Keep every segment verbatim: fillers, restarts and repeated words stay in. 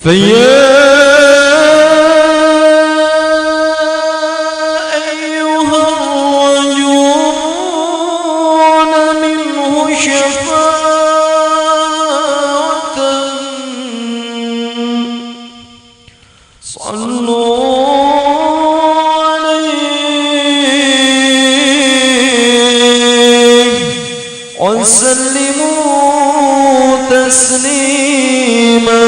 فيا أيها الراجون منه شفاعة، صلوا عليه وسلموا تسليما.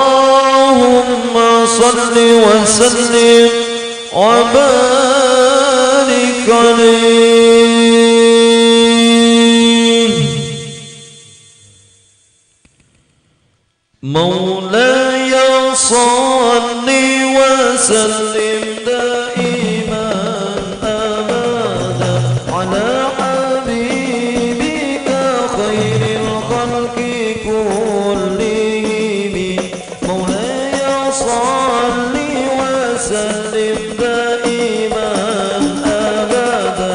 اللهم صل وسلم وبارك عليه. مولاي صل وسلم دائما أبدا على حبيبك خير الخلق كلهم. مولاي صل وسلم دائما أبدا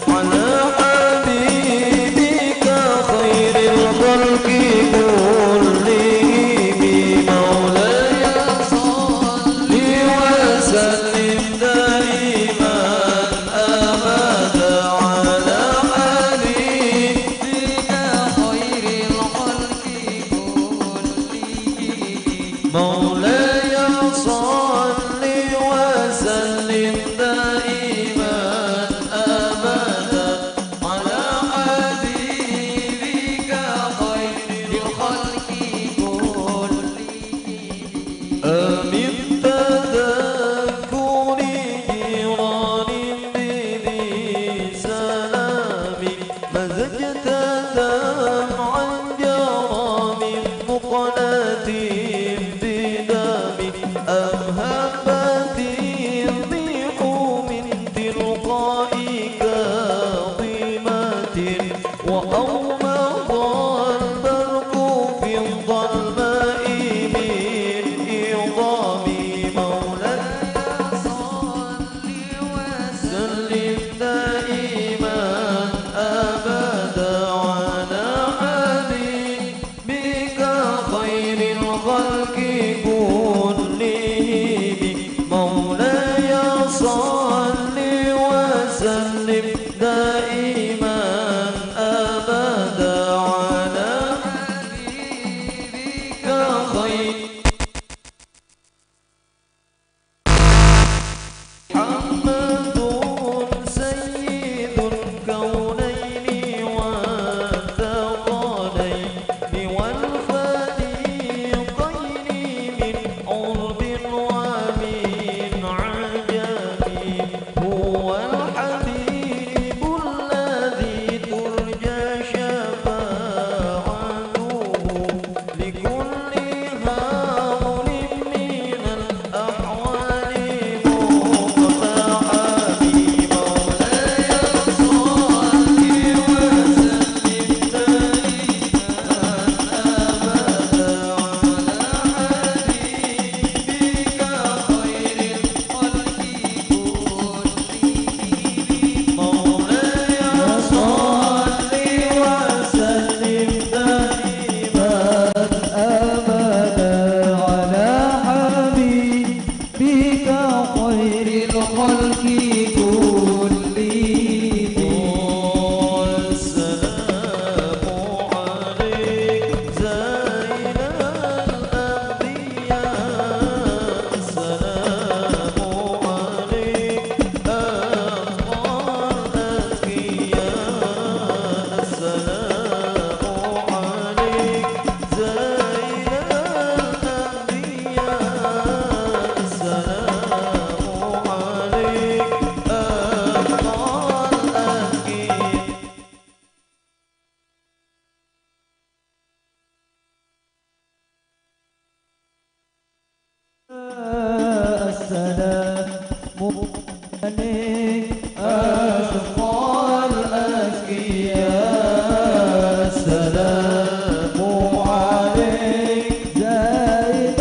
على حبيبك خير الخلق كلهم. مولاي صل وسلم دائما أبدا على حبيبك خير الخلق كلهم. مولاي صل وسلم دائما أبدا على حبيبك خير الخلق كلهم. أمن تذكر جيران بذي سلام، مزجت دمعا جرى من مقلة بدم، أم هبت الريح من تلقاء كاظمة، وأومض البرق في الظلماء من عظام. مولاي صل وسلم دائما أبدا على حبيبك خير الخلق كلهم. مولاي صل وسلم دائما أبدا على حبيبك خير محمد سيد الكونين والثقلين والفريقين من عرب ومن عجم. هو الحبيب الذي ترجى شفاعته لكل هول من الأحوال مقتحم. مولاي صل وسلم دائما أبدا على حبيبك خير الخلق كلهم. مولاي صل وسلم دائما أبدا على حبيبك خير الخلق كلهم. السلام عليك زين الأنبياء، السلام عليك أتقى الأتقياء، السلام عليك زين الأنبياء، السلام عليك أتقى الأتقياء. السلام عليك أشقى الأشقياء، السلام عليك زين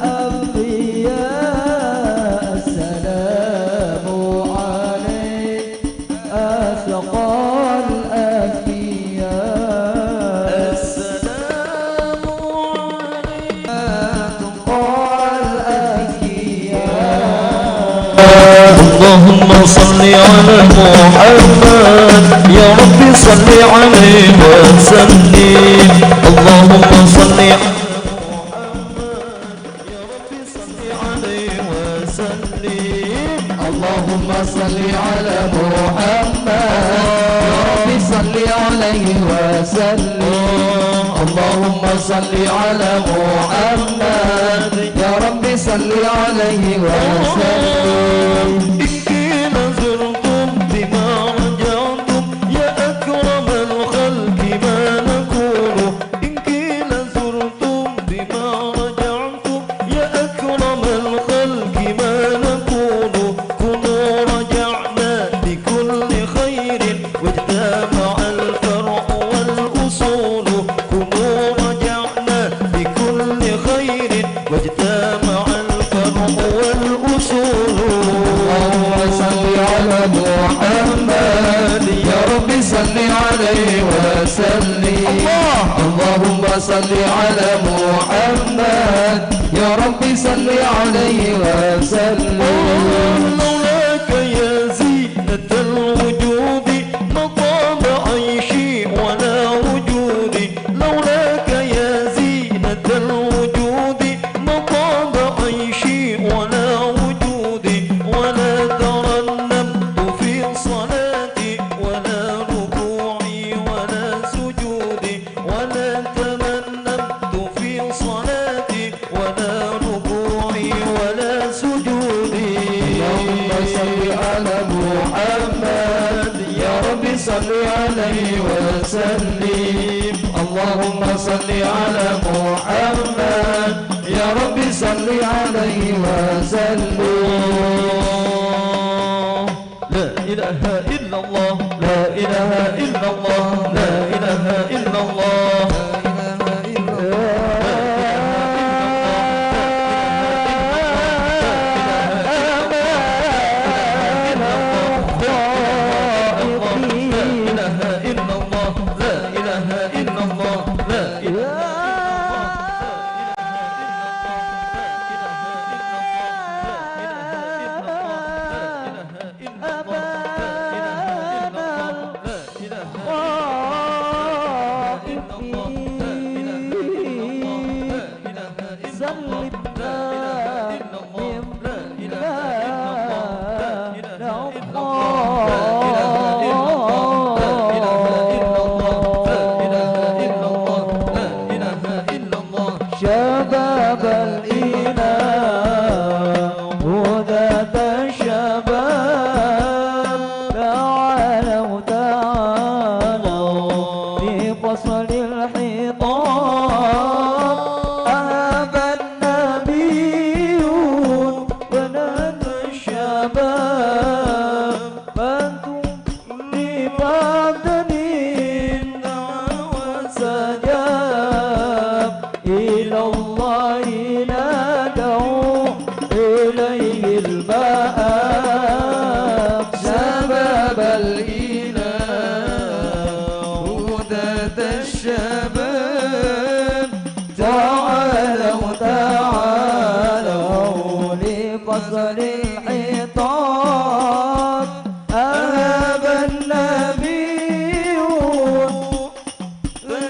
الأنبياء، السلام عليك أشقى الأشقياء. السلام صل على محمد، يا رب صل عليه وسلم. اللهم صل على محمد، يا رب صل عليه وسلم. اللهم صل على محمد، يا رب صل عليه وسلم. اللهم صل على محمد، يا رب صل عليه وسلم. إنك لزرتم بما رجعتم، يا أكرم الخلق ما نقول. إنك لزرتم بما رجعتم، يا أكرم الخلق ما نقول. كونوا رجعنا بكل خير، واجتمع الفرع والأصول. كونوا رجعنا بكل خير، واجتمع الفرع والأصول. اللهم صل على محمد، يا رب صل عليه وسلم. الله. اللهم صل على محمد، يا رب صل عليه وسلم. لولاك يا زينة الوجود ما طاب عيشي ولا وجودي. لولاك يا زينة الوجود ما طاب عيشي ولا وجودي. ولا ترنمت في صلاتي ولا ركوعي ولا سجودي. ولا تمننت في صلاتي ولا ركوعي ولا سجودي. اللهم صل على محمد، يا رب صل عليه وسلم. اللهم صل على محمد، يا رب صل عليه وسلم. لا إله إلا الله، لا إله إلا الله، لا إله إلا الله. لا إله إلا الله، لا إله إلا الله، لا إله إلا الله. أبانا الخائفين، سلمنا مما نخاف. شباب الإيمان هداة الشباب، تعالوا، تعالوا لفصل الحطام. أهاب النبي بنات الشباب، فأنتم لبدن دعوى سجاب، إلى الله ندعو إليه المآب. شباب الإيمان، هداة الشباب، تعالوا، تعالوا لفصل الحطام. أهاب النبي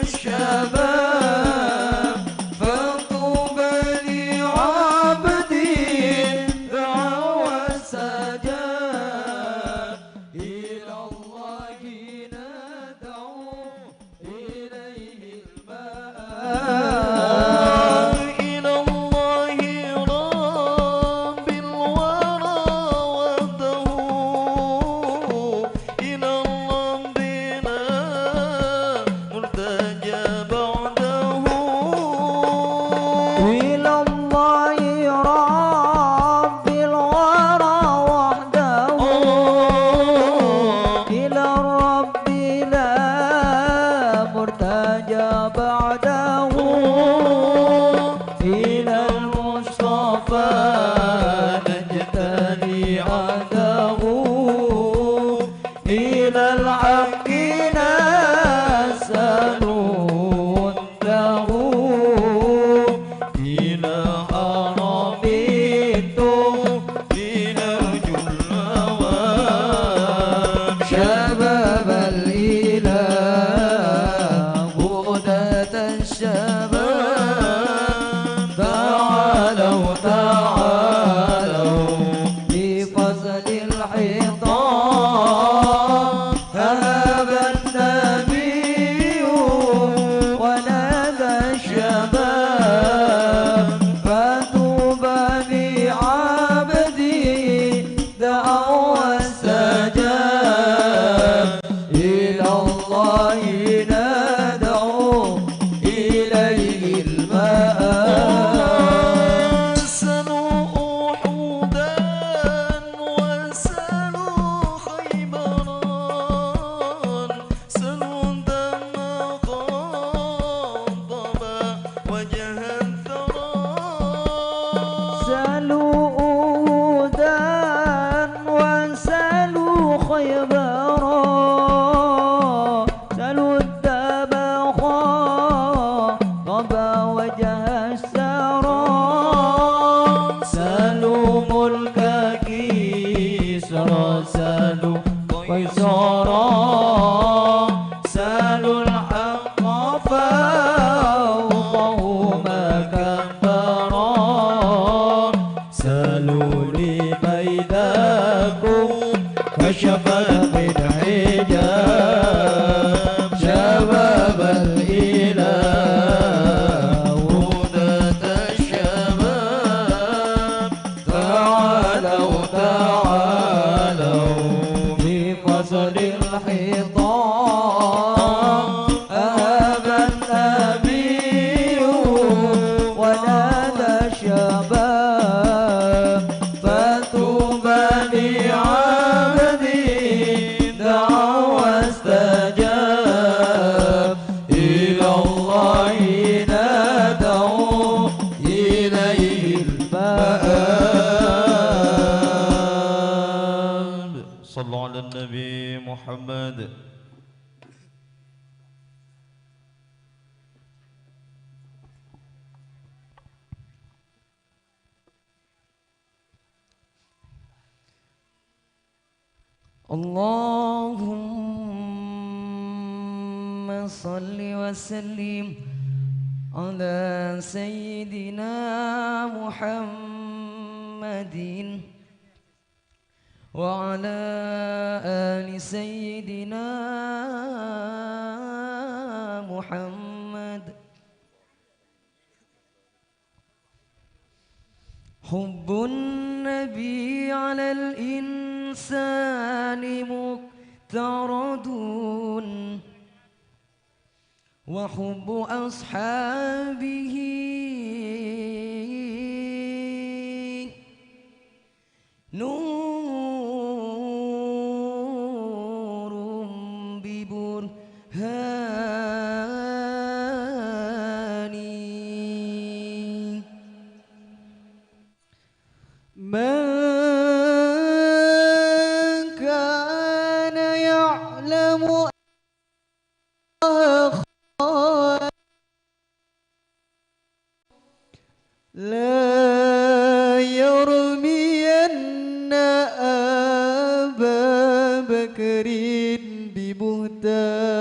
الشباب، فطوبى لعبد دعا واستجاب. إلى الله. قيبرا، سلوا الذبخا، طاب وجه السرى. سلوا ملك كسرى، سلوا قيصرا، سلوا الحق فأعطوه ما كبرا. سلوا لي بيداكم كشفت من حجاب شباب الإله ذات الشباب. تعالوا، تعالوا بفصل الحيطان. أهاب النبي ونادى الشباب، فطوبى لعبد دعا واستجاب، إلى الله ندعو إليه المآب. صلوا على النبي محمد. اللهم صل وسلم على سيدنا محمد وعلى آل سيدنا محمد. حب النبي على الإنسان مفترض، وحب أصحابه نور ببرهان. من كان يعلم لا يرمين أبا بكر ببهتان.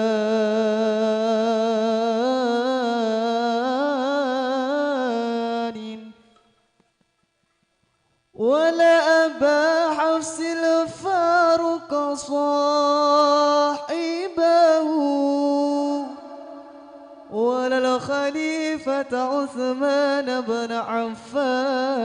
ولا أبا حفص الفاروق صاحبه، ولا الخليفة عثمان بن عفان.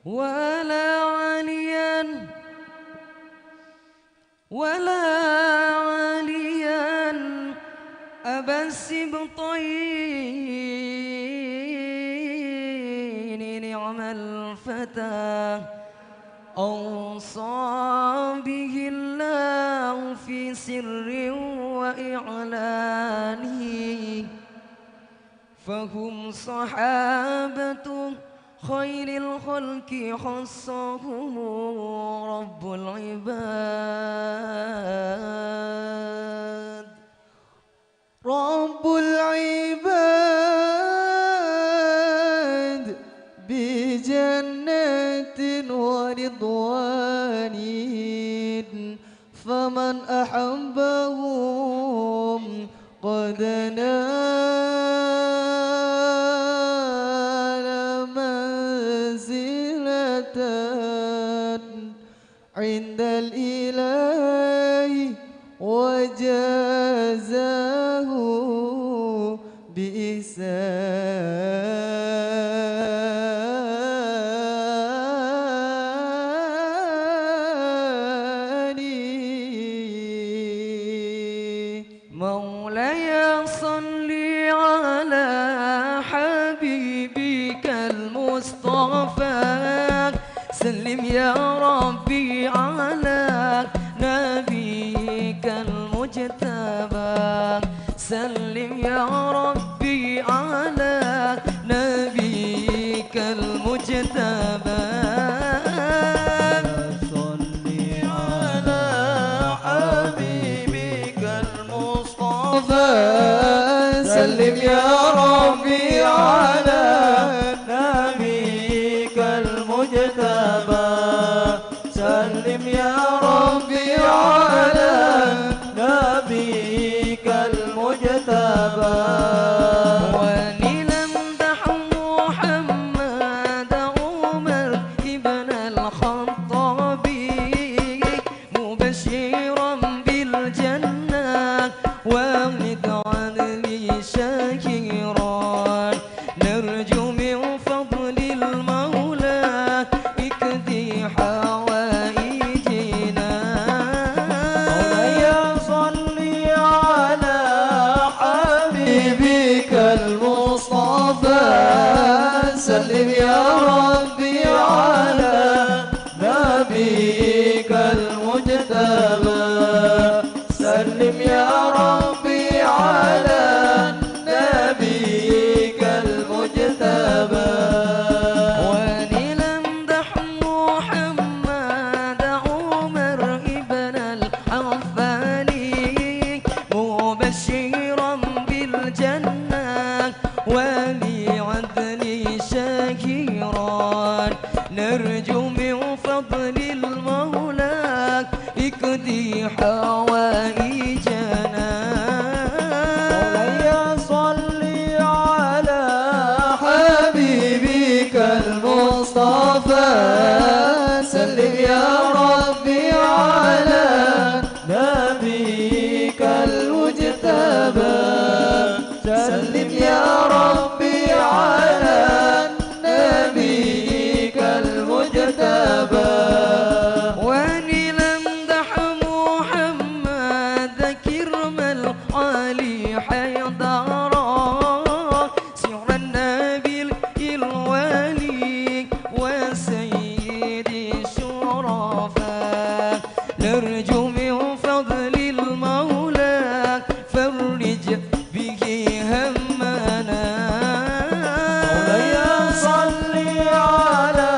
ولا عليا، ولا عليا أبا السبطين نعم الفتى، أوصى به الله في سر وإعلان. فهم صحابة خير الخلق خصهم رب العباد. رب العباد بجنة ورضوان، فمن أحبهم قد نال منزلة عند الإله وجازاه بإحسان. مولاي صل على حبيبك المصطفى، سلم يا ربي على نبيك المصطفى. المجتبى. سلم يا ربي على نبيك المجتبى. صل على حبيبك المصطفى. سلم يا ربي على نبيك المجتبى. سلم يا ربي على نبيك المجتبى. ونلمدح محمد عمر ابن الخطاب، مبشرا بالجنة ومن عدن شهيرا. نرجو من فضل المولى اقض حوائجنا. مولاي صل على حبيبك المصطفى. سلم يا ربي على نبيك المجتبى. سلم يا ربي على نبيك المجتبى. ونلمدح محمد عمر ابن الحفان، مبشرا بالجنة ولعدن شهيرا. نرجو من فضل المولى اقض حوائجنا. مولاي صل على حبيبك المصطفى. سلم يا ربي على نبيك المجتبى. سلم يا ربي على نبيك المجتبى. ونلمدح محمد كرم العلي حيدرا، سر النبي الولي وسيد الشرفاء. نرجو من فضل المولى فرج به همنا. مولاي صل على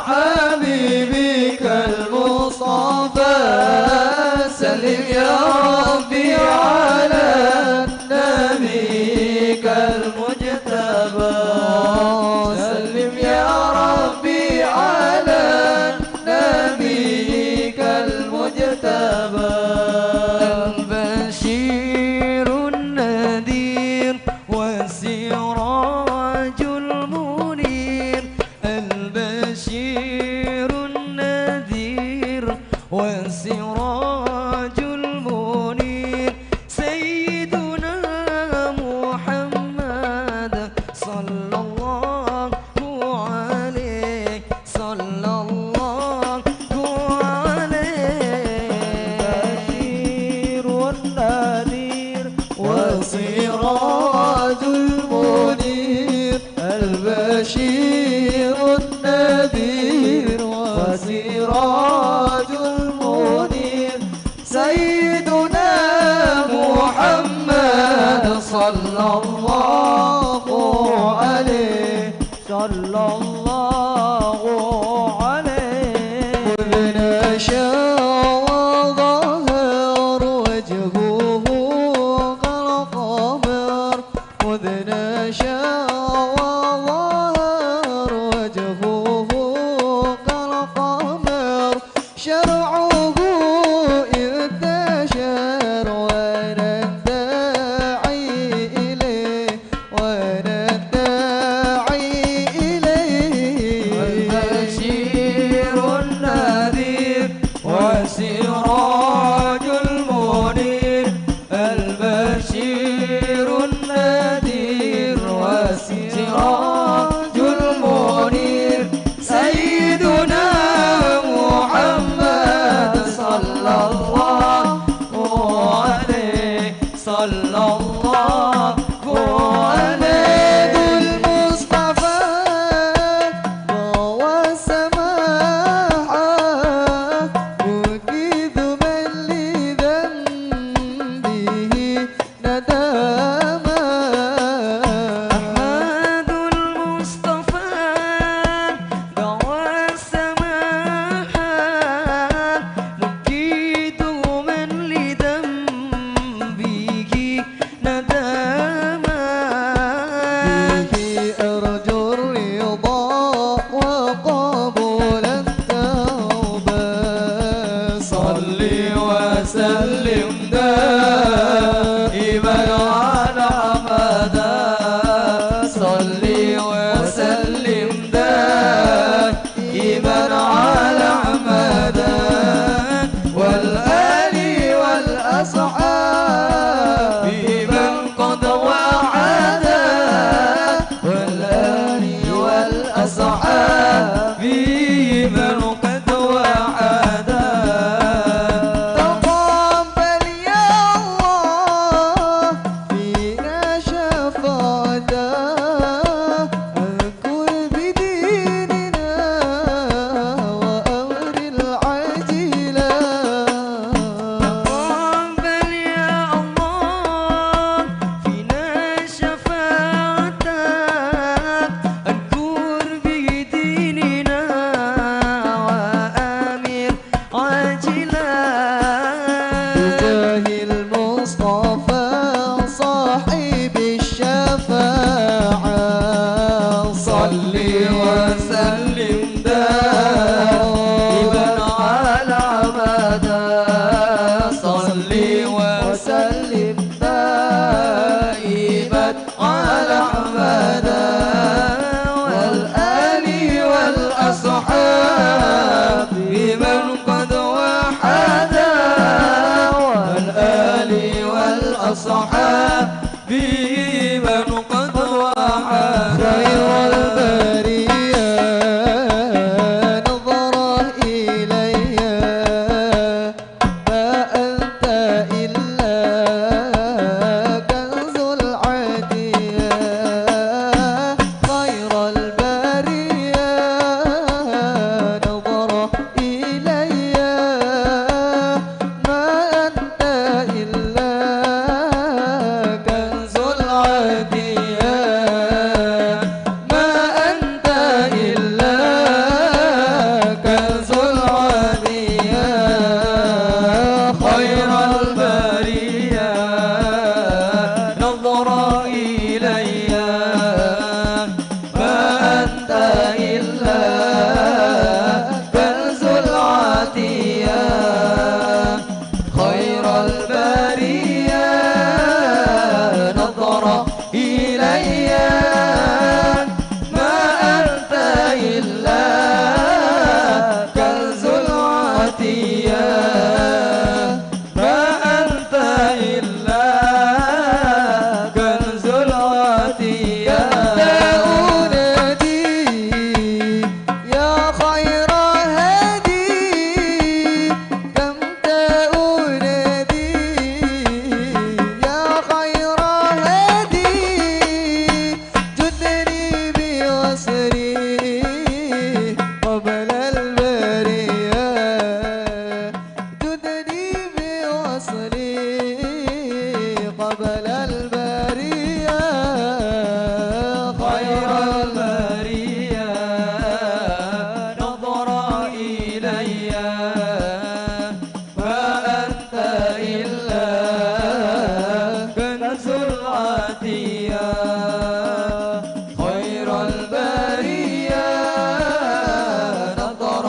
حبيبك المصطفى. سلم يا ربي على نبيك المجتبى. سلم يا ربي على نبيك المجتبى. البشير النذير والسراج المنير. البشير النذير والسراج المنير. سيدنا محمد صلى الله عليه، صلى الله عليه. البشير النذير والسراج المنير. البشير النذير والسراج المنير. سيدنا محمد صلى الله عليه، صلى الله عليه. مذ نشا وظهر وجهه كالقمر. مذ نشا وظهر وجهه كالقمر. شرعه انتشر وندعي إليه، وندعي إليه. البشير النذير والسراج المنير. البشير النذير والسراج المنير. سيدنا محمد صلى الله عليه، صلى الله عليه. المصطفى ضوى السماحة، مفيد من لذا أصحابي من قد وحى خير البرية نظر إلي ما أنت إلا كنز العطية خير البرية نظر إلي ما أنت إلا كنز العطية ما أنت إلا كنز العطية خير البرية نظر إلي ما أنت إلا كنز العطية خير البرية نظر إلي ما أنت إلا كنز العطية ما أنت إلا كنز العطية أنت أنادي يا خير هادي كم تأنادي يا خير هادي جدني بوصلي قبل البرية جدني بوصلي قبل البرية خير البرية نظر إلي ما أنت إلا كنز العطية خير البرية نظر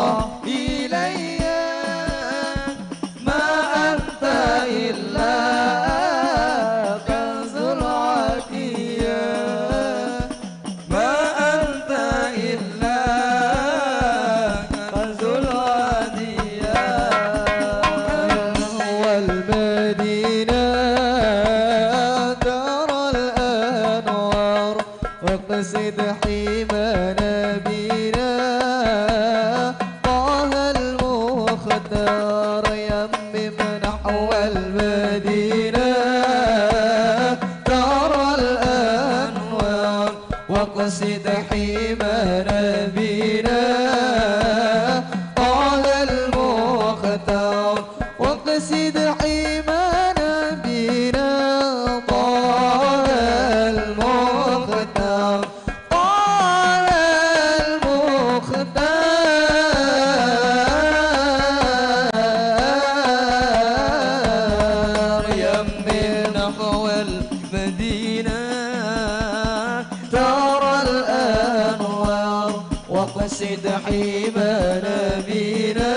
إلي ما أنت إلا كنز العطية ما أنت إلا كنز العطية والمدينة دار الأنوار واقصد حيمانا بنا طه المختار يمم نحو المدينة دار الأنوار واقصد حيمانا بنا طه المختار واقصد حيمانا بنا طه المختار طه المختار يمم نحو المدينة دار الأنوار واقصد حيمانا بنا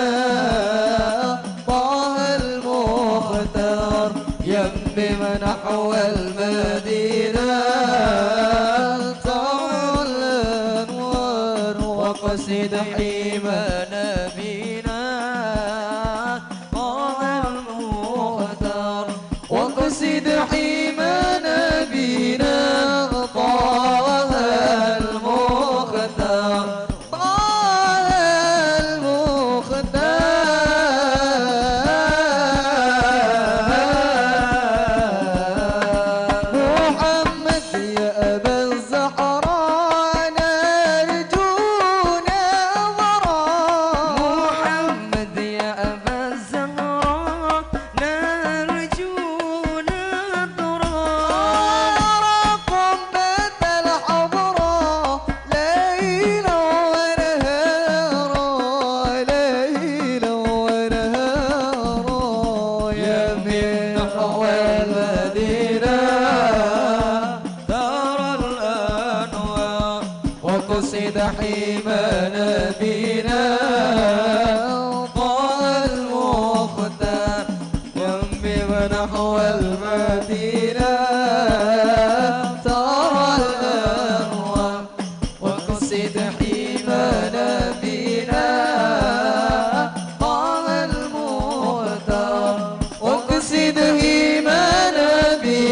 طه المختار يمم نحو المدينة طه الأنوار واقصد حيمانا بنا طه المختار واقصد حيمانا بنا طه المختار طه المختار محمد يا أبا الزهراء نرجو نظرة محمد يا أبا الزهراء نرجو نظرة قبة الحضرة ليلا ونهارا ليلا ونهارا يمين نحو المدينة دار الأنوار واقصد حيمانا بنا طه المختار يمم نحو المدينة ترى الأنوار واقصد حيمانا بنا طه المختار واقصد حيمانا بنا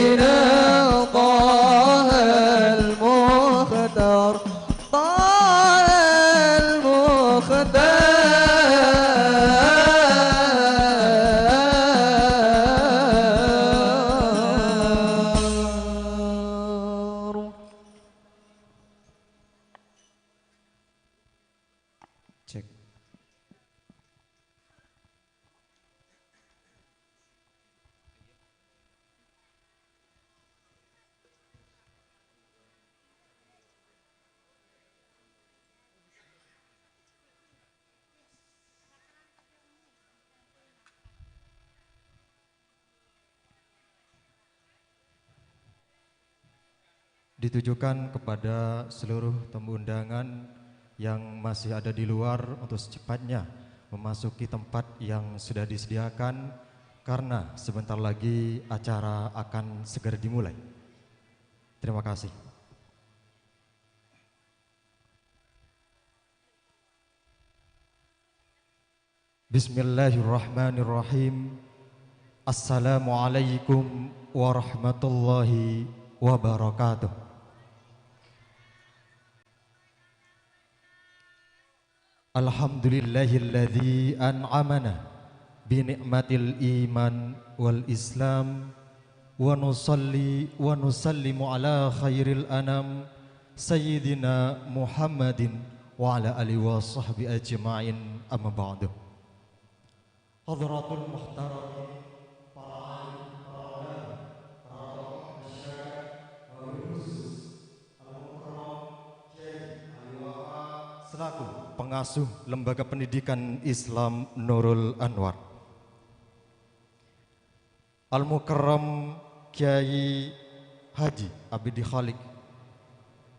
Ditujukan kepada seluruh tamu undangan yang masih ada di luar untuk secepatnya memasuki tempat yang sudah disediakan, karena sebentar lagi acara akan segera dimulai. Terima kasih. Bismillahirrahmanirrahim. Assalamualaikum warahmatullahi wabarakatuh. Alhamdulillahilladzi an'amana bi ni'matil iman wal islam, wa nusalli wa nusallimu ala khairil anam, Sayyidina Muhammadin wa ala alihi wa sahbihi ajma'in, amma ba'du. Hadratul muhtaramin, para alim, para ulama, para tokoh masyarakat, wabil khusus Al-Mukarram Kiai Ali Wafa selaku pengasuh Lembaga Pendidikan Islam Nurul Anwar. Al-Mukarram Kiai Haji Abidi Khaliq,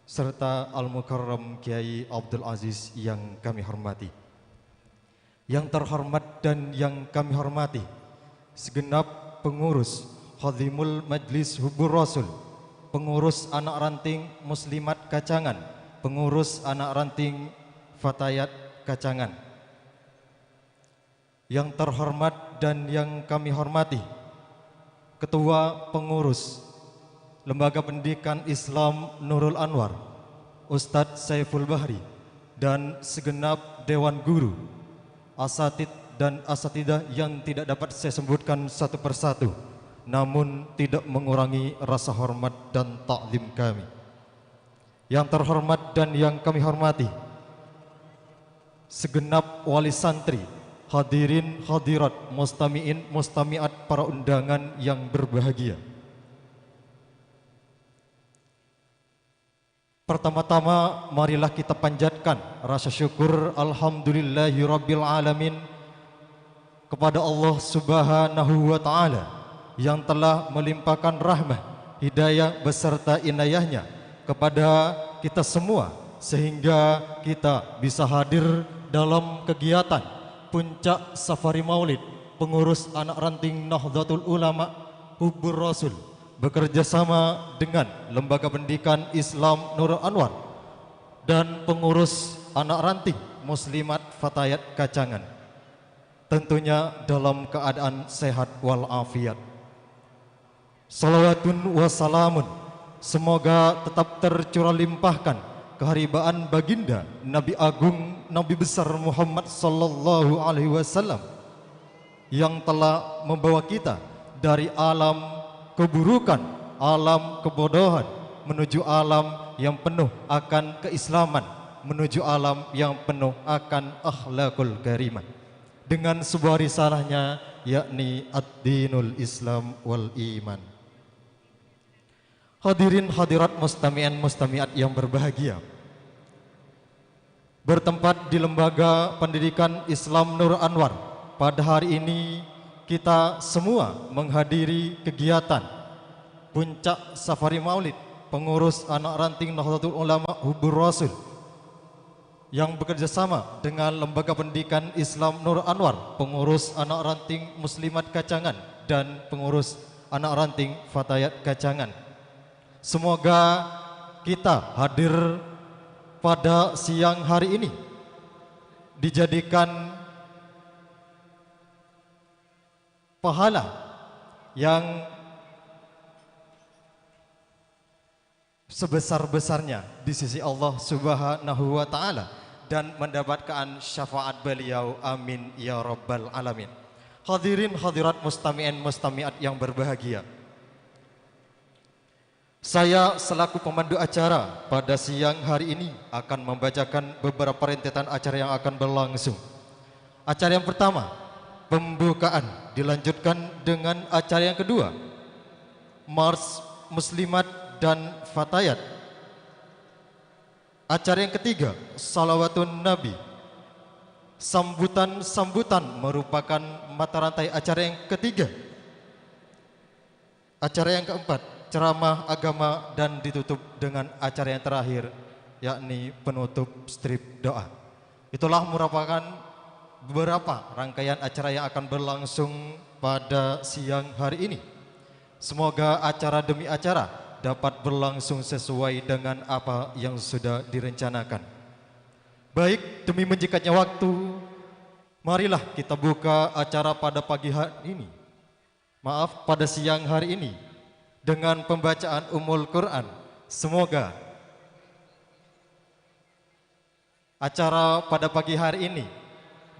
serta Al-Mukarram Kiai Abdul Aziz yang kami hormati. Yang terhormat dan yang kami hormati, segenap pengurus Khadimul Majlis Hubbur Rasul, pengurus anak ranting Muslimat Kacangan, pengurus anak ranting Fatayat Kacangan. Yang terhormat dan yang kami hormati, Ketua Pengurus Lembaga Pendidikan Islam Nurul Anwar, Ustadz Saiful Bahri, dan segenap Dewan Guru, asatid dan asatidah yang tidak dapat saya sebutkan satu persatu, namun tidak mengurangi rasa hormat dan takzim kami. Yang terhormat dan yang kami hormati, segenap wali santri, hadirin hadirat, mustami'in mustami'at, para undangan yang berbahagia. Pertama-tama, marilah kita panjatkan rasa syukur, alhamdulillahirabbil alamin, kepada Allah Subhanahu wa Ta'ala yang telah melimpahkan rahmah, hidayah, beserta inayahnya kepada kita semua, sehingga kita bisa hadir dalam kegiatan Puncak Safari Maulid Pengurus Anak Ranting Nahdlatul Ulama Hubbur Rasul, bekerja sama dengan Lembaga Pendidikan Islam Nurul Anwar dan Pengurus Anak Ranting Muslimat Fatayat Kacangan. Tentunya dalam keadaan sehat wal afiat. Salawatun wa salamun, semoga tetap tercurah limpahkan keharibaan baginda Nabi Agung, Nabi Besar Muhammad sallallahu alaihi wasallam, yang telah membawa kita dari alam keburukan, alam kebodohan, menuju alam yang penuh akan keislaman, menuju alam yang penuh akan akhlakul karimah, dengan sebuah risalahnya, yakni Ad-Dinul Islam wal Iman. Hadirin hadirat, mustami'in mustami'at yang berbahagia, bertempat di Lembaga Pendidikan Islam Nur Anwar, pada hari ini kita semua menghadiri kegiatan Puncak Safari Maulid Pengurus Anak Ranting Nahdlatul Ulama Hubbur Rasul, yang bekerja sama dengan Lembaga Pendidikan Islam Nur Anwar, Pengurus Anak Ranting Muslimat Kacangan, dan Pengurus Anak Ranting Fatayat Kacangan. Semoga kita hadir pada siang hari ini dijadikan pahala yang sebesar-besarnya di sisi Allah Subhanahu wa Ta'ala dan mendapatkan syafaat Beliau. Amin ya Rabbal 'Alamin. Hadirin hadirat, mustami'in mustami'at yang berbahagia, saya selaku pemandu acara pada siang hari ini akan membacakan beberapa rentetan acara yang akan berlangsung. Acara yang pertama, pembukaan, dilanjutkan dengan acara yang kedua, Mars Muslimat dan Fatayat. Acara yang ketiga, Salawatun Nabi. Sambutan-sambutan merupakan mata rantai acara yang ketiga. Acara yang keempat, ceramah agama dan ditutup dengan acara yang terakhir, yakni penutup strip doa. Itulah merupakan beberapa rangkaian acara yang akan berlangsung pada siang hari ini. Semoga acara demi acara dapat berlangsung sesuai dengan apa yang sudah direncanakan. Baik, demi menyingkatnya waktu, marilah kita buka acara pada pagi hari ini. Maaf, pada siang hari ini dengan pembacaan Ummul Quran. Semoga acara pada pagi hari ini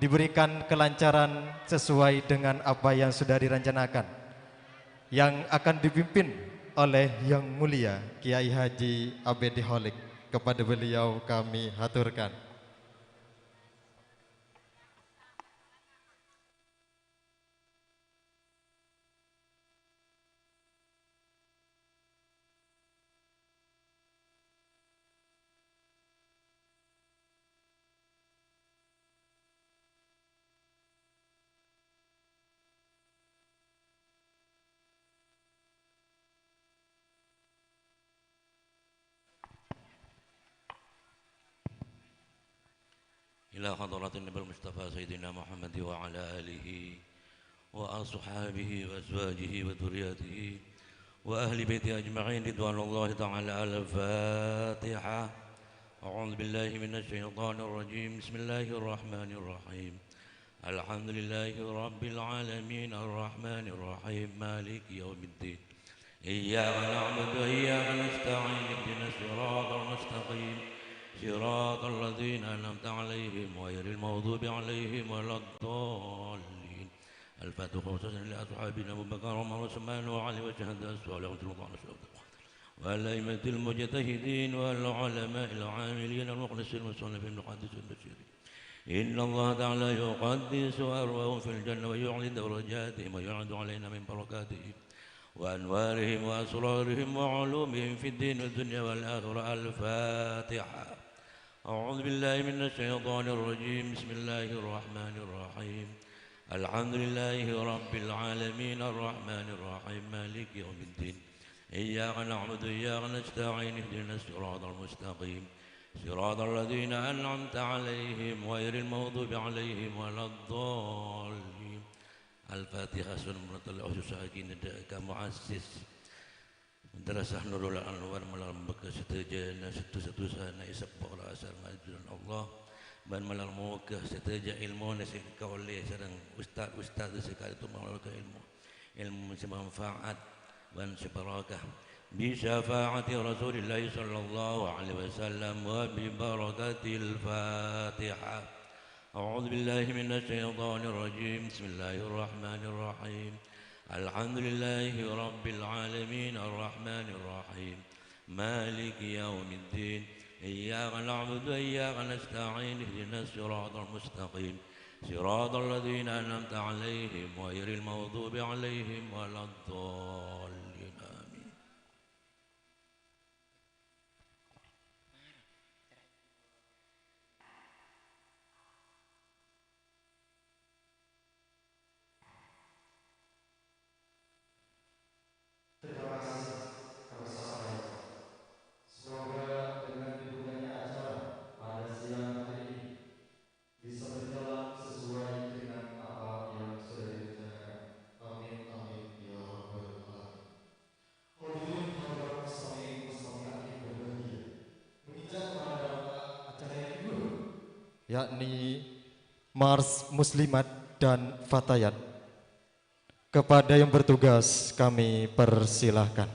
diberikan kelancaran sesuai dengan apa yang sudah direncanakan, yang akan dipimpin oleh Yang Mulia Kiai Haji Abedi Holik. Kepada beliau kami haturkan. إلى حضرة النبي المصطفى سيدنا محمد وعلى آله وأصحابه وأزواجه وذرياته وأهل بيته أجمعين، رضوان الله تعالى. الفاتحة. أعوذ بالله من الشيطان الرجيم. بسم الله الرحمن الرحيم. الحمد لله رب العالمين، الرحمن الرحيم، مالك يوم الدين. إياك نعبد وإياك نستعين، اهدنا الصراط المستقيم، صراط الذين أنعمت عليهم غير المغضوب عليهم ولا الضالين. الفاتحة خصوصا لأصحابنا أبو بكر وعمر وعثمان وعلي والشهداء الصالحين والشهداء والأئمة المجتهدين والعلماء العاملين المخلصين والمصنفين المحدثين المبشرين. إن الله تعالى يقدس أرواحهم في الجنة ويعلي درجاتهم ويعرض علينا من بركاتهم وأنوارهم وأسرارهم وعلومهم في الدين والدنيا والآخرة. الفاتحة. أعوذ بالله من الشيطان الرجيم. بسم الله الرحمن الرحيم. الحمد لله رب العالمين، الرحمن الرحيم، مالك يوم الدين. إياك نعبد وإياك نستعين، اهدنا الصراط المستقيم، صراط الذين أنعمت عليهم غير المغضوب عليهم ولا الضالين. Al-Fatihah. Sun murtala khusus agina dha' ka muassis Madrasah Nurul Anwar, malar moghâ sadhâjâna sè du-sadusana èseppo asar ngajhârân Allah, bân malar moghâ sadhâjâ èlmona sè èkaollè sareng ustad-ustad sè ka'dinto malar moghâ èlmo, èlmo sè manfaat bân sè barokah. Bi syafa'ati Rasulillahi sallallahu alaihi wasallam wa bi barakatil Fatihah. أعوذ بالله من الشيطان الرجيم. بسم الله الرحمن الرحيم. الحمد لله رب العالمين، الرحمن الرحيم، مالك يوم الدين. إياك نعبد وإياك نستعين. اهدنا الصراط المستقيم، صراط الذين أنعمت عليهم غير المغضوب عليهم ولا الضالين. آمين. Terima kasih kami sampaikan. Semoga dengan dibukanya acara pada siang hari ini bisa berjalan sesuai dengan apa yang sudah direncanakan. Amin, amin, ya rabbal alamin. Hadirin hadirat mustami'in mustami'at yang berbahagia, menginjak pada acara yang kedua, yakni Mars Muslimat dan Fatayat. Kepada yang bertugas kami persilahkan.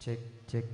Cek, cek.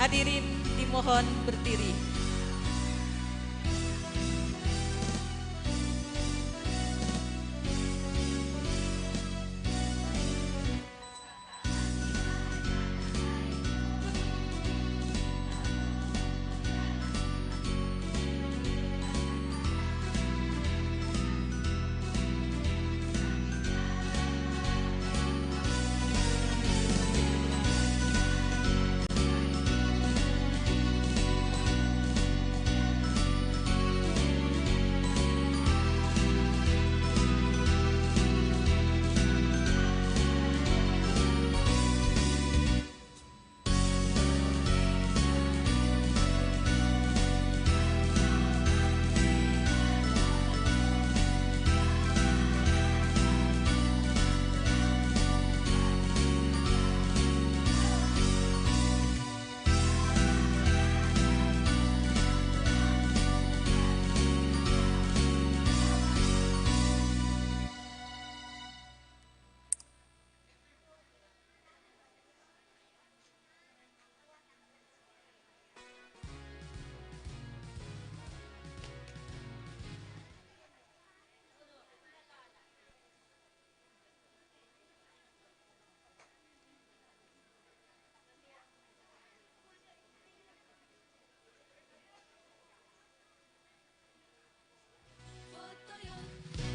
Hadirin dimohon berdiri.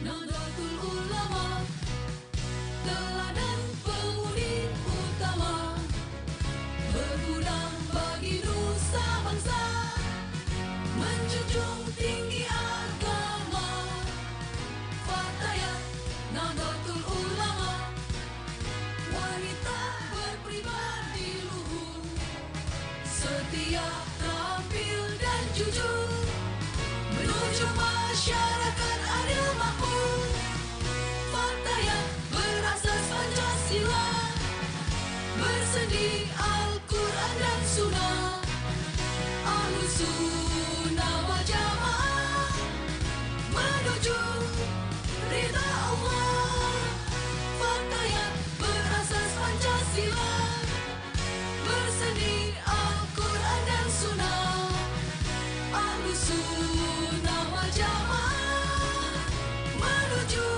Nahdlatul Ulama, teladan pemudi utama, berguna bagi nusa bangsa, menjunjung tinggi agama. Fatayat Nahdlatul Ulama, wanita berpribadi luhur, setia, terampil, dan jujur, menuju masyarakat adil makmur. Fatayat berasas Pancasila, bersendi Al-Quran dan Sunnah. Ahlus Sunnah wal Jamaah menuju ridha Allah. Fatayat berasas Pancasila, bersendi Al-Quran dan Sunnah. Ahlus Sunnah wal Jamaah menuju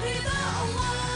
ridha Allah.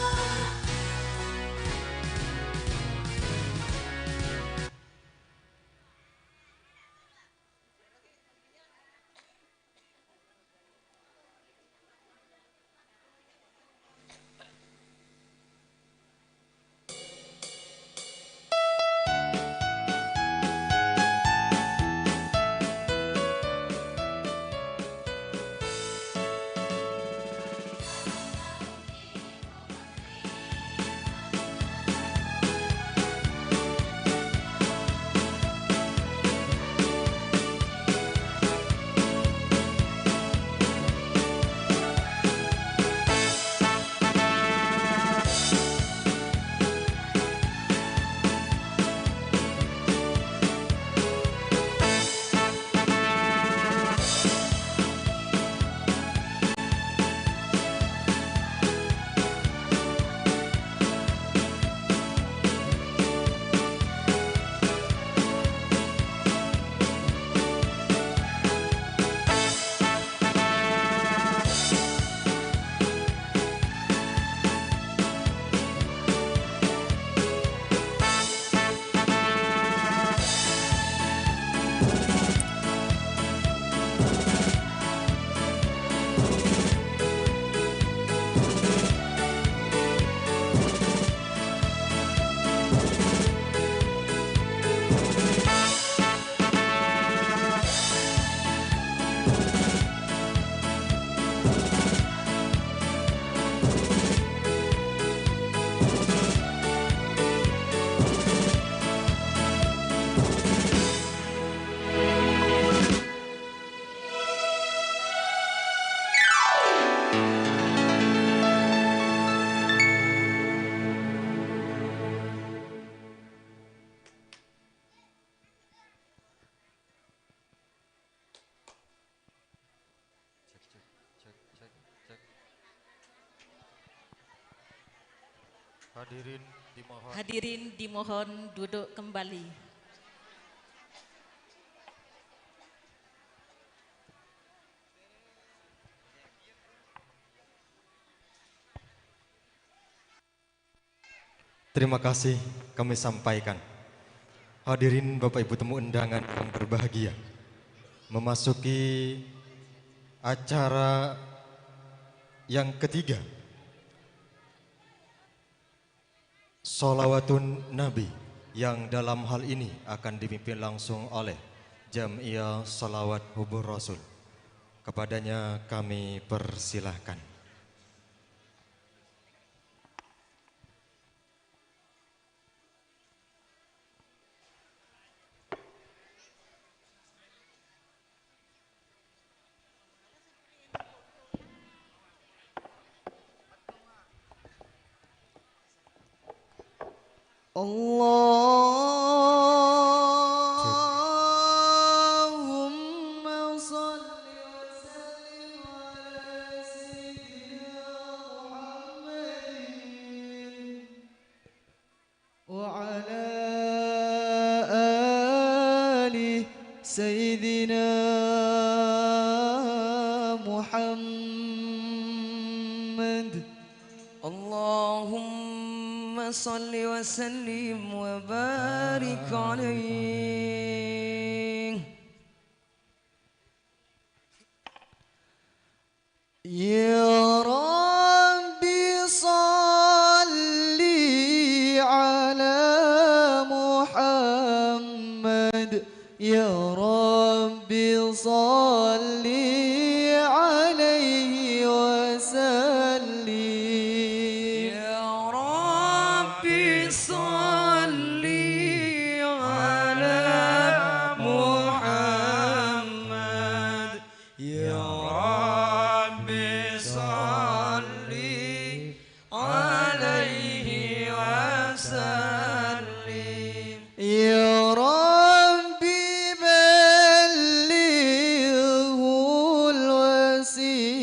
Cek, cek, cek, cek. Hadirin dimohon. Hadirin dimohon duduk kembali. Terima kasih kami sampaikan. Hadirin Bapak Ibu tamu undangan yang berbahagia, memasuki acara yang ketiga, Sholawatun Nabi, yang dalam hal ini akan dipimpin langsung oleh Jam'iyah Sholawat Hubur Rasul. Kepadanya kami persilahkan. اللهم صل وسلم على سيدنا محمد وعلى آل سيدنا محمد. اللهم صل وسلم وبارك عليه. يا رب صل على محمد، يا رب صل عليه وسلم. يا رب صل على محمد، يا رب صل عليه وسلم. يا رب بلغه الوسيلة،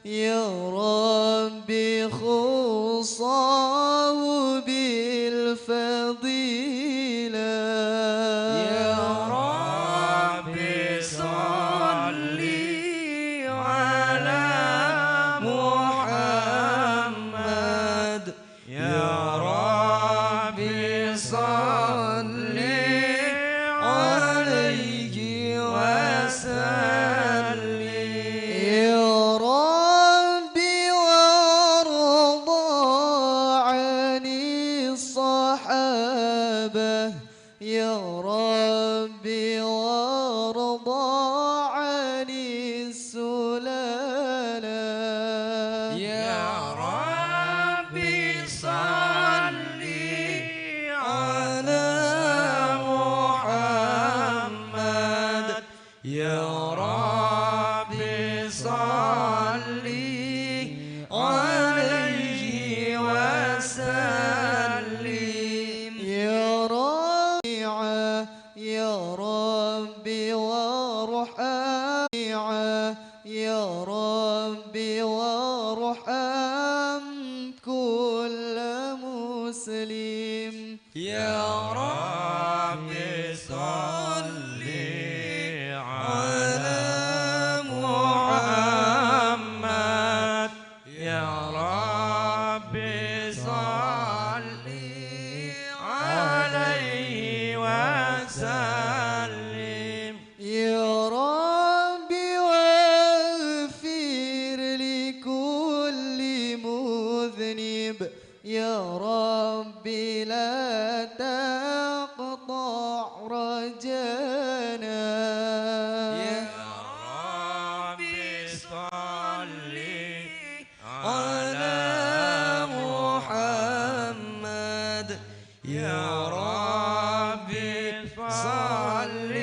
يا رب خصه بالفضيلة. يا رب صل على محمد، يا رب صل عليه وسلم. يا رب وارض عن الصحابة، يا رب وارض عن السلالة. يا رب صل على محمد، يا رب صل عليه وسلم. يا رب، يا رب وارحم، يا رب وارحم كل مسلم. يا رب صل على محمد، يا رب صل عليه وسلم. يا رب واغفر لكل مذنب، يا رب لا تقطع رجانا. يا رب صل على محمد، يا رب صل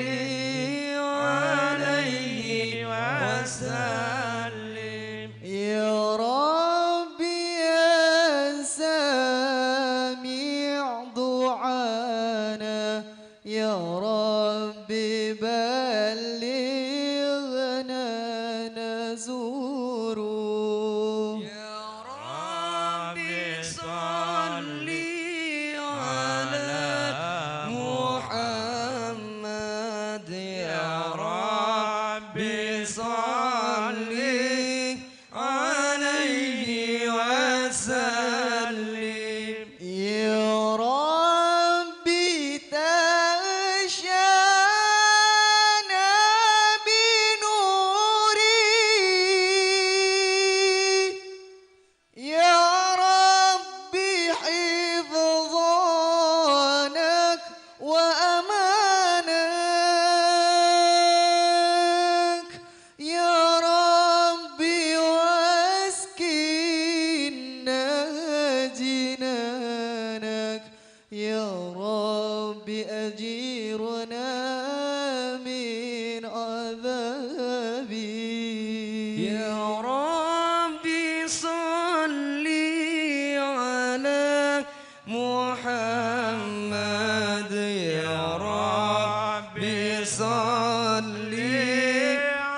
عليه وسلم. يا رب يا سميع دعانا، يا رب بلغنا نزوره. يا رب صل على محمد، يا رب صل عليه وسلم.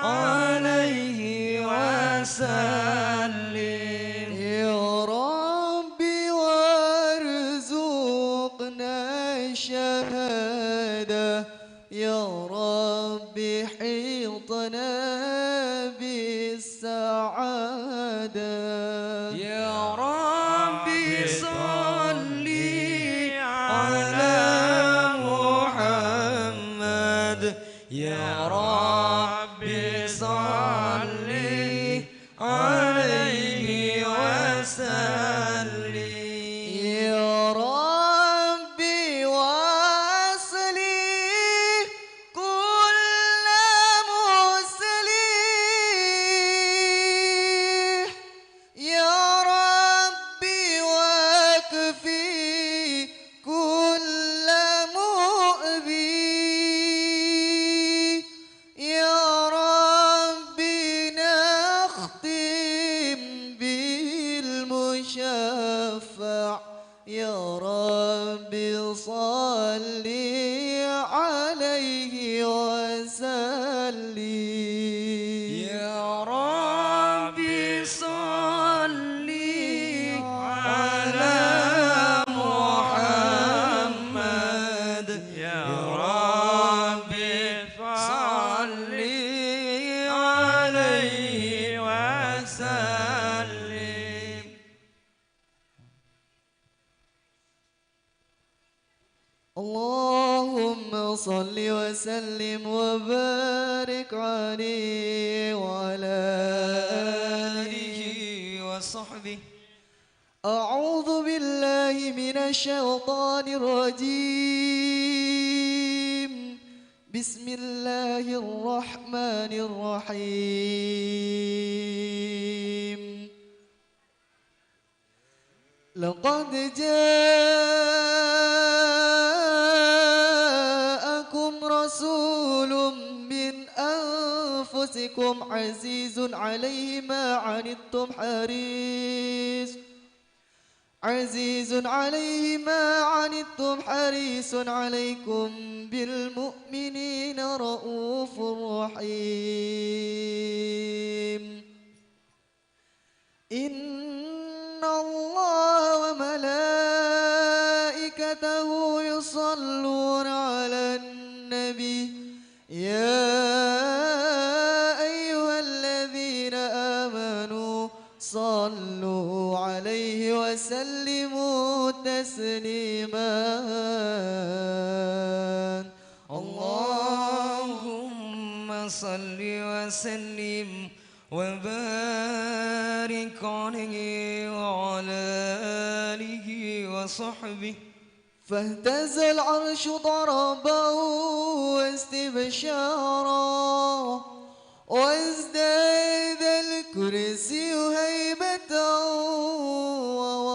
عليه وسلم. يا رب وارزقنا الشهادة، يا رب حيطنا بالسعادة. يا رب صل على محمد، يا رب صل عليه وسلم. يا رب واصلح كل مصلح، يا رب واكفي كل مؤذي، يا رب نختم بالمشفع، يا رب صل عليه وسلم. يا رب صل على محمد، يا رب صل عليه وسلم. اللهم صل وسلم وبارك عليه وعلى آله وصحبه. أعوذ بالله من الشيطان الرجيم. بسم الله الرحمن الرحيم. لقد جاءكم رسول من أنفسكم عزيز عليه ما عنتم حريص، عزيز عليه ما عنتم حريص عليكم بالمؤمنين رءوف رحيم. إن الله وملائكته يصلون على النبي، يا أيها الذين آمنوا صلوا عليه وسلموا تسليما. اللهم صل وسلم وبارك عليه وعلى آله وصحبه. فاهتز العرش طربا واستبشارا، وازداد الكرسي هيبة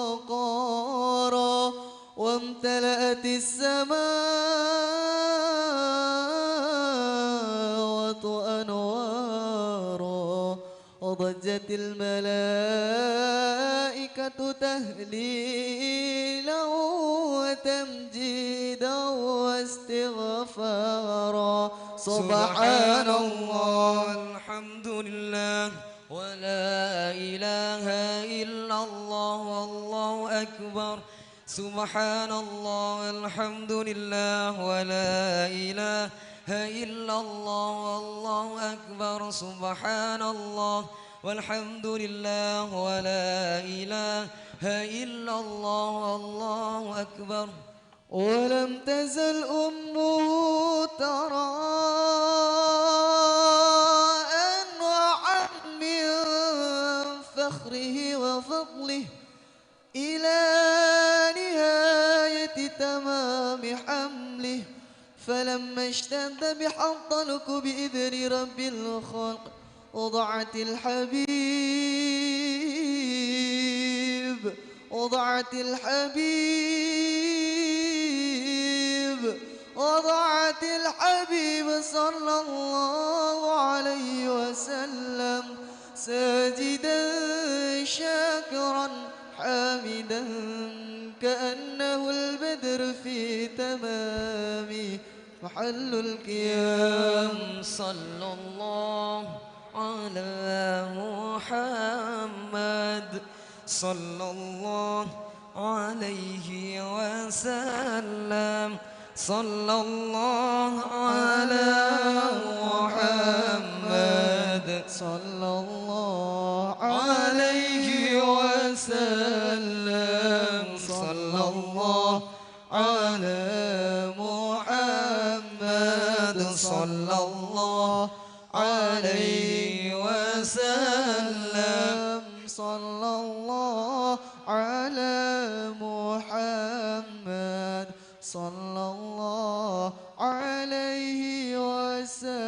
ووقارا، وامتلأت السماوات أنوارا، وضجت الملائكة تهليلا وتمجيدا واستغفارا. سبحان الله، الحمد لله، ولا إله إلا الله، والله أكبر. سبحان الله، الحمد لله، ولا إله إلا الله، والله أكبر. سبحان الله، والحمد لله، ولا إله إلا الله، والله أكبر. ولم تزل أمه ترى أنواعا من فخره وفضله إلى نهاية تمام حمله، فلما اشتد بها الطلق بإذن رب الخلق وضعت الحبيب، وضعت الحبيب، وضعت الحبيب صلى الله عليه وسلم ساجدا شاكرا حامدا كأنه البدر في تمامه. محل القيام. صلى الله على محمد. صلى الله عليه وسلم. صلى الله على محمد. صلى الله عليه وسلم. صلى الله على محمد. صلى الله عليه وسلم. صلى الله على محمد. صلى الله عليه وسلم.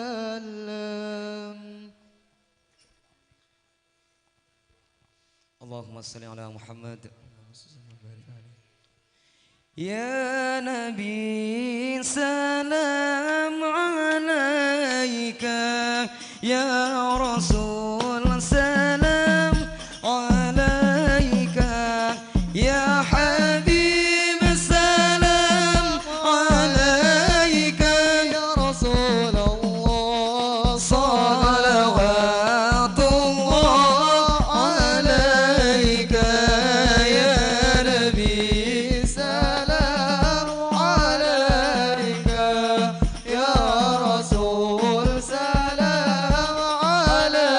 اللهم صل على محمد. يا نبي سلام عليك، يا رسول سلام عليك، يا حبيب سلام عليك، يا رسول الله صلوات الله عليك، يا نبي سلام عليك، يا رسول سلام عليك.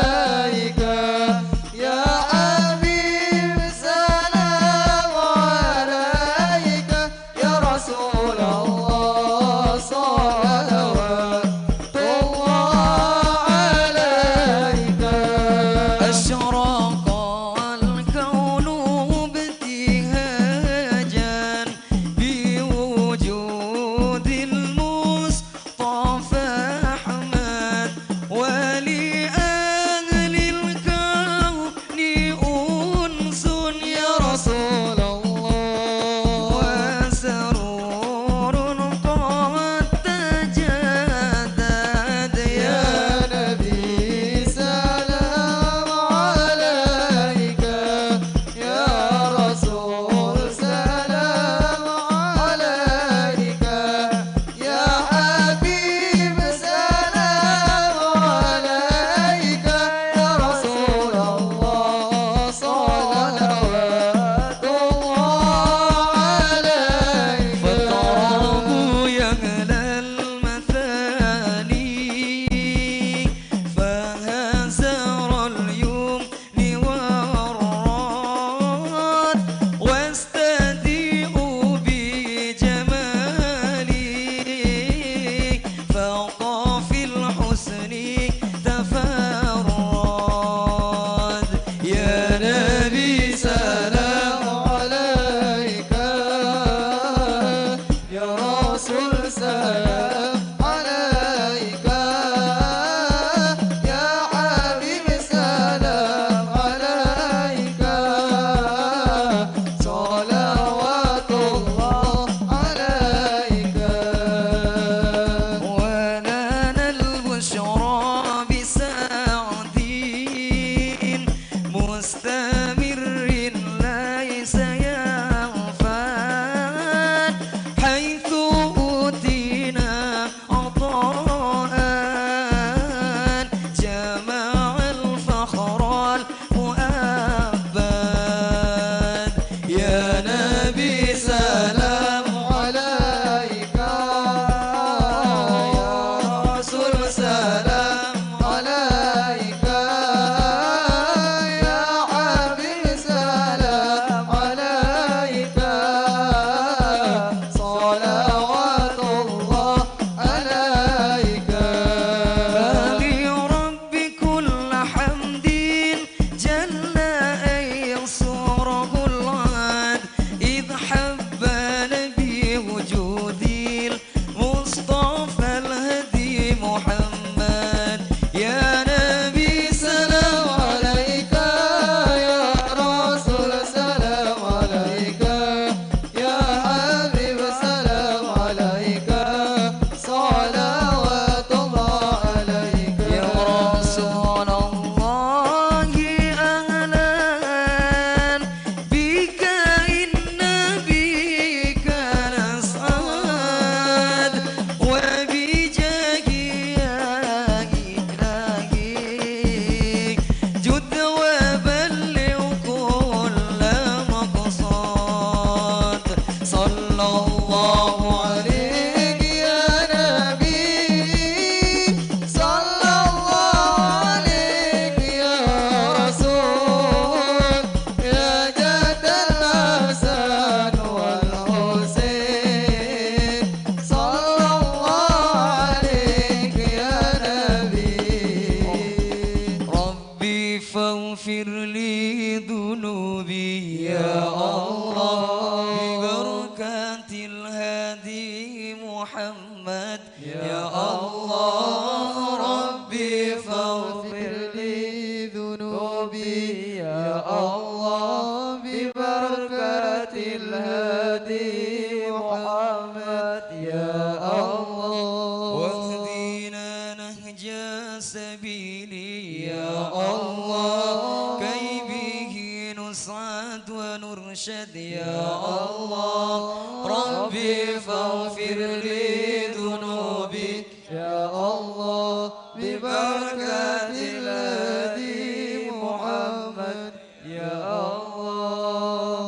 سبيلي يا الله، كي به نسعد ونرشد يا الله. ربي فاغفر لي ذنوبي يا الله، ببركة الهادي محمد يا الله.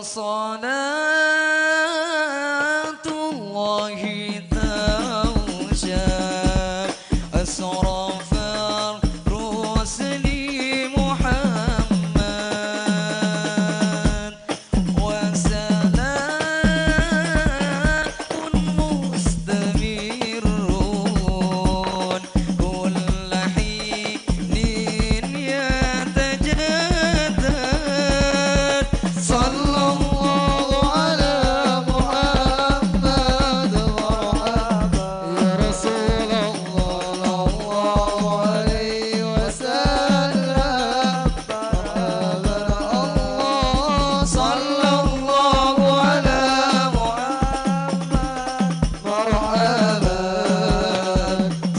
وصلاة الله تغشى أسرف الرسل محمد. وسلام مستمر كل حين يتجدد. صلى الله على محمد، مرحبا يا رسول الله، صلى الله عليه وسلم. مرحبا الله، صلى الله على محمد. مرحبا،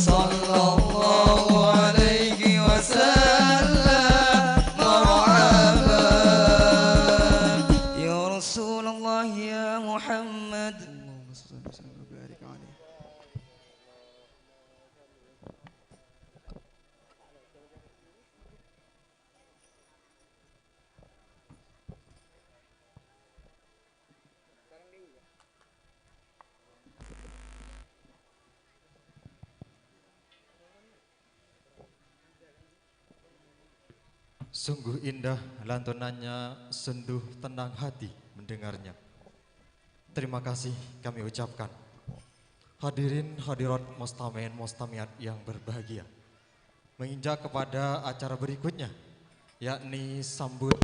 صلى الله عليه وسلم. مرحبا، يا رسول الله، يا محمد. اللهم صل وسلم وبارك عليه. Sungguh indah lantunannya, sendu tenang hati mendengarnya. Terima kasih kami ucapkan. Hadirin hadirat, mustami'in mustami'at yang berbahagia. Menginjak kepada acara berikutnya, yakni sambut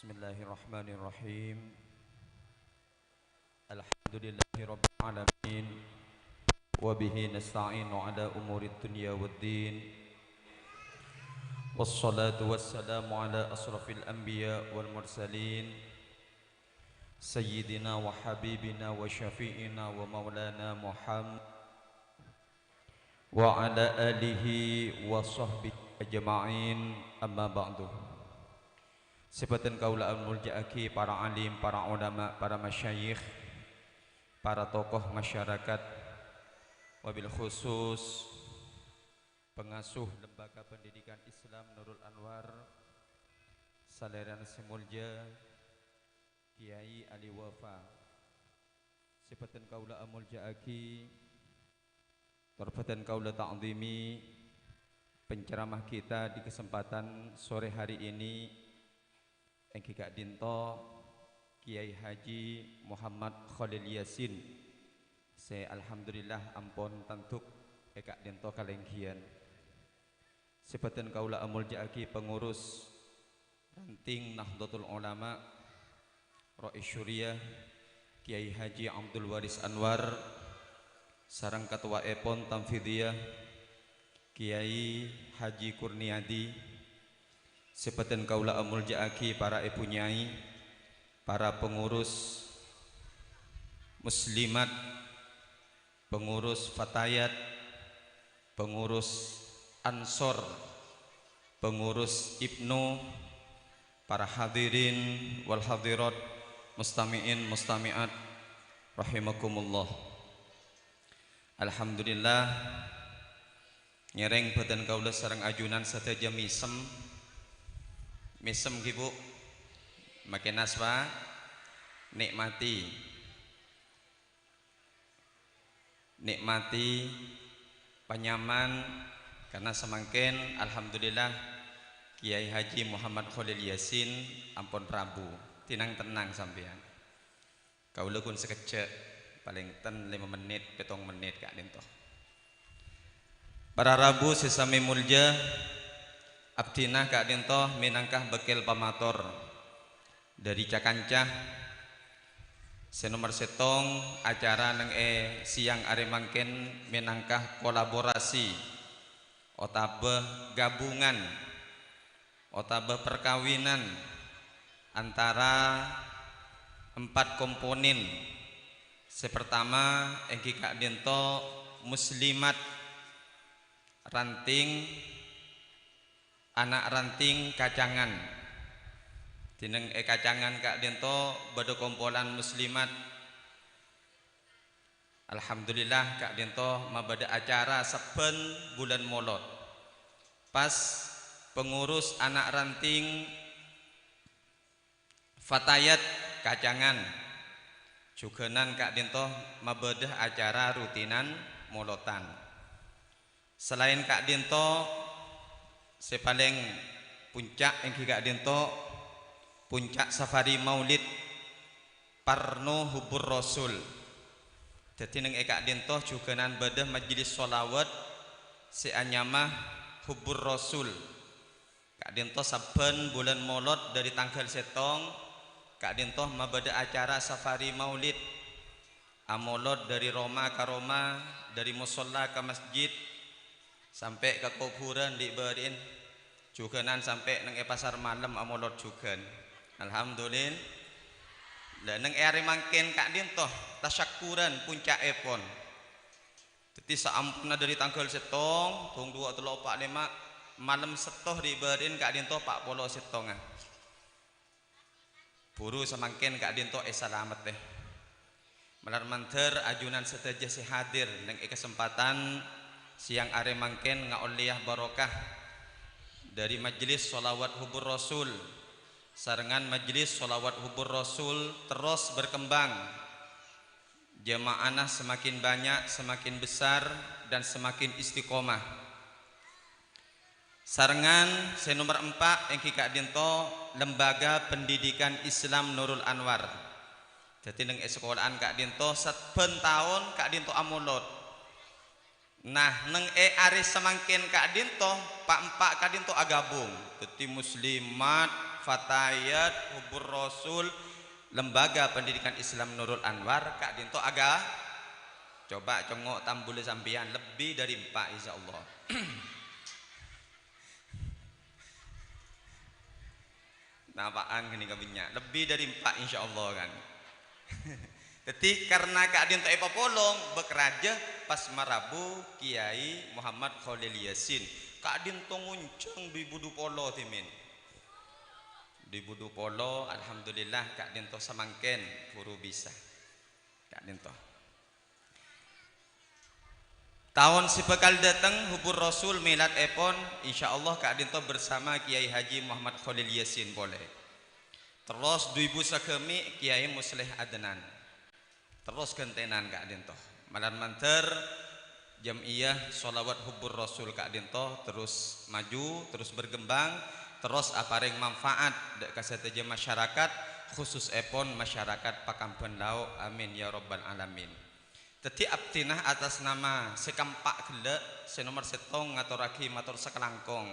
بسم الله الرحمن الرحيم. الحمد لله رب العالمين، وبه نستعين على أمور الدنيا والدين. والصلاة والسلام على أشرف الأنبياء والمرسلين، سيدنا وحبيبنا وشفيعنا ومولانا محمد وعلى آله وصحبه أجمعين، أما بعد. Sè bhâdhân kaulâ amoljâ'aghi para alim, para ulama, para masyayikh, para tokoh masyarakat, wabil khusus pengasuh Lembaga Pendidikan Islam Nurul Anwar, salèrana sè moljâ Kiai Ali Wafa. Sè bhâdhân kaulâ amoljâ'aghi, tor bhâdhân kaulâ ta'dhimi penceramah kita di kesempatan sore hari ini, èngghi ka'dinto Kiai Haji Muhammad Khalil Yasin, sè alhamdulillah ampon tandhuk è ka'dinto kalèngghiyân. Sè bhâdhân kaulâ amoljâ'aghi pengurus ranting Nahdlatul Ulama, Rais Syuriah, Kiai Haji Abdul Waris Anwar, sareng katowaèpon Tanfidiyah, Kiai Haji Kurniadi, Sè bhâdhân kaulâ amolja'aghi para èbhu nyai, para pengurus muslimat, pengurus fatayat, pengurus ansor, pengurus ibnu, para hadirin wal hadirat, mustami'in mustami'at, rahimakumullah. Alhamdulillah, ngèrèng bhâdhân kaulâ sareng ajunan sadhâjâ mèsem. Mèsem, ghi, Bu? Makènas, Pak. Nikmati. Nikmati panyaman, karna samangkèn, alhamdulillah, Kiai Haji Muhammad Kholil Yasin ampon rabu. Tènang-tennang sampèyan. Kaulâ ghun sakejjhâ', palèng ten lèma mennit, pèttong mennit ka'dinto. Para rabu sè samè molja, abdhina ka'dinto mènangka bâkkèl pamator dhâri ca-kanca. Sè nomer sèttong, acara neng è sèyang arè mangkèn mènangka kolaborasi otabâ gabungan otabâ parkabinan antara empat komponen. Sè partama èngghi ka'dinto muslimat ranting, ana' ranting kacangan. Dhinèng è kacangan ka'dinto bâdâ kompolan muslimat. Alhamdulillah, ka'dinto mabâdâ acara sabbhân bulân Molod. Pas pengurus ana' ranting fatayat kacangan, jhughânan ka'dinto mabâdâ acara rutinan Molodan. Salaèn ka'dinto, sè palèng puncak èngghi ka'dinto puncak safari maulid Parno Hubbur Rasul. Dhâddhi neng è ka'dinto jhughânan bâdâ majelis sholawat sè anyama Hubbur Rasul. Ka'dinto sabbhân bulân Molod dhâri tangghâl sèttong, ka'dinto mabâdâ acara safari maulid. Amolod dhâri roma ka roma, dhâri mosolla ka masjid, sampè' ka kobhurân dhi'-bâri'in. Jhughânan sampè' neng è pasar malem amolod jhughân. Alhamdulillah. Lah, neng è arè mangkèn ka'dinto tasyakkuran punca'èpon. Dhâddhi saamponna dhâri tangghâl sèttong, tong duwâ', tello', pa', lèma', malem sèttong dhi'-bâri'in ka'dinto pa' polo sèttongnga. Buru samangkèn ka'dinto èsalamettè. Malar mandhâr ajunan sadhâjâ sè hadir neng è kasempatan sèyang arè mangkèn ngaollèya barokah dhâri majelis sholawat Hubbur Rasul, sarengngan majelis sholawat Hubbur Rasul terros berkembang. Jamaahna semakin banyak, semakin besar, dan semakin istiqomah. Sarengngan sè nomer empa' èngghi ka'dinto Lembaga Pendidikan Islam Nurul Anwar. Dhâddhi neng è sakola'an ka'dinto sabbhân taon ka'dinto amolod. Nah, neng è arè samangkèn ka'dinto, pa'-empa' ka'dinto agabung. Dhâddhi muslimat, fatayat, Hubbur Rasul, Lembaga Pendidikan Islam Nurul Anwar ka'dinto aga-, coba congngo' tambulâ sampèyan, lebbi dhâri empa', insyaallah. Napa'an ghânèka bânnya', lebbi dhâri empa', insyaallah, kan. Dhâddhi, karna ka'dinto èpapolong, bâk rajâ pas marabu Kiai Muhammad Kholil Yasin. Ka'dinto ngonjhâng dhu èbu dhu polo, dhimèn. Dhu èbu dhu polo, alhamdulillah, ka'dinto samangkèn buru bisa. Ka'dinto. Taon sè bhâkal dâteng, Hubbur Rasul miladèpon, insyaallah, ka'dinto bersama Kiai Haji Muhammad Kholil Yasin polè. Terros dhu èbu sagâmè' Kiai Musleh Adnan. Terros ghântènan ka'dinto. Malar mandhâr jam'iyah sholawat Hubbur Rasul ka'dinto terros maju, terros berkembang, terros aparèng manfaat dhâ' ka sadhâjâ masyarakat, khususèpon masyarakat Pakambân Lao'. Amin ya rabbal alamin. Dhâddhi abdhina atas nama sè kaempa' ghellâ', sè nomer sèttong ngatorraghi mator sakalangkong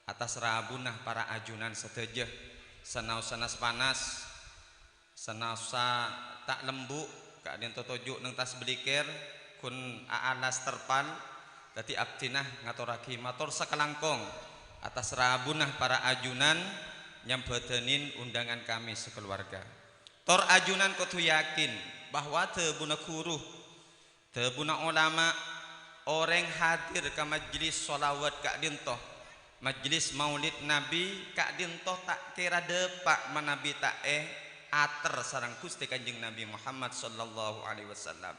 atas rabuna para ajunan sadhâjâ, sanaossa nas-panas, sanaossa ta' lembu', ka'dinto toju' neng Tasbeliker, ghun aalas terpal, dhâddhi abdhina ngatorraghi mator sakalangkong. Atas rabuna para ajunan nyambhâdhânin undangan kami sakaluwarga. Tor ajunan kodhu yakin bahwa dhâbuna ghuru, dhâbuna olama, orèng hadir ka majlis sholawat ka'dinto, majlis maulid Nabi ka'dinto ta' kèra dâpa' manabi ta' èater sareng Ghustè Kanjeng Nabi Muhammad sallallahu alaihi wasallam.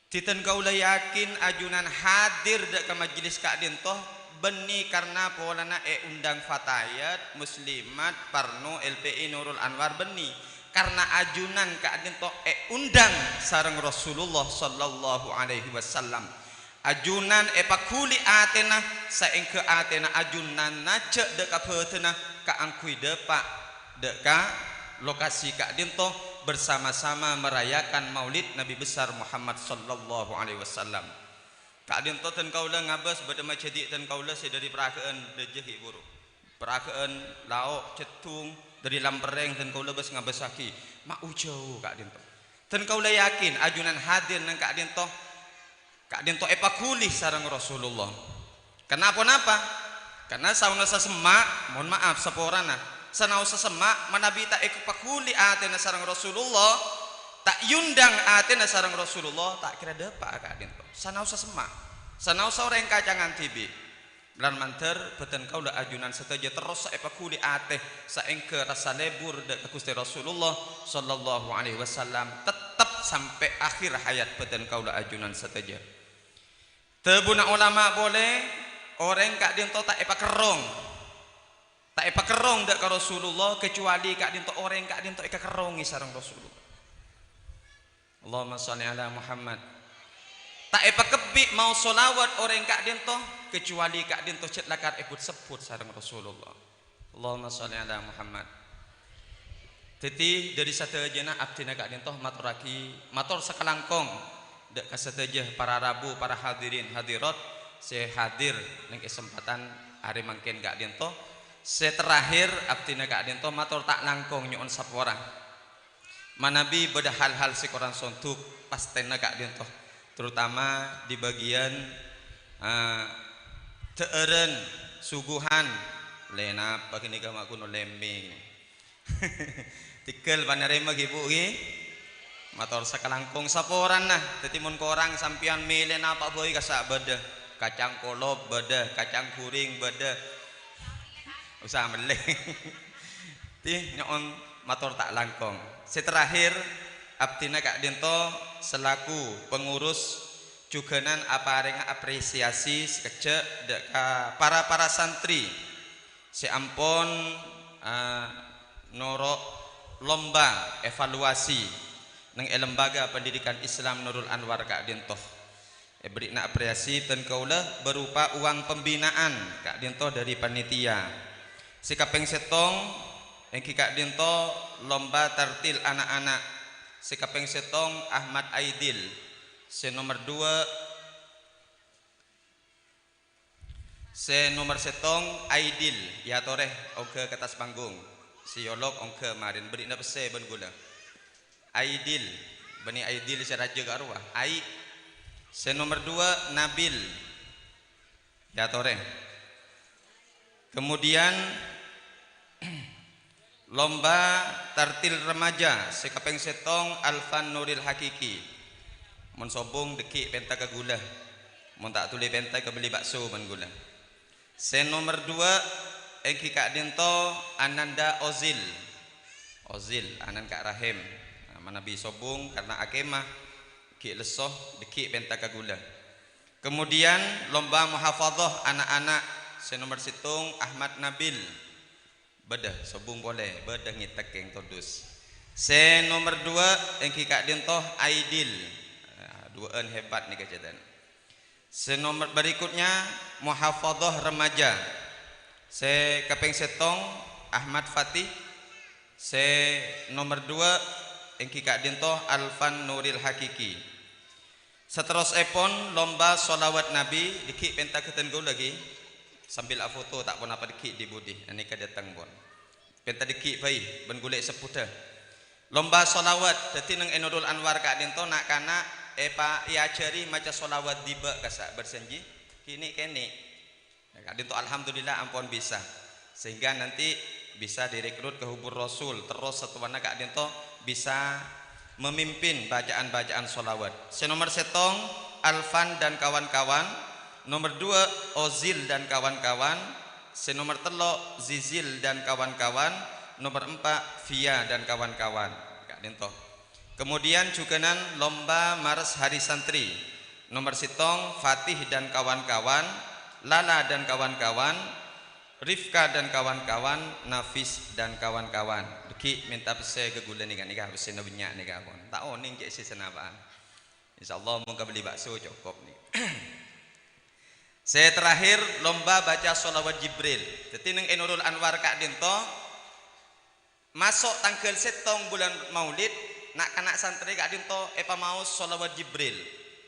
Dhâddhi dhân kaulâ yakin ajunan hadir dâ' ka majlis ka'dinto bânnè karna polana èondhâng Fatayat, Muslimat, Parno, L P I Nurul Anwar bânnè. Karna ajunan ka'dinto èondhâng sareng Rasulullah sallallahu alaihi wasallam. Ajunan èpaghuli atèna, saèngghâ atèna ajunan najjhâ' dâ' ka bâdânna kaangghuy dâpa' dâ' ka lokasi ka'dinto bersama-sama merayakan Maulid Nabi Besar Muhammad sallallahu alaihi wasallam. Ka'dinto dhân kaulâ ngabâs bâdâ majhâdi' dhân kaulâ sè dâri Paraghâ'ân dâjâ ghi' buru. Paraghâ'ân, Lao', Jeddhung, dâri Lamperrèng dhân kaulâ bâs ngabâssaghi. Ma' ojhâu ka'dinto. Dhân kaulâ yakin ajunan hadir neng ka'dinto, ka'dinto èpaghuli sareng Rasulullah. Karna ponapa? Karna saonaosa semma', mohon maaf, saporana. Sanaosa semma', manabi ta' èpaghuli atèna sareng Rasulullah, ta' èondhâng atèna sareng Rasulullah, ta' kèra dâpa'a ka'dinto. Sanaosa semma'. Sanaosa orèng kacangan dhibi'. Lan mandhâr bâdân kaulâ ajunan sadhâjâ terrosa èpaghuli atè saèngghâ rassa lebur dâ' ka Ghustè Rasulullah sallallahu alaihi wasallam tettep sampè' akhir hayat bâdân kaulâ ajunan sadhâjâ. Dhâbuna olama polè, orèng ka'dinto ta' èpakerrong. Ta' èpakerrong dâ' ka Rasulullah, kecuali ka'dinto orèng ka'dinto èkakerrongè sareng Rasulullah. Allahumma shalli ala Muhammad. Ta' èpakabbhi maos sholawat orèng ka'dinto, kecuali ka'dinto jhât lakar èbut-sebbhut sareng Rasulullah. Allahumma shalli ala Muhammad. Dhâddhi, dâri sadhâjâna abdhina ka'dinto matorraghi, mator sakalangkong dâ' ka sadhâjâ para rabu, para hadirin hadirat sè hadir neng kesempatan arè mangkèn ka'dinto. Sè terakhir, abdhina ka'dinto mator ta' langkong nyo'on sapora. Manabi bâdâ hal-hal sè korang sonduk, pastèna ka'dinto, terutama di bagian, eh, dhâ'ârân, suguhan, lè napa ghânèka ma' ghun lemmèng. Tèghâl panarèma ghi, Bu, ghi? Mator sakalangkong saporana. Dhâddhi mon korang sampèyan mèlè napa bhâi kassa' bâdâ. Kacang kolop bâdâ, kacang ghuring bâdâ. Usaha mellè. Ti, nyo'on mator ta' langkong. Sè terakhir, abdhina ka'dinto selaku pengurus jhughânan aparènga apresiasi sakejjhâ' dâ' ka para-para santri sè ampon, eh, noro' lomba evaluasi neng è Lembaga Pendidikan Islam Nurul Anwar ka'dinto. Èbherri'na apresiasi bân kaulâ berupa uang pembinaan ka'dinto dâri panitia. Sè kapèng sèttong èngghi ka'dinto lomba tartil ana'-ana'. Sè kapèng sèttong Ahmad Aidil. Sè nomer dua, sè nomer sèttong Aidil, èyatorè ongghâ ka attas panggung. Sè yolok ongghâ marèn, bherri'na pèssè bân ghulâ. Aidil, bânnè Aidil sè rajâ ka'rowa. Ai. Sè nomer dua, Nabil. Èyatorè. Kemudian, lomba tartil remaja sè kapèng sèttong, Alfan Nuril Hakiki. Mon sobung, dâgghi' pènta ka ghulâ. Mon ta' dhuli pènta, kabelli bakso bân ghulâ. Sè nomer dua èngghi ka'dinto Ananda Ozil. Ozil, anan Ka' Rahim. Nah, manabi sobung karna akemah, ghi' lesso, dâgghi' pènta ka ghulâ. Kemudian, lomba muhafadhah ana'-ana', sè nomer sèttong Ahmad Nabil. Bâdâ, sobung polè, bâdâ ngètèk kèng todus. Sè nomer dua èngghi ka'dinto Aidil. Nah, duwâ'ân hebat nèka jhâdhân. Sè nomer berikutnya, muhafadhah remaja. Sè kapèng sèttong, Ahmad Fatih. Sè nomer dua èngghi ka'dinto Alfan Nuril Hakiki. Saterrossèpon, lomba sholawat Nabi, dâgghi' pènta ghâdhân ghulâ ghi. Sambil afoto, ta' ponapa dâgghi' di-budi, anèka dâteng pon. Pènta dâgghi' bhâi, bân ghulâ èsebbhudhâ. Lomba sholawat, dâddhi neng è Nurul Anwar ka'dinto na'-kana' èpa-, èajhâri maca sholawat dibâ' kassa' berjanji, kènè'-kènè'. Ka'dinto alhamdulillah ampon bisa. Sehingga nanti bisa direkrut ke Hubur Rasul, terros satuwanna ka'dinto bisa memimpin bacaan-bacaan sholawat. Sè nomer sèttong, Alfan dan kawan-kawan. Nomer dua, Ozil dan kawan-kawan. Sè nomer tello', Zizil dan kawan-kawan. Nomer empat, Via dan kawan-kawan. Ka'dinto. Kemudian jughânan lomba Mares Hari Santri. Nomer sèttong, Fatih dan kawan-kawan, Lala dan kawan-kawan, Rifka dan kawan-kawan, Nafis dan kawan-kawan. Dhâggi' mènta pèssè ka ghulâ nèka, nèka pèssèna bânnya' nèka pon. Ta' onèng cè' sè sanapa'an. Insyaallah mon kabelli bakso cokop nèka. Sè terakhir, lomba baca sholawat Jibril. Dhâddhi neng è Nurul Anwar ka'dinto, maso' tangghâl sèttong bulân Maulid, na'-kana' santrè ka'dinto èpamaos sholawat Jibril.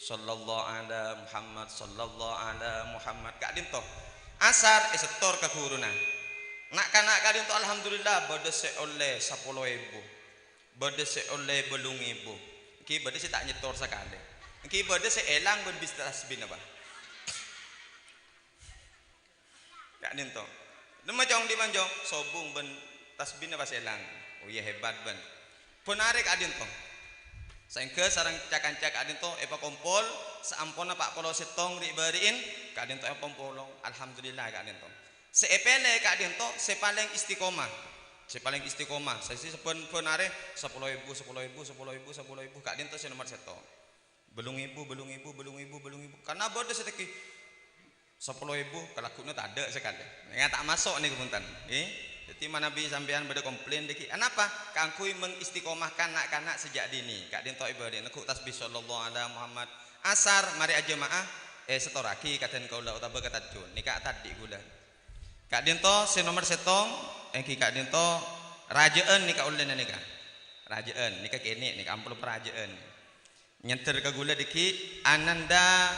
Sallallahu ala Muhammad, sallallahu ala Muhammad, ka'dinto. Asar èsettor ka ghuruna. Na'-kana' ka'dinto alhamdulillah bâdâ sè ollè sapolo èbu, bâdâ sè ollè bâllung èbu. Èngghi bâdâ sè ta' nyettor sakalè. Èngghi bâdâ sè èlang bân bis tasbihna, Pak. Ka'dinto. Dimma, Cong, dimma, Cong? Sobung bân tasbihna pas èlang. Oh iyâ, hebat bân. Bân arè ka'dinto. Saèngghâ sareng ca-kanca ka'dinto èpakompol, saamponna pa' polo sèttong ri'-bâri'in, ka'dinto èpakompol. Alhamdulillah ka'dinto. Sè èpèlè ka'dinto sè palèng istiqomah. Sè palèng istiqomah. Sè, sè sabbhân-bhân arè sapolo èbu, sapolo èbu, sapolo èbu, sapolo èbu, ka'dinto sè nomer sèttong. Bâllung èbu, bâllung èbu, bâllung èbu, bâllung èbu. Karna bâdâ sè tèkè sapolo èbu, kalagghu'na tadâ' sakalè. Ya, ta' maso' nèko, bhunten. Eh? Dhâddhi, manabi sampèyan bâdâ komplain dhâggi', anapa? Kaangghuy mengistiqomahkan na'-kana' sajâk dinè. Ka'dinto èbâli, neggu' tasbih sallallahu ala Muhammad. Asar, marè ajâma'ah, eh, sèttorraghi ka dân kaulâ otabâ ka Tajun. Nèka atadhi' ghulâ. Ka'dinto sè nomer sèttong, èngghi ka'dinto rajâ'ân nèka ollèna nèka. Rajâ'ân, nèka kènè', nèka amplop rajâ'ân. Nyandher ka ghulâ dhâggi', Ananda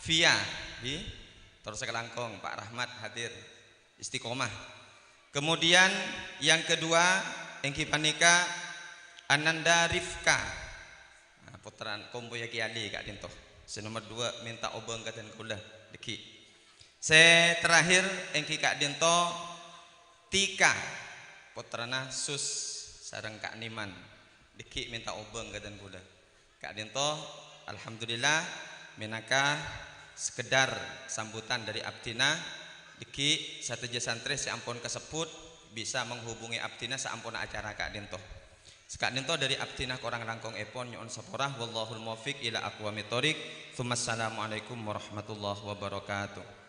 Via, ngghi. Terros kalangkong, Pak Rahmat hadir, istiqomah. Kemudian yang kedua, èngghi panèka Ananda Rifka. Nah, pottrana kompoyya Kè Ali ka'dinto. Sè nomer dua mènta obâng ka dân kaulâ dhâggi'. Sè terakhir èngghi ka'dinto Tika, pottrana Sus sareng Ka' Niman. Dhâggi' mènta obâng ka dân kaulâ. Ka'dinto, alhamdulillah, mènangka sekedar sambutan dâri abdhina, dhâggi' sadhâjâ santrè sè ampon kasebbhut bisa menghubungi abdhina saamponna acara ka'dinto. Saka'dinto dâri abdhina korang langkongèpon nyo'on saporah. Wallahul muwaffiq ila aqwamit thoriq. Tsummassalamualaikum warahmatullahi wabarakatuh.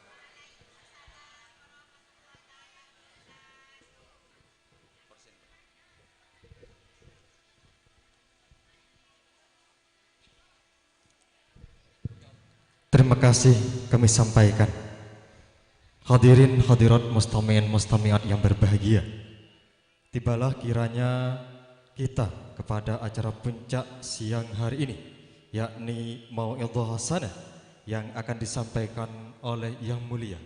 Terima kasih kami sampaikan. Hadirin hadirat, mustami'in mustami'at yang berbahagia. Tibalah kiranya kita kepada acara puncak siang hari ini, yakni Mau'idhah Hasanah yang akan disampaikan oleh Yang Mulia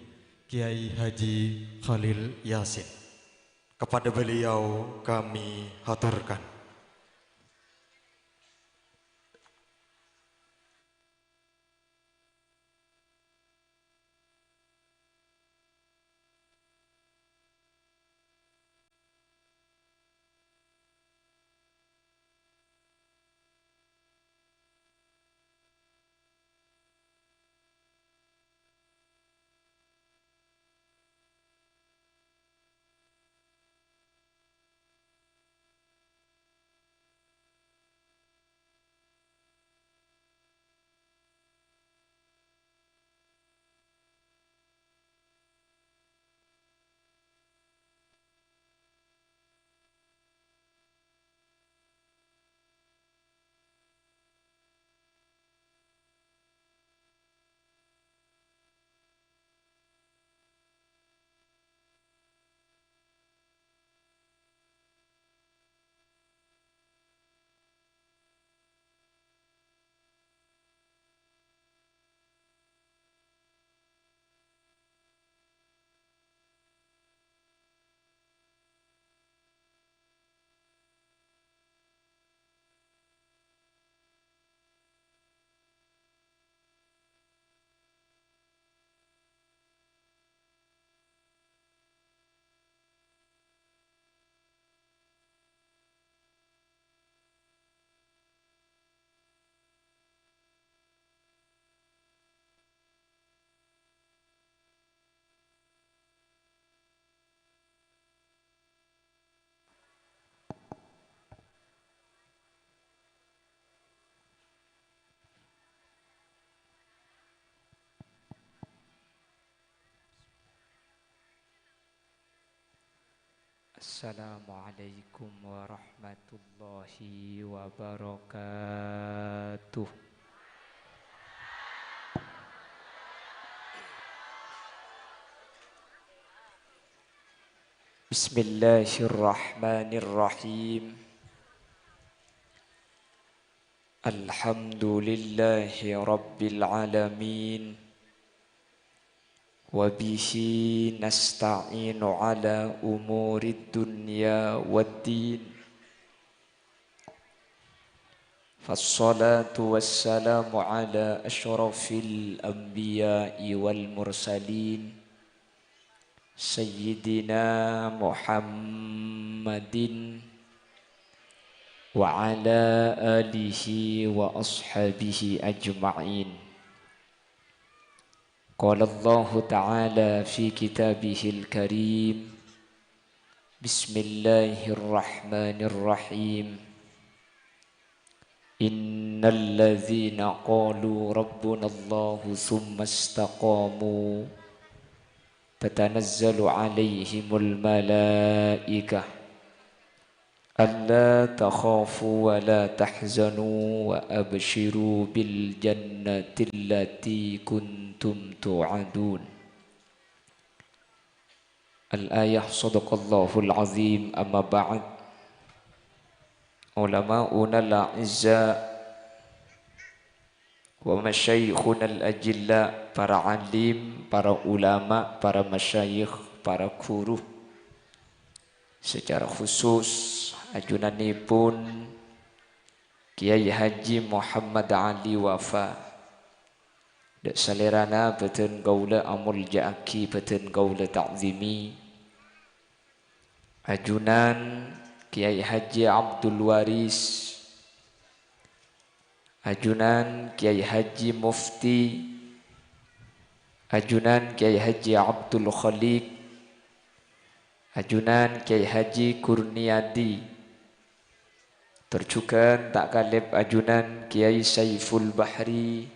Kiai Haji Khalil Yasin. Kepada beliau kami haturkan. Assalamualaikum warahmatullahi wabarakatuh. Bismillahirrahmanirrahim. Alhamdulillahi rabbil alamin. Wa bihi nasta'inu ala umurid dunya waddin. Fassalatu wassalamu ala asyrafil anbiya'i wal mursalin, Sayyidina Muhammadin wa ala alihi wa ashabihi ajma'in. Qala Allahu ta'ala fi kitabihil karim, Bismillahirrahmanirrahim. Innal ladzina qalu rabbunallahu tsumma istaqamu tatanazzalu 'alaihimul malaikah alla takhafu wa la tahzanu wa absyiru bil jannati allati kuntum tu'adun. Al-ayah, sadaqallahul azim, amma ba'd. Ulama'unal a'izza wa masyayikhunal ajilla, para alim, para ulama, para masyayikh, para guru. Secara khusus, ajunanipun Kiai Haji Muhammad Ali Wafa. Dâ' salèrana bâdhân kaulâ amolja'aghi, bâdhân kaulâ ta'zimi. Ajunan Kiai Haji Abdul Waris, ajunan Kiai Haji Mufti, ajunan Kiai Haji Abdul Khaliq, ajunan Kiai Haji Kurniadi, tor jhughân ta' kalèp ajunan Kiai Saiful Bahri,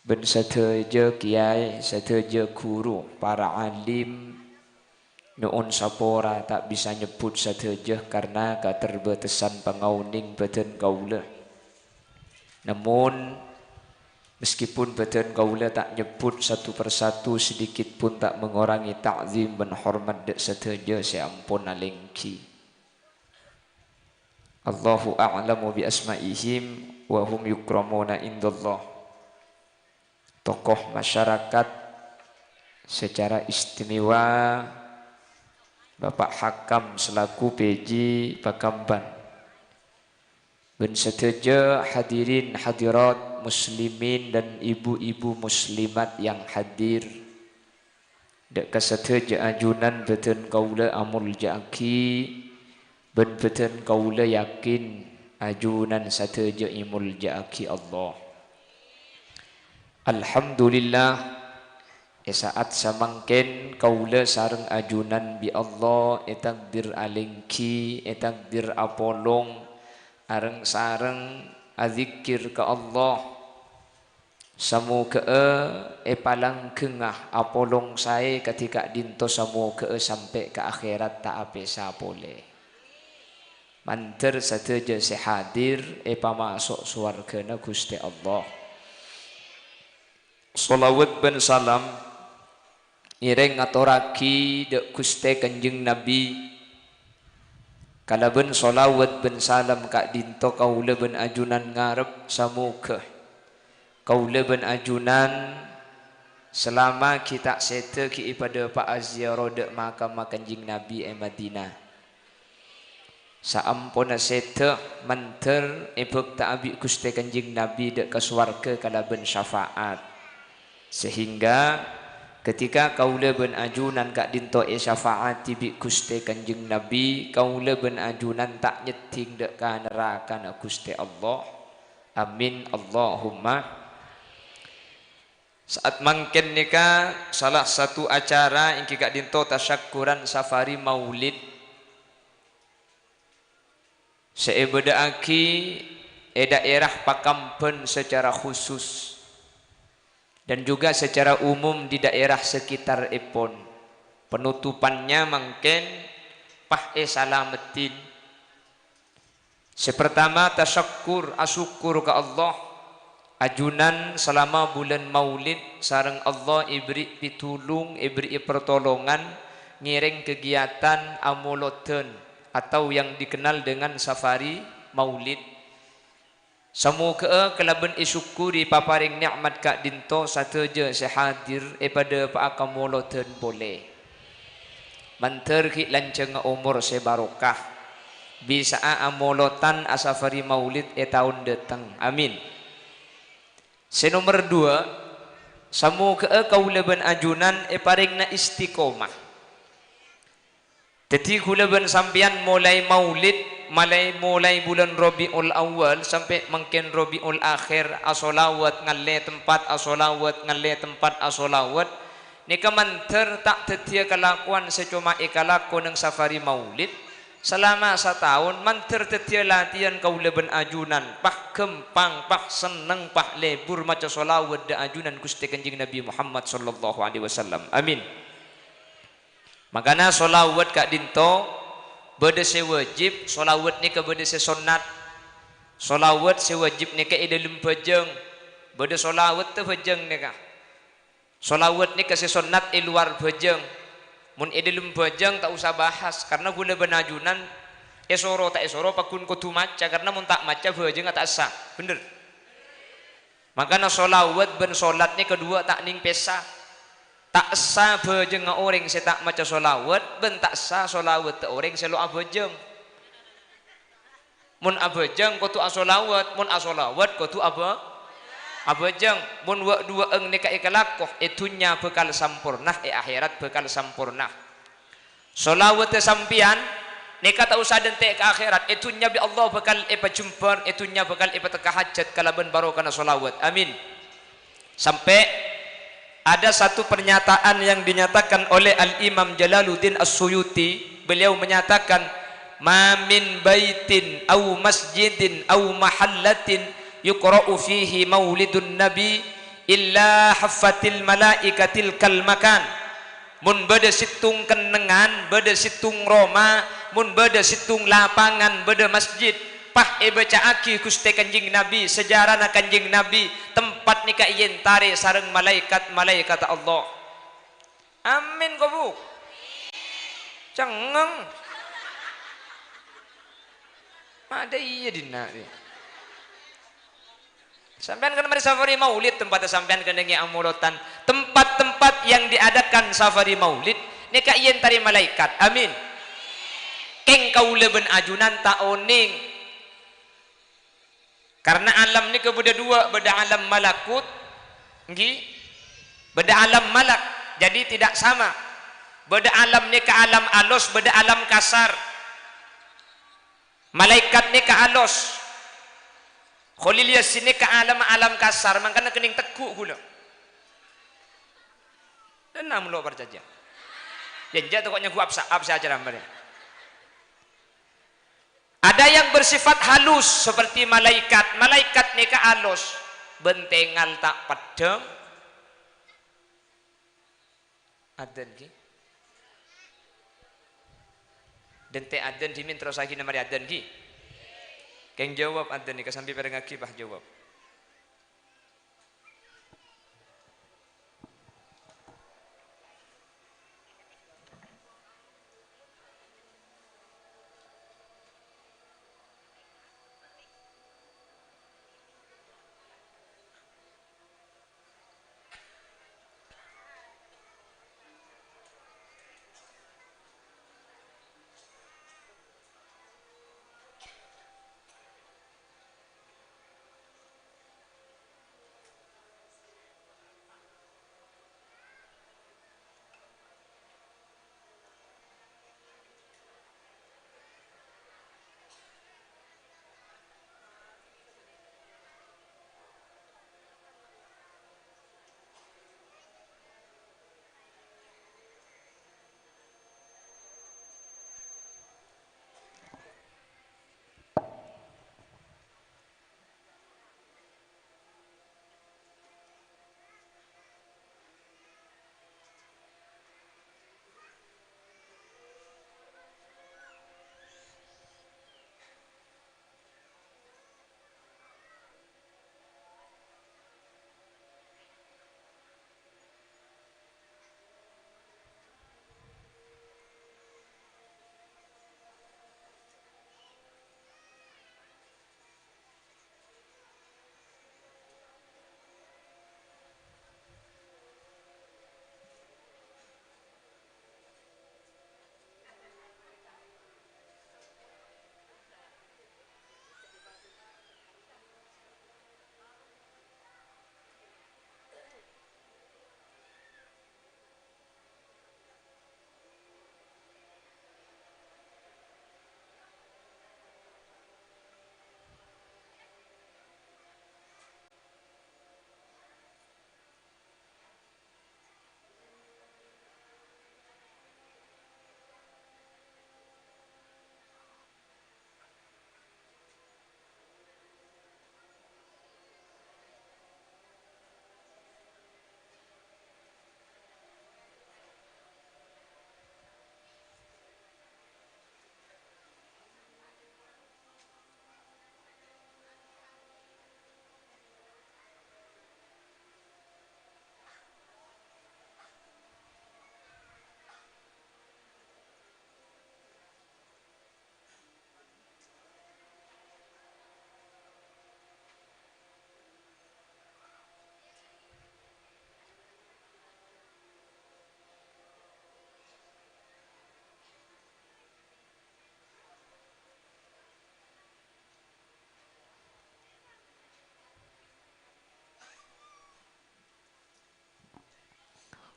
bân sadhâjâ kiai, sadhâjâ ghuru, para alim, nyo'on sapora ta' bisa nyebbhut sadhâjâ karna katerbatasan pangaonèng bâdhân kaulâ. Namon, meskipun bâdhân kaulâ ta' nyebbhut satu persatu, sedikit pun ta' mengurangi ta'zim bân hormat dâ' sadhâjâ sè ampon alèngghi. Allahu a'lamu bi asma'ihim wa hum yukramuna indallah. Tokoh masyarakat, secara istimewa Bapak Hakam selaku P J Pakamban, bân sadhâjâ hadirin hadirat muslimin dan ibu-ibu muslimat yang hadir. Dâ' ka sadhâjâ ajunan bâdhân kaulâ amolja'aghi, bân bâdhân kaulâ yakin ajunan sadhâjâ èmolja'aghi Allah. Alhamdulillah, è sa'at samangkèn kaulâ sareng ajunan bi' Allah ètakdir alèngghi, ètakdir apolong, areng-sareng adzikkèr ka Allah. Samoghâ'â èpalanggengnga apolong saè kadhi ka'dinto, samoghâ'â sampè' ka akhèrat ta' apèsa polè. Mandhâr sadhâjâ sè hadir èpamaso' sowarghâna Ghustè Allah. Shalawat bân salam ngèrèng ngatorraghi dâ' Ghustè Kanjeng Nabbhi. Kalabân shalawat bân salam ka'dinto kaulâ bân ajunan ngarep, samoghâ kaulâ bân ajunan salama ghi' ta' sèdhâ ghi' èpadâpa'a ziyarah dâ' makamma Kanjeng Nabbhi è Madinah. Saamponna sèdhâ mandhâr èbhâkta'a bi' Ghustè Kanjeng Nabbhi dâ' ka sowarghâ kalabân syafa'at. Sehingga ketika kaulâ bân ajunan ka'dinto èsyafa'ati bi' Ghustè Kanjeng Nabbhi, kaulâ bân ajunan ta' nyeddhing dâ' ka narakana Ghustè Allah. Amin, Allahumma. Sa'at mangkèn nèka salah satu acara èngghi ka'dinto tasyakkuran safari maulid sè èbâdâ'aghi è daerah Pakamban secara khusus dan juga secara umum di daerah sekitarèpon. Penutupannya mangkèn pas èsalameddhin. Sè partama, tasyakkur, asokkor ka Allah. Ajunan salama bulân Maulid sareng Allah èberri' pitulung, èberri' pertolongan ngèrèng kegiatan amolodhân atau yang dikenal dengan Safari Maulid. Samoghâ'â kalabân èsokkori paparèng nè'mat ka'dinto sadhâjâ sè hadir èpadâpa'a kamolodhân polè. Mandhâr ghi' lanjhângnga omor sè barokah, bisa'a amolodhân asafari maulid è taon dâteng. Amin. Sè nomer duwâ', samoghâ'â kaulâ bân ajunan èparèngana istiqomah. Dhâddhi, kaulâ bân sampèyan molaè maulid, malè-, molaè bulân Rabiul Awal sampè' mangkèn Rabiul Akhir, asholawat ngallè tempat, asholawat ngallè tempat, asholawat. Nèka mandhâr ta' dhâddhiyâ kalakowan sè coma èkalako neng safari maulid. Salama sataon, mandhâr dhâddhiyâ latèyan kaulâ bân ajunan, pas ghâmpang, pas senneng, pas lebur maca sholawat dâ' ajunan Ghustè Kanjeng Nabi Muhammad sallallahu alaihi wasallam. Amin. Mangkana sholawat ka'dinto bâdâ sè wajib, sholawat nèka bâdâ sè sonnat. Sholawat sè wajib nèka è dâlem bhâjâng, bâdâ sholawatta bhâjâng nèka. Sholawat nèka sè sonnat è lowar bhâjâng. Mon è dâlem bhâjâng ta' osa bahas, karna kaulâ bân ajunan èsoro ta' èsoro paggun kodhu maca, karna mon ta' maca bhâjângnga ta' essa. Bhender? Mangkana sholawat bân sholat nèka duwâ' ta' nèng pèsa. Ta' essa bhâjângnga orèng sè ta' maca sholawat, bân ta' essa sholawatta orèng sè lo' abhâjâng. Mon abhâjâng kodhu asholawat, mon asholawat kodhu abhâ-, abhâjâng. Mon wâ'-duwâ'eng nèka èkalako, è dhunnya bhâkal samporna, è akhèrat bhâkal samporna. Sholawatta sampèyan nèka ta' osa dântè' ka akhèrat. È dhunnya bi' Allah bhâkal èpajembhâr, è dhunnya bhâkal èpatekka hajhât kalabân barokana sholawat. Amin. Sampè' ada satu pernyataan yang dinyatakan oleh Al-Imam Jalaluddin As-Suyuti. Beliau menyatakan, "Ma min baitin au masjidin au mahallatin yuqra'u fihi maulidun nabi illa haffatil malaikatil kal makan." Mon bâdâ sèttong kennengngan, bâdâ sèttong roma, mon bâdâ sèttong lapangan, bâdâ masjid, pas èbâca'aghi Ghustè Kanjeng Nabi, sejarana Kanjeng Nabi, tempat nèka èyentarè sareng malaèkat-malaèkatta Allah. Amin, ko, Bu? Cengngeng. Mada iyâ dinna', iyâ. Sampèyan kan marè safari maulid, tempatta sampèyan kennengngè amolodhân. Tempat-tempat yang diadakan safari maulid, nèka èyentarè malaèkat. Amin. Kèng kaulâ bân ajunan ta' onèng. Karna alam nèka bâdâ duwâ', bâdâ alam malakut, ènggi, bâdâ alam malak. Jadi tidak sama. Bâdâ alam nèka alam alos, bâdâ alam kasar. Malaèkat nèka alos. Kholil Yasin nèka alam, alam kasar, mangkana kennèng tegghu' ghulâ. Dâ' namong lo' parcajâ. Jhânjhâ' tako' nyangghu' apsa-, apsa acara mbarè. Ada yang bersifat halus seperti malaikat. Malaikat nèka alos. Bân tèngal ta' peddhâng. Adzan, ghi? Dântè' adzan dhimèn terrossaghi namong marè adzan, ghi? Kèng jawab adzan nèka, sambi pèrèngngaghi, pas jawab.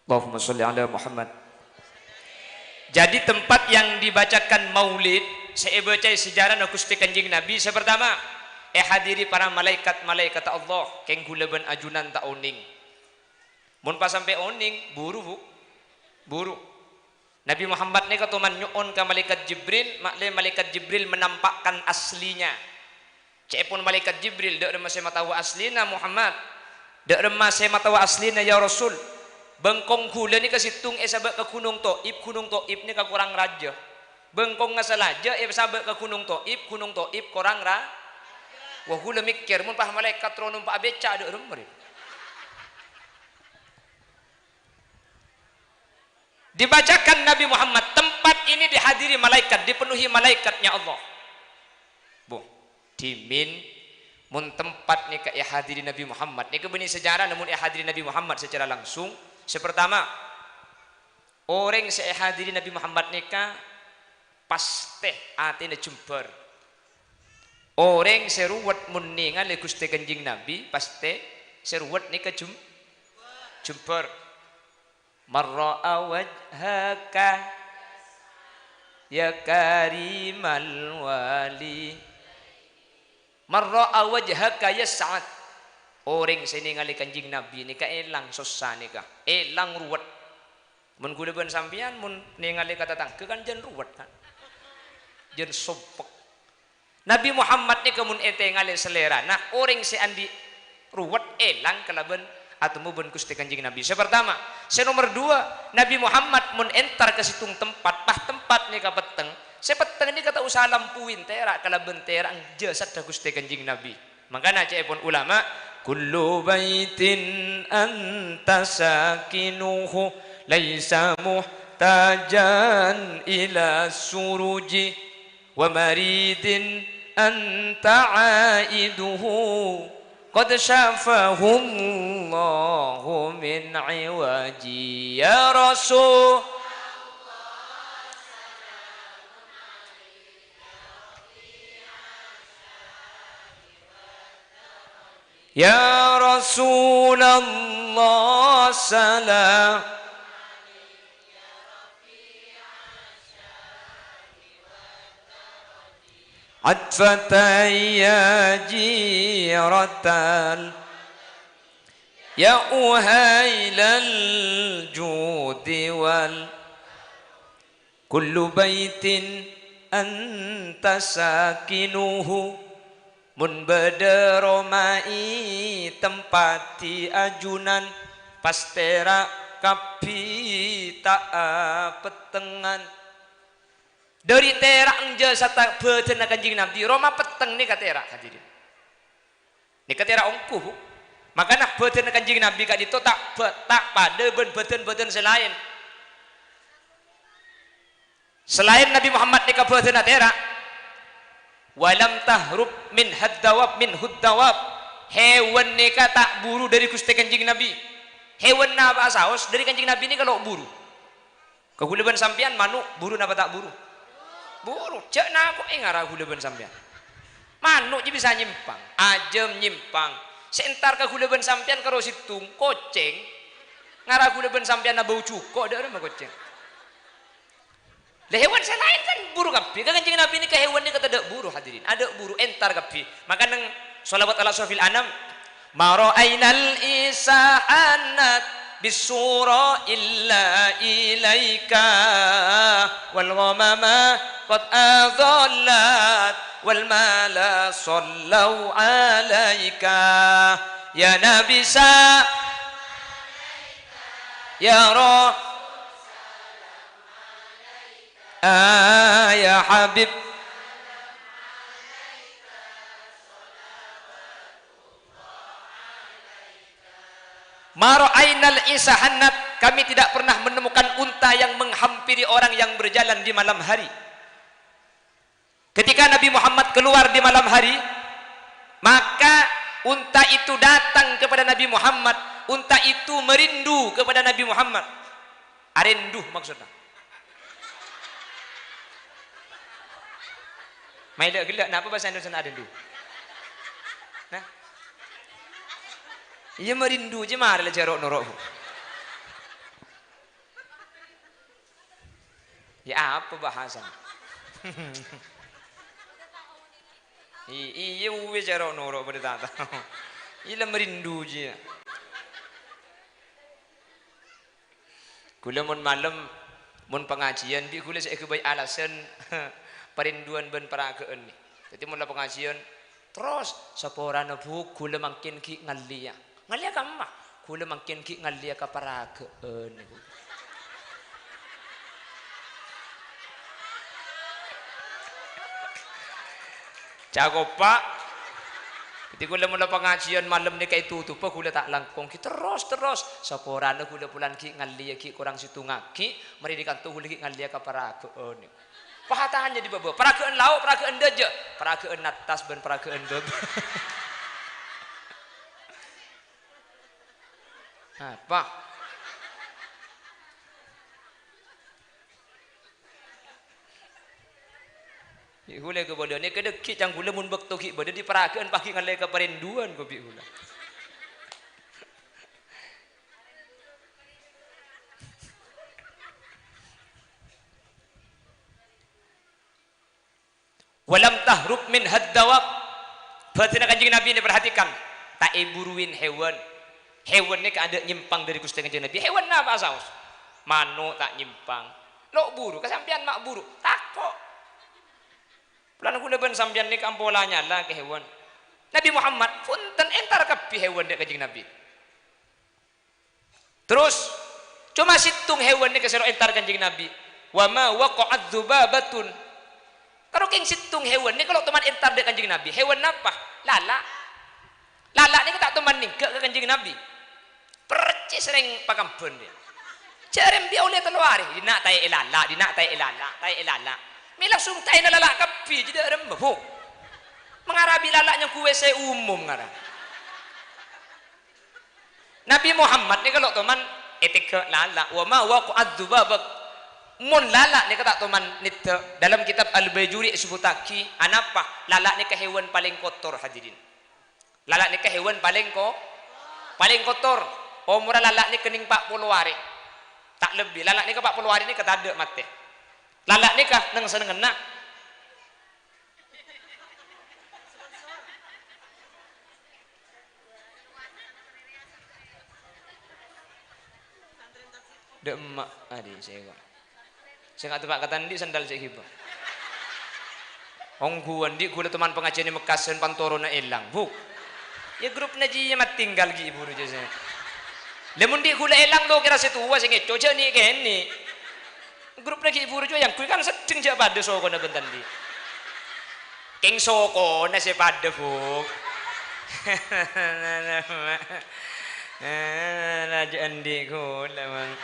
Allahumma sholli ala Muhammad. Jadi, tempat yang dibacakan maulid, sè èbâcaè sejarana Ghustè Kanjeng Nabi, sè pertama, èhadiri para malaèkat-malaèkatta Allah, kèng ghulâ bân ajunan ta' onèng. Mon pas sampè' onèng, buru, Bu. Buru. Nabi Muhammad nèka toman nyo'on ka Malaèkat Jibril, ma'lè Malaèkat Jibril menampakkan aslinya. Ca'èpon Malaèkat Jibril, "Dâ' remma sè mataowa aslina, Muhammad? Dâ' remma sè mataowa aslina, ya Rasul? Bengkong ghulâ nèka sèttong èsabâ' ka Ghunong Thaif, Ghunong Thaif nèka korang rajâ. Bengkong ngasalaja èsabâ' ka Ghunong Thaif, Ghunong Thaif korang ra-," Wah, ghulâ mèkkèr, "Mon pas malaèkat rowa nompa'a bèca', dâ' remma rè?" Dibacakan Nabi Muhammad, tempat ini dihadiri malaikat, dipenuhi malaikatnya Allah. Bu, dhimèn, mon tempat nèka èhadiri Nabi Muhammad, nèka bânnè sejarana mon èhadiri Nabi Muhammad secara langsung. Sè pertama, orèng sè èhadiri Nabi Muhammad nèka pastè atèna jembhâr. Orèng sè ruwet mon nèngalè Ghustè Kanjeng Nabi, pastè sè ruwet nèka jem-, jembhâr. "Man ra'a wajhaka ya karimal wali. Man ra'a wajhaka yas'ad." Orèng sè nèngalè Kanjeng Nabi nèka èlang sossa nèka, èlang ruwet. Mon ghulâ bân sampèyan, mon nèngalè ka tatangghâ kan jân ruwet, kan? Jân sompek. Nabi Muhammad nèka mon ètèngalè salèrana, orèng sè andi' ruwet èlang kalabân atemmo bân Ghustè Kanjeng Nabi. Sè pertama. Sè nomer duwâ', Nabi Muhammad mon entar ka sèttong tempat, pas tempat nèka petteng, sè petteng nèka ta' osa lampuwi tèra' kalabân tèra' jasadda Ghustè Kanjeng Nabi. Mangkana ca'èpon ulama, "Kullu baitin anta sakinuhu laisa muhtajan ila suruji, wa maridin anta aiduhu, qad syafahullahu min iwaji." Ya Rasul. Ya Rasulullah, salam. Atfatan ya jiratal, ya uhailal judi wal Kullu baitin anta sakinuhu, mon bâdâ roma'i tempaddhi ajunan, pas tèra' kabbhi ta' apettengngan. Dâri tèra' jasadda bâdânna Kanjeng Nabi, roma petteng nèka tèra', hadirin. Nèka tèra' ongghu, Bu. Mangkana bâdânna Kanjeng Nabi ka'dinto ta' bâ-, ta' padâ bân bâdân-bâdân sè laèn. Sè laèn Nabi Muhammad nèka bâdânna tèra'. "Walam tahrub min haddawab, min huddawab." Hèwan nèka ta' buru dâri Ghustè Kanjeng Nabi. Hèwan napa'a saos, dâri Kanjeng Nabi nèka lo' buru. Ka ghulâ bân sampèyan, mano' buru napa ta' buru? Buru. Jhâ' nako'è ngara ghulâ bân sampèyan. Mano' jiyâ bisa nyèmpang, ajâm nyèmpang. Sè entar ka ghulâ bân sampèyan karo sèttong, kocèng. Ngara ghulâ bân sampèyan abâu jhuko', dâ' remma kocèng. Lah, hèwan sè laèn kan buru kabbhi. Ka Kanjeng Nabi nèka hèwan nèka tadâ' buru, hadirin. Adâ' buru, entar kabbhi. Maka neng shalawat ala asyrafil anam, "Ma ra'ainal isa hannat bisura illa ilaika, wal ghamama qad adhallat, wal mala shallau alaika." Ya Nabi sa-, ya Ra-, ah, ya Habib. "Ma ra'ainal isa hannat," kami tidak pernah menemukan unta yang menghampiri orang yang berjalan di malam hari. Ketika Nabi Muhammad keluar di malam hari, maka unta itu datang kepada Nabi Muhammad, unta itu merindu kepada Nabi Muhammad. Arèndhu maksudnya. Maèla ghellâ', napa bhâsa Indonesiana arèndhu? Nah. Iyâ, marèndhu jiyâ marè la jhâ' ro'-noro'. Ya, apa bahasana? I-, iyâ, uwis, jhâ' ro'-noro' padâ ta' tao. Iyâ la marindu jiyâ. Ghulâ mon malem, mon pangajiân, bi' ghulâ sè èghâbây alasan parinduwân bân paragâ'ân. Dhâddhi, mon la pangajiân, terros, "Saporana, Bu', ghulâ mangkèn ghi' ngallèya." "Ngallèya ka emma?" "Ghulâ mangkèn ghi' ngallèya ka paragâ'ân." Cakop, Pa'. Dhâddhi, ghulâ mon la pangajiân malem nèka ètotobhâ, ghulâ ta' langkong ghi' terros-terros. Saporana ghulâ polana ghi' ngallèya ghi' korang sèttonga ghi', marè è kanto ghulâ ghi' ngallèya ka paragâ'ân. Pas atanya è bâbâ, "Paragâ'ân lao', paragâ'ân dâjâ?" "Paragâ'ân attas bân paragâ'ân bâbâ." Apa? Bi' ghulâ kabâlâna, kadâggi' ca'na ghulâ mon bâkto ghi' bâdâ è paragâ'ân pas ghi' ngallè ka parinduwân ko bi' ghulâ. "Walam tahrub min haddawab." Bâdâna Kanjeng Nabi nè, perhatikan. Ta' èburuwin hèwan. Hèwan nèka adâ' nyèmpang dâri Ghustè Kanjeng Nabi. Hèwan napa saos? Mano' ta' nyèmpang. Lo' buru, ka sampèyan ma' buru. Tako'. Polana ghulâ bân sampèyan nèka ampola nyala ka hèwan. Nabi Muhammad, bhunten, entar kabbhi hèwan dâ' Kanjeng Nabi. Terros, coma sèttong hèwan nèka sè lo' entar Kanjeng Nabi. "Wa ma waqa'at dzubabatun." Karo kèng sèttong hèwan nèka lo' toman entar dâ' Kanjeng Nabi. Hèwan napa? Lala'. Lala' nèka ta' toman nèngghâ' ka Kanjeng Nabi. Percis rèng pakambân, yâ. Jhâ' rèng bi' ollè tello arè. Dinna' taè'è lala', dinna' taè'è lala', taè'è lala'. Mè' langsung taè'na lala' kabbhi, jhâ' dâ' remma, Bu'. Mangarabi lala' nyangghu W C umum ngara. Nabi Muhammad nèka lo' toman ètèghâ' lala', "Wa ma waqa'at dzubabat." Mon lala' nèka ta' toman nèddhâ', dalam kitab Al-Bajuri èsebbhuttaghi, anapa? Lala' nèka hèwan palèng kotor, hadirin. Lala' nèka hèwan palèng ko-, palèng kotor. Omorra lala' nèka nèng pa' polo arè. Ta' lebbi, lala' nèka pa' polo arè nèka tadâ' matè. Lala' nèka neng-sennengnganna. Dâ' emma', adi', sènga'. Sènga' teppa' ka ta' andi' sandal sè èghibâ. Ongghuwân andi' ghulâ toman pangajiân è Mekkasân pantoronna èlang, Bu'. Yâ, grupna jiyâ matinggal ghi' buru jâ sè. Lha, mon andi' ghulâ èlang, lo' kèra sè towa sè ngèco' jâ' nè'-kènè'. Grupna ghi' buru jâ, yâ, ngangghuy kan seddheng jâ' padâ sokona bân ta' andi'. Kèng sokona sè padâ, Bu'. Jâ' andi' ghulâ, Mang.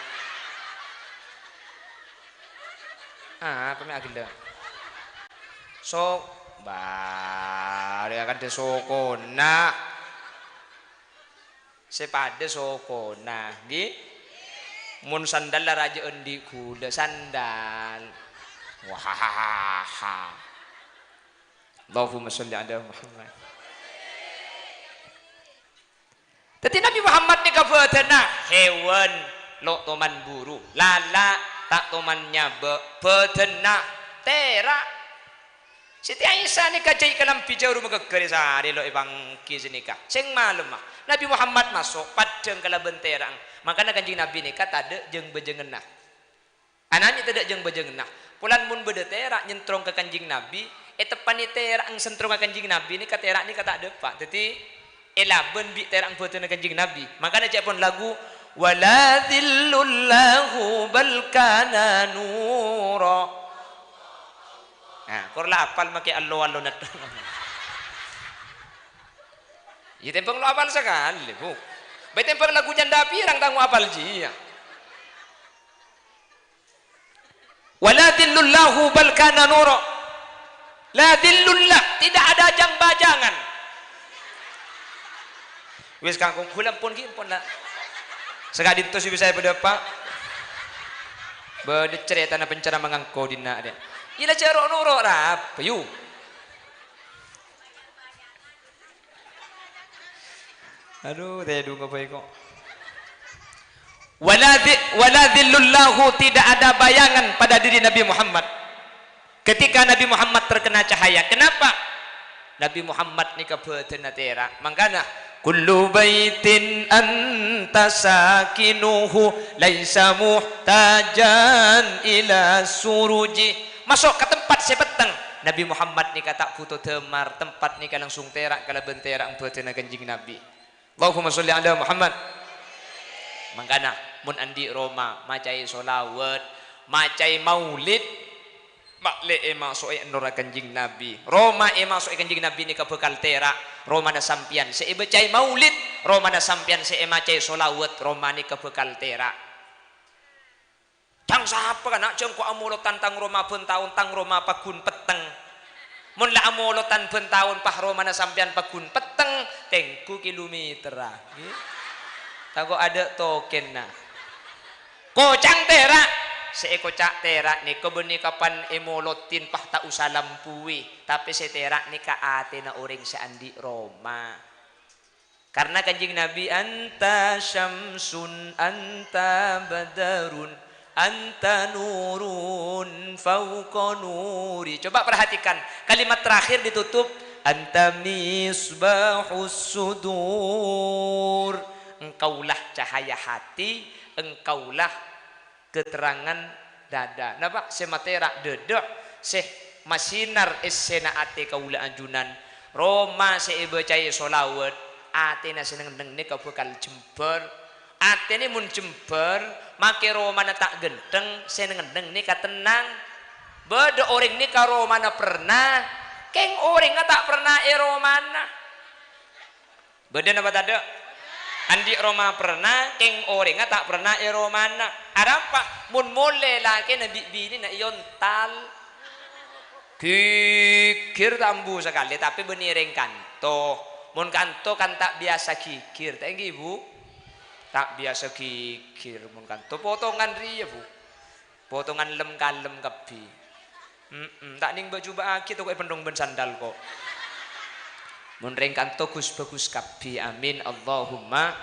Ah, apa mè' aghellâ'? So-, barè akadhâ sokona. Sè padâ sokona, ghi? Mon sandal la rajâ andi' ghulâ sandal. Wahahaha. Allahumma sholli ala Muhammad. Dhâddhi Nabi Muhammad nèka bâdâna hèwan lo' toman buru, lala' ta' toman nyabâ', bâdâna tèra'. Siti Aisyah nèka jhâi' kalambhi jhârumma ghâgghâr è sarè lo' èpangghi sanèka. Sèng malemma, Nabi Muhammad maso' paddhâng kalabân tèra'na. Mangkana Kanjeng Nabi nèka tadâ' jâng-bâjânganna. Anami tadâ' jâng-bâjânganna. Polana mon bâdâ tèra' nyentrong ka Kanjeng Nabi, èteppanè tèra' nsentrong ka Kanjeng Nabi nèka tèra' nèka ta' dâpa'. Dhâddhi, èlabân bi' tèra' bâdâna Kanjeng Nabi. Mangkana ca'èpon lagu, "Wala dhillul lahu bal kana nura." Nah, kor la apal makè allo-allo nèddhâng. Yâ, tèmbhâng lo' apal sakalè, Bu. Bâi tèmbhâng lagu Canda Pirang ta' ngoapal jiyâ. "Wala dhillul lahu bal kana nura." La dhillul la, tidak ada jang-bâjângan. Wis, kangkong ghulâ ampon ghi ampon, la. Saka'dinto sè bisa èpadâpa'. Bâdâ carètana penceramah ngangko dinna', dek. Ila jâ' ro'-noro' rapa, yu. Adu, tèdung apa èko? Wala dzi-, wala dzillullahu, tidak ada bayangan pada diri Nabi Muhammad. Ketika Nabi Muhammad terkena cahaya. Kenapa? Nabi Muhammad nèka bâdâna tèra'. Mangkana, "Kullu baitin anta sakinuhu laisa muhtajan ila suruji." Maso' ka tempat sè petteng. Nabi Muhammad nèka ta' bhuto dâmar, tempat nèka langsung tèra' kalabân tèra' bâdâna Kanjeng Nabi. Allahumma sholli ala Muhammad. Mangkana, mon andi' roma macaè sholawat, macaè maulid, ma'lè èmaso'è ennorra Kanjeng Nabi. Roma èmaso'è Kanjeng Nabi nèka bhâkal tèra'. Romana sampèyan sè èbâcaè maulid, romana sampèyan sè èmacaè sholawat, roma nèka bhâkal tèra'. Jhâng sapa kana', jhâng ko' amolotan tang roma bân taon, tang roma paggun petteng. Mon la amolotan bân taon, pas romana sampèyan paggun petteng, tèngghu kilometerra. Ngghi. Tako' adâ' tokenna. Koca'na tèra'. Sè èkoca' tèra' nèka bânnè kapan èmolodin, pas ta' osa lambuwi. Tapè sè tèra' nèka atèna orèng sè andi' roma. Karena Kanjeng Nabi, "Anta syamsun, anta badarun, anta nurun fauqa nuri." Coba perhatikan, kalimat terakhir ditutup, "Anta misbahus sudur." Engkaulah cahaya hati, engkaulah keterangan dada. Napa? Sè matèra' dâdâ, sè masinar èssèna atè kaulâ ajunan. Roma sè èbâcaè sholawat, atèna sè neng-enneng nèka bhâkal jembhâr. Atèna mon jembhâr, makè romana ta' ghântheng, sè neng-enneng nèka tennang. Bâdâ orèng nèka romana perna, kèng orèngnga ta' perna è romana. Bâdâ napa tadâ'? Andi' roma perna, kèng orèngnga ta' perna è romana. Arapa? Mon molè lakèna bi' binèna èyontal. Ghighir ta' ambu sakalè, tapè bânnè rèng kanto. Mon kanto kan ta' biyasa ghighir, ta' ènggi, Bu? Ta' biyasa ghighir mon kanto. Potongan rèya, Bu. Potongan lem-kalem kabbhi. Mm-mm. Ta' nèng bâjubâ'aghi toko è bendhong bân sandal, ko'. Mon rèng kanto gus-bhâgus kabbhi. Amin. Allahumma.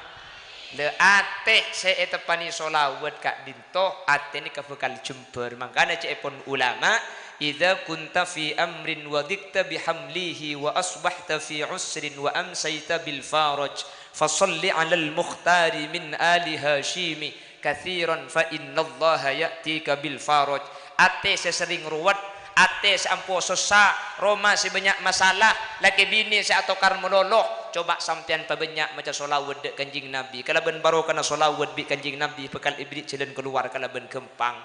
Lè, atè sè èteppanè sholawat ka'dinto, atè nèka bhâkal jembhâr. Mangkana ca'èpon ulama, "Idza kunta fi amrin wa dhiqta bihamlihi wa asbahta fi usrin wa amsayta bil faraj, fa shalli 'alal mukhtari min ali Hasyimi." Katsiran fa innallaha ya'tika bil faraj. Atè sè serrèng rowet, atè sè ampo sossa, roma sè bânnya' masalah, lakè binè sè atokar malolo, coba sampèyan pabânnya' maca sholawat dâ' Kanjeng Nabi. Kalabân barokana sholawat bi' Kanjeng Nabi bhâkal èberri' jhâlân kalowar kalabân ghâmpang.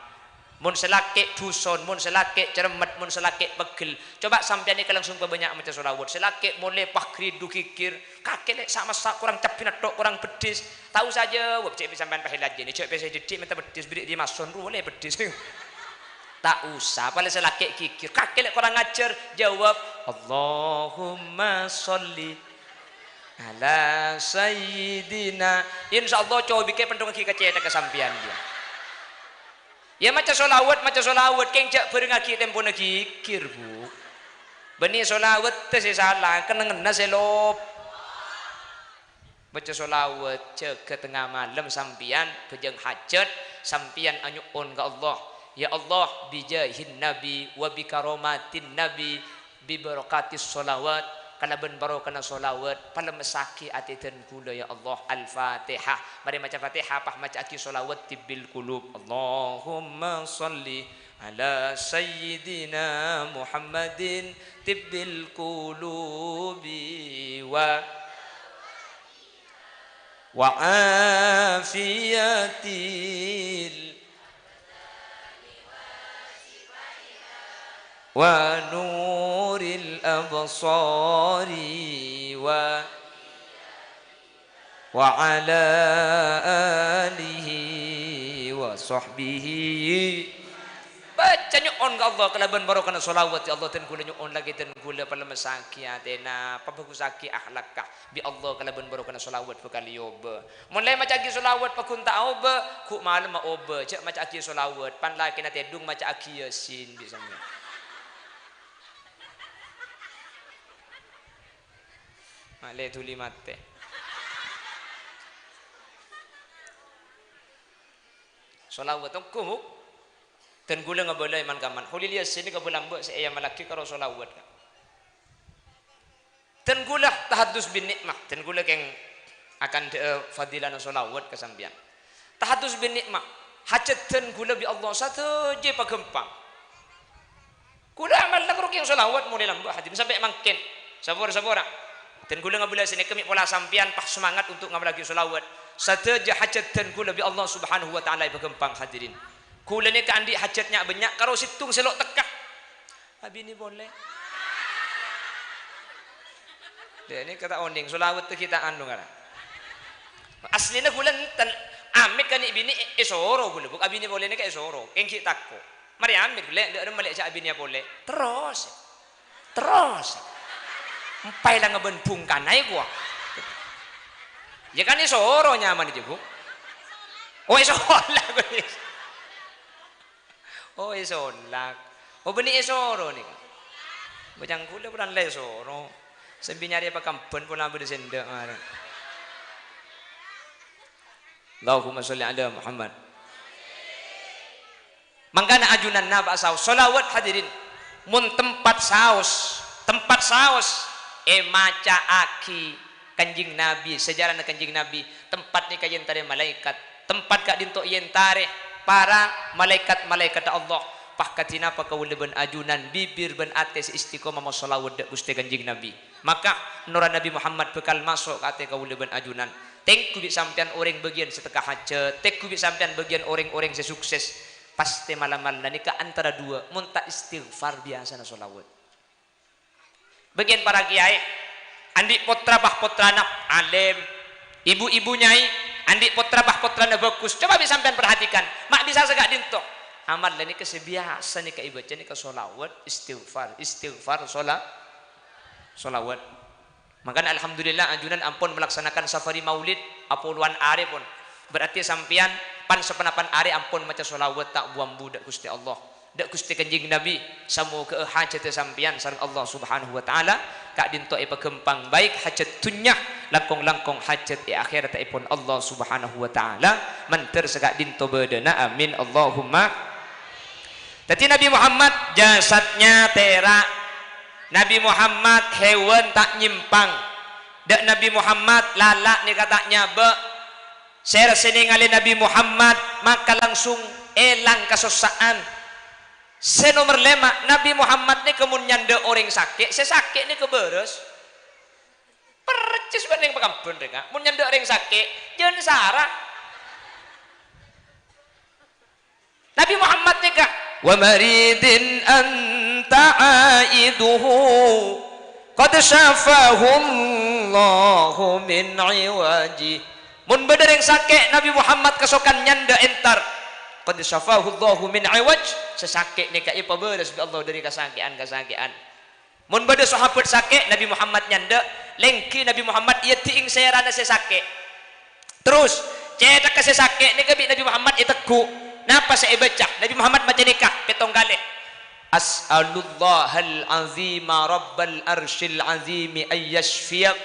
Mon sè lakè' dhuson, mon sè lakè' cermet, mon sè lakè' pegghel, coba sampèyan nèka langsung pabânnya' maca sholawat. Sè lakè' molè pas ghridu ghighir, kakè lè' sa'-massa' korang cabbhina tho', korang peddhis. Ta' osa jâwâb, cè' bi' sampèyan pahèlajânè, jâ' pèssè dhiddhi' mènta peddhis, bherri' Dimas Son rowa lè peddhis. Ta' osa, palèng sè lakè' ghighir. Kakè lè' korang ajhâr, jâwâb, "Allahumma sholli ala sayyidina." Insyaallah, cobikè pendhungaghi ka cèthagghâ sampèyan, yâ. Yâ, maca sholawat, maca sholawat, kèng jâ' bhârengngaghi tempona ghighir, Bu. Bânnè sholawatta sè sala, kennengnganna sè lop-, Maca sholawat, jâgâ tengnga malem sampèyan, bhâjâng hajat, sampèyan anyo'on ka Allah, "Ya Allah, bijahin Nabi, wa bi karomatin Nabi, bi barokatis sholawat, kalabân barokana sholawat, palemessaghi atè dân kaulâ, ya Allah." Al-Fatihah. Marè maca Fatihah, pas maca'aghi sholawat tibbil qulub. Allahumma sholli ala sayyidina Muhammadin tibbil qulubi wa wa afiyatil wa nuril absari wa, wa ala alihi wa sahbihi. Baca nyo'on ka Allah kalabân barokana sholawat, ya Allah, dân kaulâ nyo'on lakè dân kaulâ palemessaghi atèna, pabhâghusaghi akhlakka. Bi' Allah kalabân barokana sholawat bhâkal èobâ. Mon la maca'aghi sholawat paggun ta' aobâ, ghu' malemma obâ, jâ' maca'aghi sholawat, pan lakèna tèdung maca'aghi Yasin bi' sampèyan. Ma'lè dhuli matè. Shalawat ongghu, Bu. Dan kaulâ ngabâlâ è man-kamman. Kholil Yasin kabâlâ lambâ' sè èamallaghi karo shalawat, Ka'. Dan kaulâ tahaddus bin ni'mah. Dan kaulâ kèng akan dhâ'â fadilana shalawat ka sampèyan. Tahaddus bin ni'mah. Hajhâddhân kaulâ bi' Allah sadhâjâ èpaghâmpang. Kaulâ amalla karo kèng shalawat molaè lambâ' hadirin sampè' mangkèn. Sapor-sapora. Dan kaulâ ngabâlâ sanèka mè' pola sampèyan pas semangat untuk ngamallaghi shalawat. Sadhâjâ hajhâddhân kaulâ bi' Allah Subhanahu wa Ta'ala èpaghâmpang hadirin. Kaulâ nèka andi' hajhât nya'-bânnya' karo sèttong sè lo' tekka. Abinè polè. Dâ' nèka ta' onèng, shalawat ta' ghi' ta' anu ngara. Aslina kaulâ enten, amit ka nè'-binè' è-, èsoro kaulâ, Bu, abinè polè nèka èsoro, kèng ghi' tako'. Marè amit, lè', dâ' remma lè' jhâ' abinèya polè. Terros. Terros. Empaè la ngabân bhungkana è kowa. Iyâ kan èsoro nyamana jiyâ, Bu. Oh, èsolak. Oh, èsolak. Oh, bânnè èsoro nèka. Bâjâng kaulâ polana la èsoro. Sambi nyarè pakambân pola bâdâ sè endâ' marè. Allahumma sholli ala Muhammad. Mangkana ajunan napa saos? Shalawat hadirin. Mon tempat saos, tempat saos èmaca'aghi Kanjeng Nabi, sejarana Kanjeng Nabi, tempat nèka èentarè malaèkat, tempat ka'dinto èentarè para malaèkat-malaèkatta Allah. Pas kadhi napa kaulâ bân ajunan, bibir bân atè sè istiqomah mashalawat dâ' Ghustè Kanjeng Nabi. Maka nora Nabi Muhammad bhâkal maso' ka atè kaulâ bân ajunan. Tengghu bi' sampèyan orèng bâgiyân sè tekka hajhât, tengghu bi' sampèyan bâgiyân orèng-orèng sè sukses. Pastè mal-amalan nèka antara duwâ', mon ta' istighfar biyasana shalawat. Bâgiyân para kiyaè, andi' pottra bâ pottrana alim, ibu-ibu nyai, andi' pottra bâ pottrana bhâghus. Coba bi' sampèyan perhatikan, ma' bisa sè ka'dinto. Amal la nèka sè biyasa nèka èbâca nèka shalawat, istighfar, istighfar, shala-, shalawat. Mangkana alhamdulillah ajunan ampon malaksanakan safari maulid apolowan arè pon. Berarti sampèyan pan-saponapan arè ampon maca shalawat ta' bu-ambu dâ' Ghustè Allah. Dâ' Ghustè Kanjeng Nabi, samoghâ'â hajhâddhâ sampèyan sareng Allah Subhanahu wa Ta'ala ka'dinto èpaghâmpang, baik hajhât dhunnya, langkong-langkong hajhât è akhèrattèpon Allah Subhanahu wa Ta'ala, mandhâr saka'dinto bâdâna. Amin, Allahumma. Dhâddhi Nabi Muhammad jasadnya tèra', Nabi Muhammad hèwan ta' nyèmpang, dâ' Nabi Muhammad lala' nèka ta' nyabâ', Sèra sè nèngalè Nabi Muhammad maka langsung èlang kasossa'an. Sè nomer lèma', Nabi Muhammad nèka mon nyandhâ' orèng sakè', sè sakè' nèka bârâs. Percis bân rèng pakambân rèng, a. Mon nyandhâ' orèng sakè', jhân sara. Nabi Muhammad nèka, "Wa maridin anta aiduhu, qad syafahullahu min iwaji." Mon bâdâ rèng sakè', Nabi Muhammad kasokan nyandhâ' entar. "Qad syafahullahu min iwaj." Sè sakè' nèka èpabârâs bi' Allah dâri kasakè'an-kasakè'an. Mon bâdâ sahabat sakè', Nabi Muhammad nyandhâ', lèngghi Nabi Muhammad èyâ dhi'ing sèrana sè sakè'. Terros, cèthagghâ sè sakè' nèka bi' Nabi Muhammad ètegghu'. Napa sè èbâca? Nabi Muhammad maca nèka pèttong kalè. "As'alullahal azima rabbal arsyil azimi ayyasyfiyak."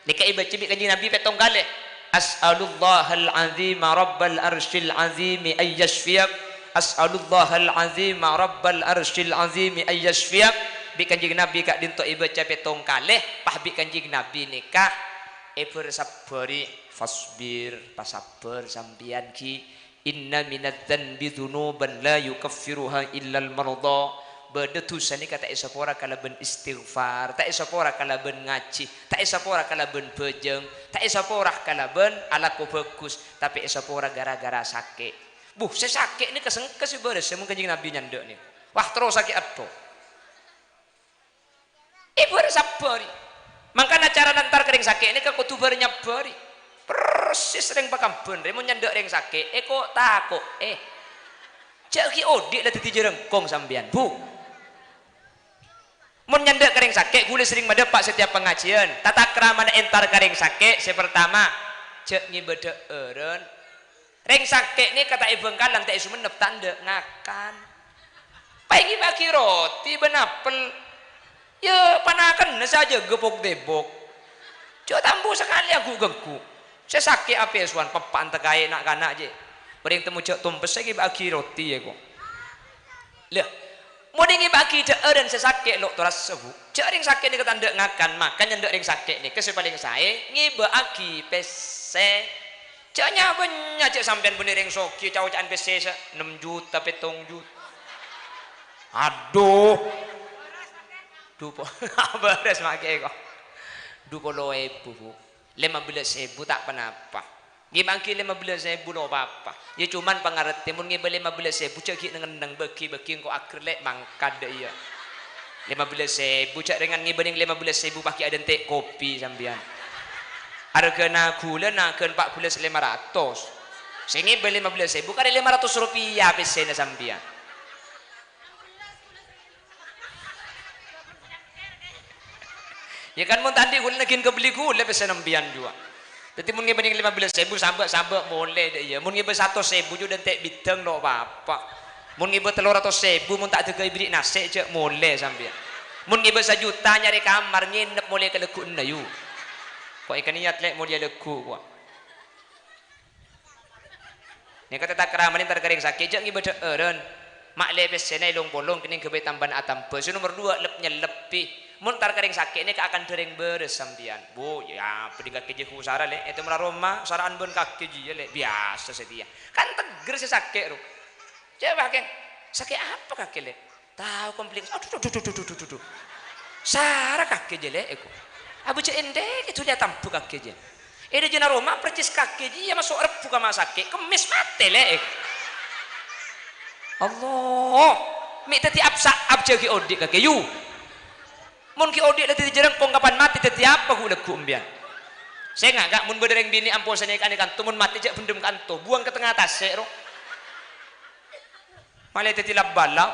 Nèka èbâca bi' Kanjeng Nabi pèttong kalè. "As'alullahal azima rabbal arsyil azimi ayyasyfiyak. As'alullahal azima rabbal arsyil azimi ayyasyfiyak." Bi' Kanjeng Nabi ka'dinto èbâca pèttong kalè, pas bi' Kanjeng Nabi nèka èbhâr-sabbhâri. "Fasbir, pasabbhâr sampèyan, ghi. Inna minadz dzanbi dzunuban la yukaffiruha illal mardha." Bâdâ dhusa nèka ta' èsapora kalabân istighfar, ta' èsapora kalabân ngajhi, ta' èsapora kalabân bhâjâng, ta' èsapora kalabân alako bhâghus, tapè èsapora ghârâ-ghârâ sakè'. Bu, sè sakè' nèka sengka sè bârâs, sè mon Kanjeng Nabi nyandhâ' nèka. Wah, terros sakè' atto. Èbhâr-sabbhâri. Mangkana cara nentar ka rèng sakè' nèka kodhu bhâr-nyabbhâri. Persis rèng pakambân rè, mon nyandhâ' rèng sakè', èko-, tako', eh. Jhâ' ghi' odi' la dhâddhi jhârângkong sampèyan, Bu. Mon nyandhâ' ka rèng sakè', ghulâ serrèng madâpa' setiap pangajiyân. Tata kramana entar ka rèng sakè', sè partama, jhâ' ngèbâ dhâ'ârân. Rèng sakè' nèka ta' è Bhângkalan, ta' è Songennep, ta' endâ' ngakan. Paèngè bâgi roti bân apel. Yâ, panakenna sè ajâgâ pok-tèbok. Jhâ' tambu sakalè agu'-ghânggu'. Sè sakè' apè sowan peppa'an takaè na'-kana' jiyâ. Orèng temmo jhâ' tompessa ngèbâ'aghi roti, yâ, ko'. Lah, mon ngèbâ'aghi dhâ'ârân sè sakè' lo' torassa, Bu. Jhâ' rèng sakè' nèka ta' endâ' ngakan, makan nyandâ' rèng sakè' nèka sè palèng saè ngèbâ'aghi pèssè. Jhâ' nya-bânnya', jhâ' sampèyan bânnè rèng soghi, ca'-oca'an pèssè sè ennem juta, pèttong juta. Adhu. Dupo-, bârâs makè, ko'. Dupolo èbu, Bu. Lèma bellâs èbu ta' ponapa. Ghi' mangghi lèma bellâs èbu lo' pa-apa. Yâ, coma pangartè, mon ngèbâ lèma bellâs èbu, jhâ' ghi' neng-enneng, bâgi-bâgi engko' aghâr lè' mangkat, dâ' iyâ. Lèma bellâs èbu, jhâ' rèngan ngèbâ neng lèma bellâs èbu paghi' adânte' kopi sampèyan. Arghâna ghulâ naghân pa' bellâs lèma ratos. Sè ngèbâ lèma bellâs èbu karè lèma ratos rupiah pèssèna sampèyan. Yâ kan, mon ta' andi' ghulâ, naghin kabelli ghulâ pèssè sampèyan juwa. Dhâddhi, mon ngèbâ neng lèma bellâs èbu, sambâ'-sambâ' molè, dâ' iyâ. Mon ngèbâ satos èbu, jhâ' dânte' bidâng lo' pa-apa. Mon ngèbâ tello ratos èbu, mon ta' dâgâ èberri' nasè', jhâ' molè sampèyan. Mon ngèbâ sajuta, nyarè kamar, ngènep molè ka lagghu'na, yu. Ko' èkaniyat, lè', molèya lagghu', ko'. Nèka tatakrama entar ka rèng sakè', jhâ' ngèbâ dhâ'ârân. Ma' lè' pèssèna èlong-polong, kennèng ghâbây tambâna atambâ. Sè nomer duwâ', lep-nyellebbhi. Mon entar ka rèng sakè' nèka akantha rèng bârâs sampèyan. Bu, yâ, bâdhing kakè jiyâ ghusara, lè'. Ètemmo la roma, sara'an bân kakè jiyâ, lè'. Biyasa satèya. Kan teggher sè sakè', ro. Coba, Kèng. Sakè' apa kakè, lè'? Tao kompleks. Adhu, adhu, adhu, adhu, adhu, adhu. Sara kakè jiyâ, lè', èko. Abâ' jhâ' endek, èdhuli atambâ kakè jiyâ. È dhâjâna roma, percis kakè jiyâ maso' Rebbhu ka ma' sakè', Kemmès matè, lè', èko. Allah. Mè' dhâddhi apsa'ap jhâ' ghi' odi' kakè, yu. Mon ghi' odi' la dhâddhi jhârângkong, kapan matè dhâddhi apa ghu' lagghu' empèyan? Sènga', Ka', mon bâdâ rèng binè' ampo sanèka kanto, mon matè jhâ' bhendhem kanto, buwâng ka tengnga tasè', ro. Malè dhâddhi lap-balap.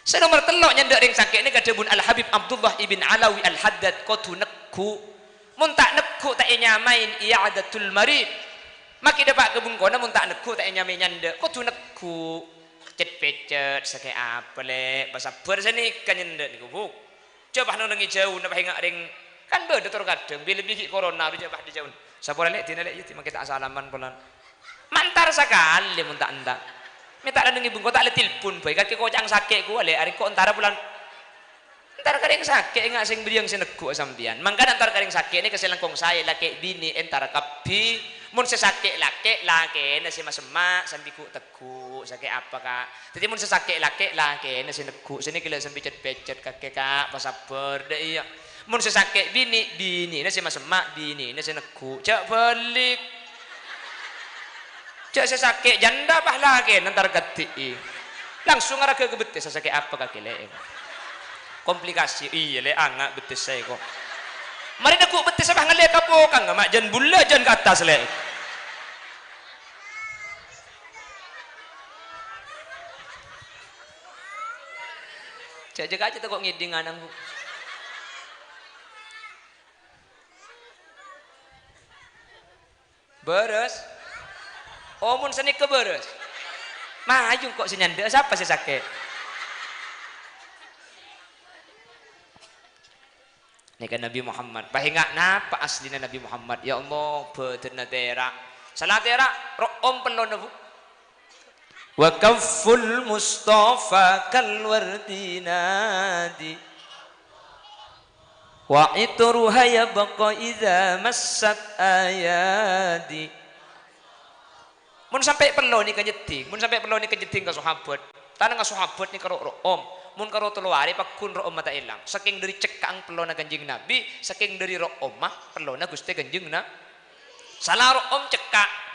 Sè nomer tello' nyandhâ' rèng sakè' nèka dhâbuna Al-Habib Abdullah ibn Alawi Al-Haddad, kodhu negghu'. Mon ta' negghu', ta' ènyamaè i'adatul marid. Makè dâpa' ka bengkona, mon ta' negghu', ta' ènyamaè nyandhâ', kodhu negghu'. Cet-pècet, sakè' apa, lè'? Pasabbhâr sanèka nyandhâ' nèko, Bu. Jhâ' pas nonèngè jhâuna, pas enga' rèng, kan bâdâ tor kadhâng, bi-, lebbi ghi' korona, jhâ' pas dâjâuna. Sapora, lè', dina, lè', iyâ, dhi mangkè ta' asalaman polana. Ma' entar sakalè mon ta' enta'. Mè' ta' la nèngè bengko, ta' la tilpon bhâi, kakè koca'na sakè' kowa, lè', arè ko' entara polana. Entar ka rèng sakè' enga' sè bâriyâng sè negghu'â sampèyan. Mangkana entar ka rèng sakè' nèka sè langkong saè lakè' binè' entar kabbhi. Mon sè sakè' lakè', lakèna sè masemma' sambi ghu' tegghu'. Ghu', sakè' apa, Ka'? Dhâddhi mon sè sakè' lakè', lakèna sè negghu'. Sè nèka la sambi cet-pècet kakè, Ka', pasabbhâr, dâ' iyâ. Mon sè sakè' binè', binèna sè masemma', binèna sè negghu'. Jhâ' bâlik. Jhâ' sè sakè' jhândhâ, pas lakèna entar kadhi'i. Langsung aragâ ka bettessa, sakè' apa kakè, lè'? Komplikasi. Iyâ, lè', anga' bettessa, ko'. Marè negghu' bettessa, pas ngallè ka pokang, ma' jhân bulâ, jhân ka attas, lè'. Jhâ', jhâ' kajâ tako' ngèdhing ana'na, Bu. Bârâs? Oh, mon sanèka bârâs. Mayu engko' sè nyandhâ, sapa sè sakè'? Nèka Nabi Muhammad. Pas enga' napa asllina Nabi Muhammad? Ya Allah, bhâdhânna tèra'. Sala tèra', ro'om pellona, Bu. Wa kafful Mustafa kal wardi nadi. Wa itruha yabqa idza massat ayadi. Mon sampè' pello nèka nyeddhing, mon sampè' pello nèka nyeddhing ka sahabat. Tanangnga sahabat nèka ro'-, ro'om. Mon karo tello arè pagghun ro'omma ta' èlang. Sakèng dhâri cekka'na pellona Kanjeng Nabi, sakèng dhâri ro'omma pellona Ghustè Kanjeng Na-, sala ro'om cekka'.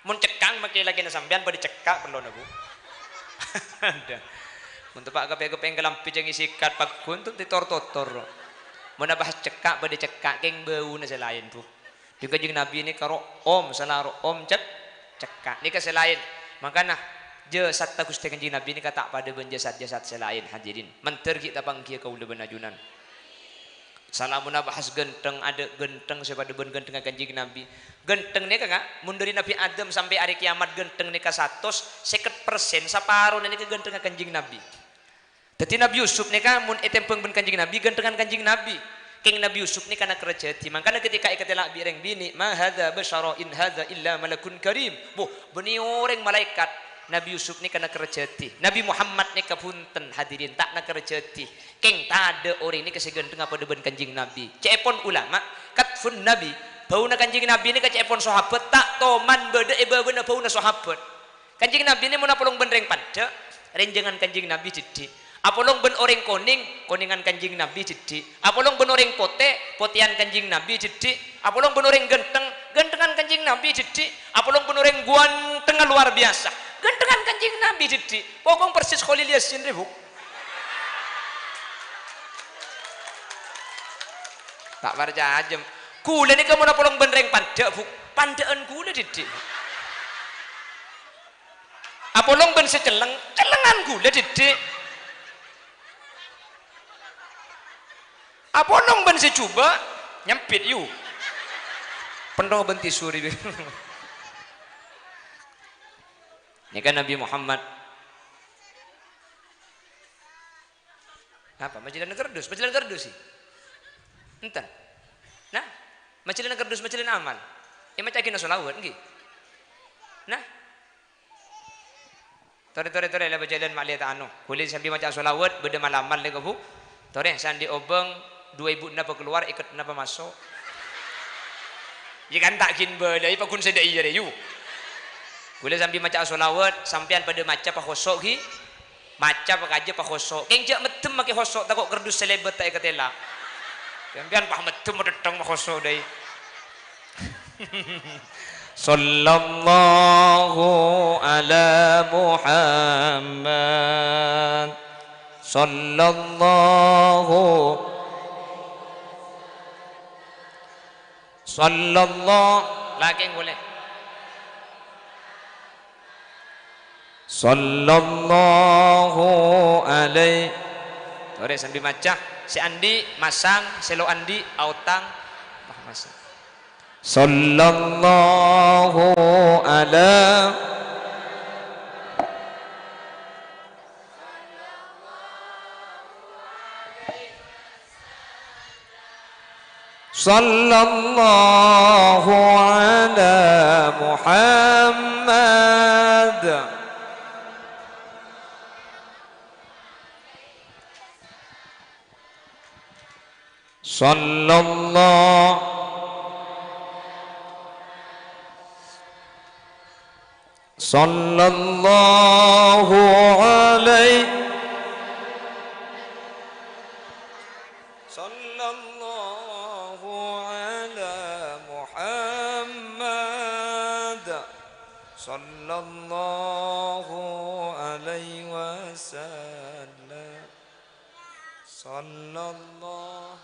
Mon cekka'na makè lakèna sampèyan padâ cekka' pellona, Bu. Adâ. Mon teppa' kepè-, kepèng kalambhi cèngè sikat pagghun, tu titor-totor. Mon abahas cekka' padâ cekka', kèng bâuna sè laèn, Bu. Dhing Kanjeng Nabi nèka ro'om, sala ro'om cek-, cekka'. Nèka sè laèn. Mangkana, jasadda Ghustè Kanjeng Nabi nèka ta' padâ bân jasad-jasad sè laèn, hadirin. Mandhâr ghi' tapangghiyâ kaulâ bân ajunan. Sala mon abahas ghântheng, adâ' ghântheng sè padâ bân ghânthengngâ Kanjeng Nabi. Ghântheng nèka, Ka', mon dhâri Nabi Adam sampè' arè kèyamat ghântheng nèka satos sèket persen, saparona nèka ghânthengngâ Kanjeng Nabi. Dhâddhi Nabi Yusuf nèka mon ètembhâng bân Kanjeng Nabi, ghânthengngan Kanjeng Nabi. Kèng Nabbhi Yusuf nèka nakerra jadi. Mangkana ketika èkatèla' bi' rèng binè', "Ma hadza basyara in hadza illa malakun karim." Buh, bânnè orèng malaèkat. Nabbhi Yusuf nèka nakerra jadi. Nabbhi Muhammad nèka bhunten, hadirin, ta' nakerra jadi. Kèng tadâ' orèng nèka sè ghântengnga padâ bân Kanjeng Nabbhi. Ca'èpon ulama, qadfun Nabi, bâuna Kanjeng Nabbhi nèka ca'èpon sahabat, ta' toman bâdâ è bâbâna bâuna sahabat. Kanjeng Nabbhi nè mon apolong bân rèng pandâ', rènjhângan Kanjeng Nabbhi dhiddhi'. Apolong bân orèng konèng, konèngan Kanjeng Nabbhi dhiddhi'. Apolong bân orèng potè, potèyan Kanjeng Nabbhi dhiddhi'. Apolong bân orèng ghântheng, ghânthengan Kanjeng Nabbhi dhiddhi'. Apolong bân orèng ghuwântengnga lowar biyasa, ghânthengan Kanjeng Nabbhi dhiddhi'. Pokok persis Kholil Yasin rè, Bu. Ta' parcajâ. Kaulâ nèka mon apolong bân rèng pandâ', Bu. Pandâ'ân kaulâ dhiddhi'. Apolong bân sè celleng, cellengan kaulâ dhiddhi'. Apolong bân sè jhubâ', nyempit, yu. Pènto bân tisu rè. Nèka Nabbhi Muhammad. Napa? Majhilân kardus, majhilân kardus sih. Enten. Nah, majhilân kardus, majhilân amal. È, maca'aghina shalawat, ngghi. Nah. Torè, torè, torè, la bhâjâlân ma'lè ta' anu. Ghulâ sambi maca shalawat, bâdâ malamal nèko, Bu. Torè, sè andi' obâng, dua èbu napa kalowar, èket napa maso'. Iyâ kan ta' ghin bâlâi, paghun sè dâ' iyâ rè, yu. Ghulâ sambi maca shalawat, sampèyan padâ maca pakhoso', ghi. Maca pakajâ pakhoso'. Kèng jhâ' meddhem makè khoso', tako' kardus sè lèbât ta' èkatèla'. Sampèyan pas meddhem, madhedhâng makhoso' dâi. Sallallahu ala Muhammad. Sallallahu. Sallallah-, lakèng polè. Sallallahu alaihi. Torè sambi maca. Sè andi' masang, sè lo' andi' aotang. Wah, masang. Sallallahu ala. Sallallahu ala Muhammad. Sallallahu. Sallallahu alaihi. Sallallahu ala Muhammad. Sallallahu alaihi wasallam. Sallallahu.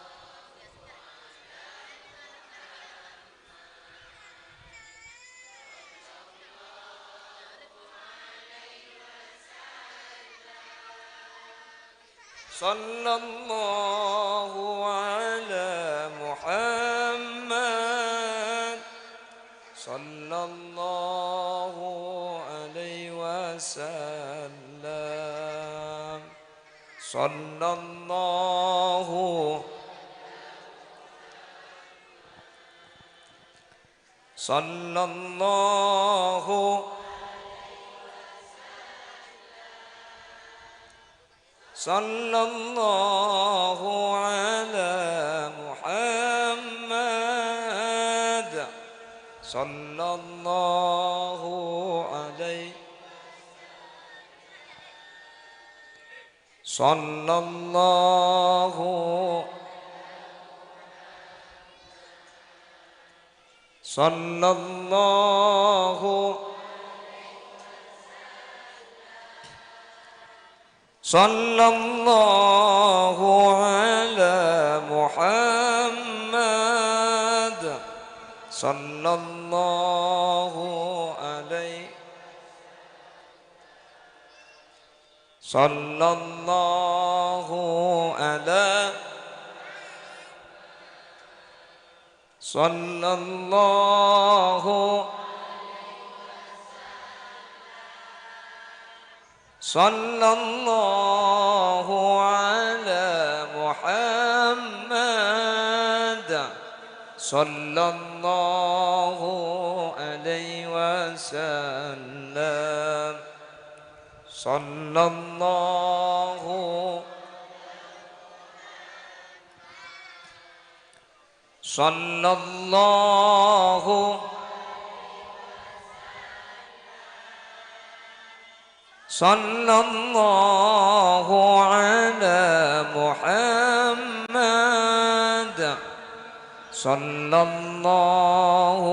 Sallallahu ala Muhammad. Sallallahu alaihi wasallam. Sallallahu. Sallallahu. Sallallahu ala Muhammad. Sallallahu alaihi. Sallallahu. Sallallahu. Sallallahu ala Muhammad. Sallallahu alaihi. Sallallahu ala. Sallallahu. Sallallahu ala Muhammad. Sallallahu alaihi wasallam. Sallallahu Sallallahu Sallallahu ala Muhammad. Sallallahu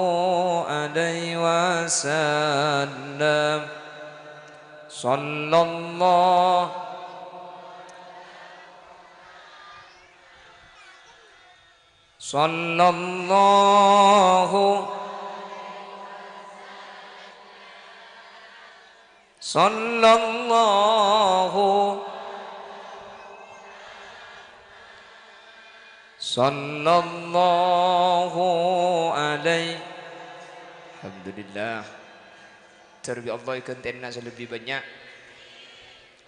alaihi wasallam. Sallallahu Sallallahu Sallallahu Sallallahu alaihi. Alhamdulillah. Dhâr bi' Allah èghântèna sè lebbi bânnya'.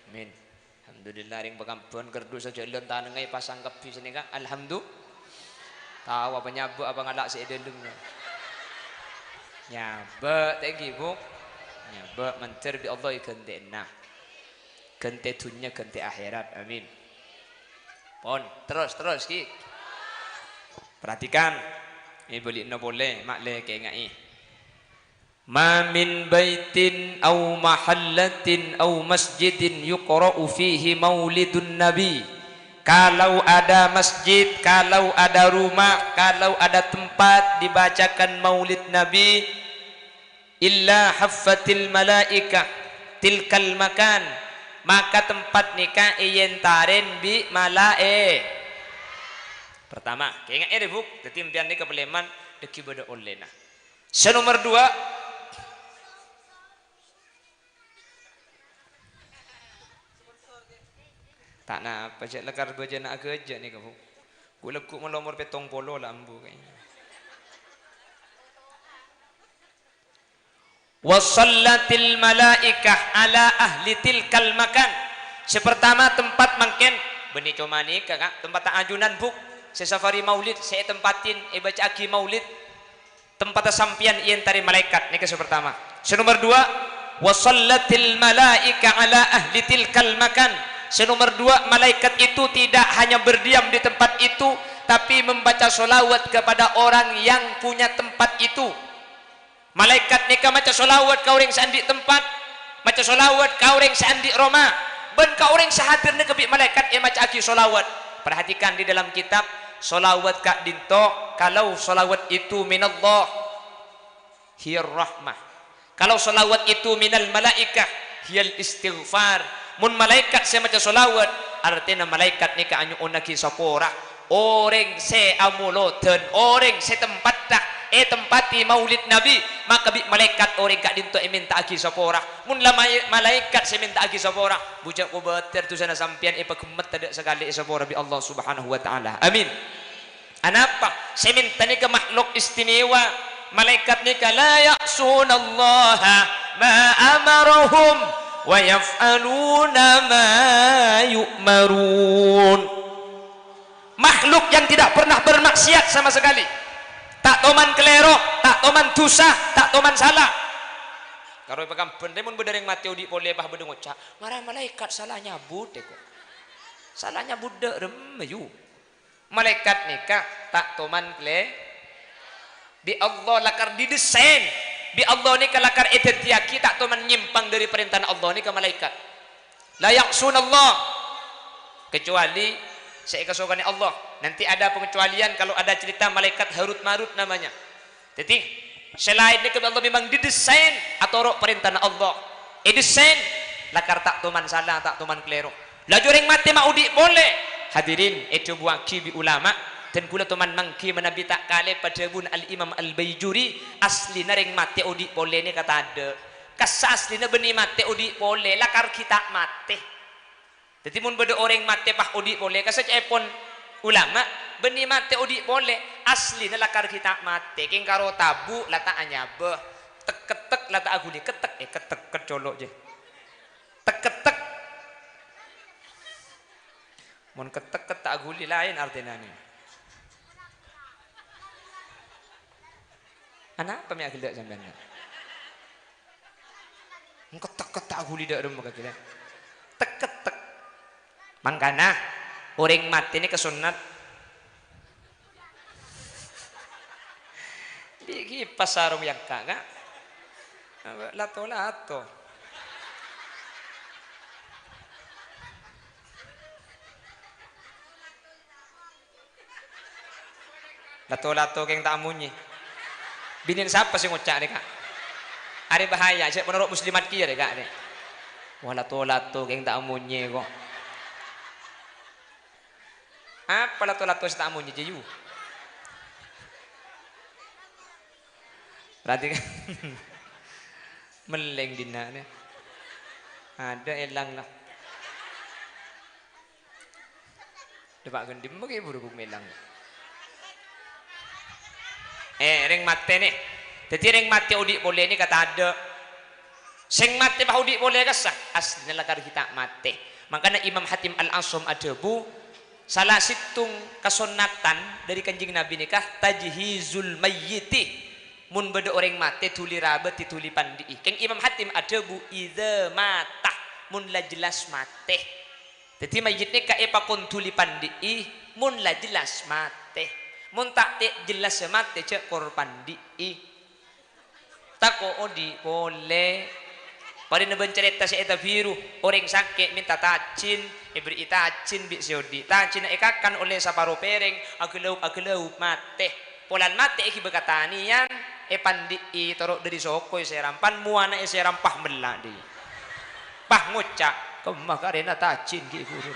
Amin. Alhamdulillah, rèng pakambhân kardhu sajhâlân tanengnga èpasang kabbhi sanèka. Alhamdu-, tao apa nyabâ' apa ngala' sè è dâlem. Nyabâ' ta' ènggi, Bu'? Nyabâ' mandhâr bi' Allah èghântèna. Ghântè dhunnya, ghântè akhèrat. Amin. Pon, terros, terros, ghi. Perhatikan. È bâli'na polè, ma' lè kaènga'è. Ma min baitin aw mahallatin aw masjidin yuqra'u fihi maulidun nabi. Kalau ada masjid, kalau ada rumah, kalau ada tempat dibacakan maulid Nabi, illa haffatil malaikah tilkal makan, maka tempat nèka èyentarèn bi' malaè-, Pertama, kaènga'è rè, Bu', dhâddhi empèyan nèka palèman dhâggi' bâdâ ollèna. Sè nomer dua. Ta' napa, cè' lakar bâjâna aghâjâ' nèka, Bu'. Ghu-, lagghu' mon la omor pèttong polo la ambu kayaknya. Wa shallatil malaikah ala ahli tilkal makan. Sè pertama, tempat mangkèn. Bânnè coma nèka, Ka', tempatta ajunan, Bu'. Sè safari maulid, sè ètempatin, èbâca'aghi maulid. Tempatta sampèyan èyentarè malaèkat, nèka sè pertama. Sè nomer dua, wa shallatil malaika ala ahli tilkal makan. Sè nomer dua, malaikat itu tidak hanya berdiam di tempat itu, tapi membaca sholawat kepada orang yang punya tempat itu. Malaèkat nèka maca sholawat ka orèng sè andi' tempat, maca sholawat ka orèng sè andi' roma, bân ka orèng sè hadir nèka bi' malaèkat èmaca'aghi sholawat. Perhatikan di dalam kitab, sholawat ka'dinto, kalau sholawat itu minallah, hiyar rahmah. Kalau sholawat itu minal malaikah, hiyal istighfar. Mon malaèkat sè maca sholawat, artèna malaèkat nèka anyo'onnaghi sapora. Orèng sè amolodhân, orèng sè tempatta, ètempati maulid Nabi, maka bi' malaèkat orèng ka'dinto èmènta'aghi sapora. Mon la may-, malaèkat sè mènta'aghi sapora, bujâ kobâtèr dusana sampèyan èpaghemmet tadâ' sakalè èsapora bi' Allah Subhanahu wa Ta'ala. Amin. Anapa? Sè mènta nèka makhluk istimewa. Malaèkat nèka la ya'sunallaha ma amarahum wa yaf'aluna ma yu'marun. Makhluk yang tidak pernah bermaksiat sama sekali. Ta' toman kalèro, ta' toman dusa, ta' toman sala. Karo èpakambhân rè mon bâdâ rèng matè odi' polè pas bâdâ ngoca', "Mara malaèkat sala nyabut, èko." Sala nyabut dâ' remma, yu. Malaèkat nèka ta' toman kalè-, bi' Allah lakar didesain. Bi' Allah nèka lakar èdhâddhiyâghi ta' toman nyèmpang dâri parèntana Allah nèka malaèkat. La ya'sunallah. Kecuali sè èkasokanè Allah. Nanti ada pengecualian kalau ada cerita malaikat Harut Marut namanya. Dhâddhi, sè laèn nèka bi' Allah memang didesain atoro' parèntana Allah. Èdesain, lakar ta' toman sala, ta' toman kalèro. Laju orèng matè ma' odi' polè. Hadirin, èdhâbuwâghi bi' ulama, dân kaulâ toman mangghi manabi ta' kalèp padhâbuna Al-Imam Al-Baijuri, aslina rèng matè odi' polè nèka tadâ'. Kassa' aslina bânnè matè odi' polè, lakar ghi' ta' matè. Dhâddhi, mon bâdâ orèng matè pas odi' polè, kassa' ca'èpon ulama, bânnè matè odi' polè, aslina lakar ghi' ta' matè, kèng karo tabu' la ta' anyabâ, tek-kettek la ta' aghuli, kettek, eh, kettek, kèt colo' jâ. Tek-kettek. Mon kettek, kèt ta' aghuli, laèn artèna nè. Anapa mè' aghellâ' sampèyan? Engko' tek-kettek ghuli dâ' remma ka ghellâ'. Tek-kettek. Mangkana, orèng matè nèka sonnat. Bi' kipas sarong yangka, Ka'. Apa, lato-lato. Lato-lato kèng ta' amonyè. Binèna sapa sè ngoca' rè, Ka'? Arè bahaya, cè' ponoro' muslimat kèya rè, Ka', rè. Wah, lato-lato kèng ta' amonyè, ko'. Apa lato-lato sè ta' amonyè, Jayu? Berarti kan mellèng dinna' rè. Adâ' èlang la. Dâpa' ghândhi mèghi buru ghun mèlang. Eh, rèng matè nè. Dhâddhi rèng matè odi' polè nèka tadâ'. Sèng matè pas odi' polè kassa', asllina lakar ghi' ta' matè. Mangkana Imam Hatim Al-Asam adhâbu, sala sèttong kasonnatan dhâri Kanjeng Nabi nèka tajhizul mayyiti. Mon bâdâ orèng matè, dhuli rabâti, dhuli pandi'i. Kèng Imam Hatim adhâbu, "Idza mata," mon la jelas matè. Dhâddhi, mayyit nèka èpakon dhuli pandi'i mon la jelas matè. Mon ta' tè-, jelas matè, jhâ' kor pandi'i. Tako' odi' polè. Padâna bân carèta sè è Tabiru, orèng sakè' mènta tajin, èberri'i tajin bi' sè odi'. Tajinna èkakan ollè saparo pèrèng, aghâlâup-aghâlâup, matè. Polana matè èghibâ ka tanèyan, èpandi'i, toro' dhâri soko èsèram, pan mowana èsèram, pas mella' dhi'. Pas ngoca', "Kemma karèna tajin ghi' buru."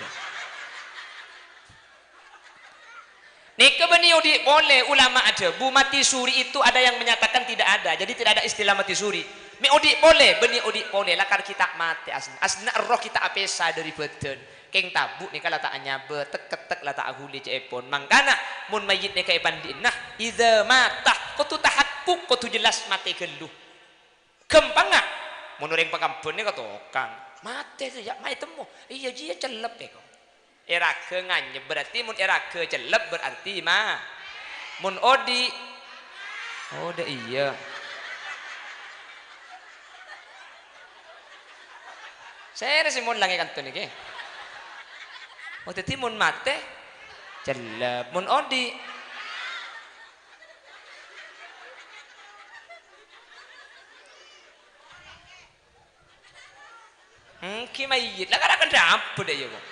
Nèka bânnè odi' polè, ulama adhâbu, mati suri itu ada yang menyatakan tidak ada. Jadi tidak ada istilah mati suri. Mè' odi' polè, bânnè odi' polè, lakar ghi' ta' matè asllina. Asllina erroh ghi' ta' apèsa dhâri bhâdhân. Kèng tabu' nèka la ta' anyabâ, tek-kettek la ta' aghuli ca'èpon. Mangkana, mon mayyit nèka èpandi'na, idza mata, kodhu tahakkuk, kodhu jelas matè ghâllu. Ghâmpangnga, mon orèng pakambhân nèka tokang, matè, ya, ma' ètemmo. Iyâ, jiyâ cellep, èko. Èraghâ nganyep, berarti mon èraghâ cellep, berarti ma-, mon odi', odâ iyâ. Sèrè sè mon langngè' kanto nèkè. Oh, dhâddhi mon matè, cellep. Mon odi', èngghi mayyit. La, kara-kara dhâbu dâ' iyâ, kok.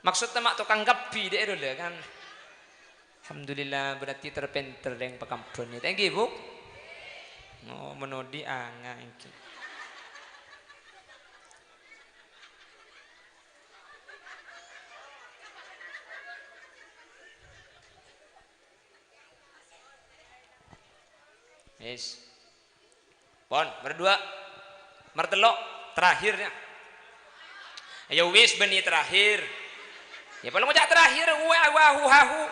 Maksudnya ma' tokang kabbhi dâ' iyâ, kan. Alhamdulillah, berarti terpenter yang pakambhân. Thank you, Bu. Oh, mon odi' anga èngghi. Wis. Pon, merdua. Mertello', terakhir, ya. Ya wis, bânnè terakhir. Ya, paling ngoca' terakhir, wa, wa, hu, ha, hu.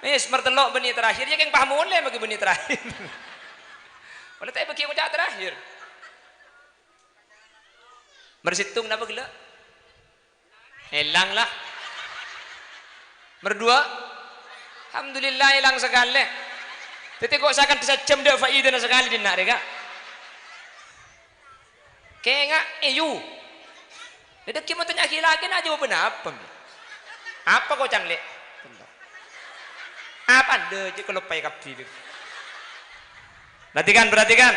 Wis, mertello' bânnè terakhir, ya, kèng paham olè, mangkè bânnè terakhir. Oleh ta' bâgi ngoca' terakhir. Mersèttong napa ghellâ'? Èlang, la. Merdua? Alhamdulillah, èlang sakalè. Dhâddhi kok sakadhâ' sajjhâm dâ' faidana sakalè dinna' rè, Ka'. Kènga', èyu. Dhâddhi mon tanya'aghi lakèna ajâwâbhâ napa, mè'? Apa kok canglè'? Apa anda jhâ' kaloppaè kabbhi, Bib? Perhatikan, perhatikan.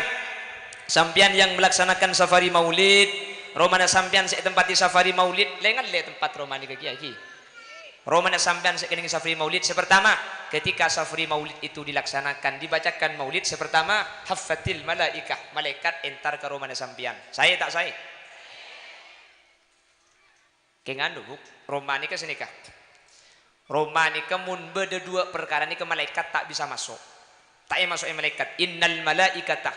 Sampèyan yang melaksanakan safari maulid, romana sampèyan sè ètempati safari maulid, lè-ngallè tempat romana kèya ghi. Romana sampèyan sè kennengngi safari maulid, sè pertama, ketika safari maulid itu dilaksanakan, dibacakan maulid, sè pertama, haffatil malaikah, malaikat entar ka romana sampèyan. Saè ta' saè? Kèng anu, Bu, roma nèka sanèka. Roma nèka mon bâdâ dua parkara nèka malaikat ta' bisa maso'. Ta' èmaso'è malaikat. "Innal malaikata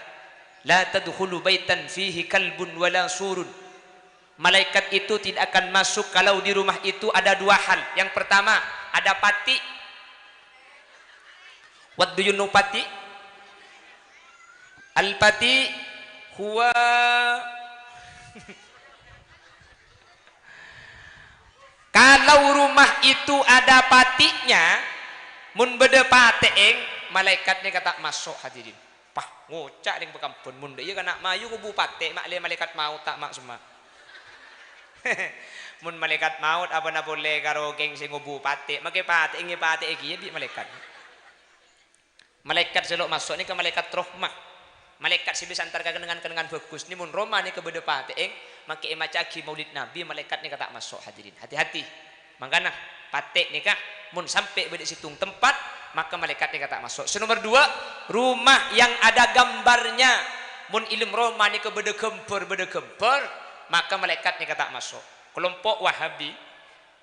la tadkhulu baitan fihi kalbun wala surun." Malaikat itu tidak akan masuk kalau di rumah itu ada dua hal. Yang pertama, ada pati. What do you know pati? Al-pati huwa, kalau rumah itu ada patinya, mon bâdâ patè'è, Malaèkat nèka ta' maso', hadirin. Pah, ngoca' neng pakambun, mon dâ' iyâ kana' mayu ngobu patè', ma' lè malaèkat maot ta' ma'-, semma'. Mon malaèkat maot, apana polè karo kèng sè ngobu patè', makè patè' ngè patè'è kèya bi' malaèkat. Malaèkat sè lo' maso' nèka malaèkat rahmah. Malaèkat sè bisa entar ka kennengngan-kennengngan bhâghus. Nè mon roma nèka bâdâ patè'è, makè èmaca'aghi maulid Nabi, malaèkat nèka ta' maso', hadirin. Hati-hati. Mangkana, patè' nèka mon sampè' bâdâ sèttong tempat, maka malaèkat nèka ta' maso'. Sè nomer dua, rumah yang ada gambarnya. Mon è dâlem roma nèka bâdâ ghâmbhâr, bâdâ ghâmbhâr, maka malaèkat nèka ta' maso'. Kelompok Wahabi,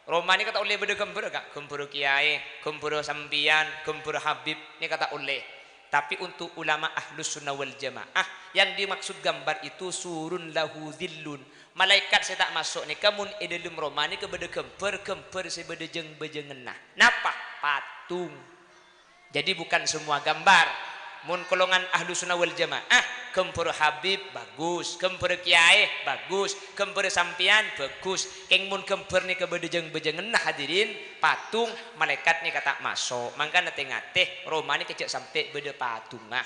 roma nèka ta' ollè bâdâ ghâmbhârrâ, Ka'? Ghâmbhârrâ kèyaè, ghâmbhârrâ sampèyan, ghâmbhârrâ Habib, nèka ta' ollè. Tapi untuk ulama Ahlus Sunnah wal Jamaah, yang dimaksud gambar itu surun lahu dhillun. Malaèkat sè ta' maso' nèka mon è dâlem roma nèka bâdâ ghâmbhâr, ghâmbhâr sè bâdâ jâng-bâjânganna. Napa? Patung. Jadi bukan semua gambar. Mon kolongan Ahlus Sunnah wal Jamaah, ghâmbhârrâ Habib bagus, ghâmbhârrâ kèyaè bagus, ghâmbhârrâ sampèyan bagus. Kèng mon ghâmbhâr nèka bâdâ jâng-bâjânganna, hadirin, patung, malaèkat nèka ta' maso'. Mangkana tè-ngatè, roma nèka jhâ' sampè' bâdâ patungnga.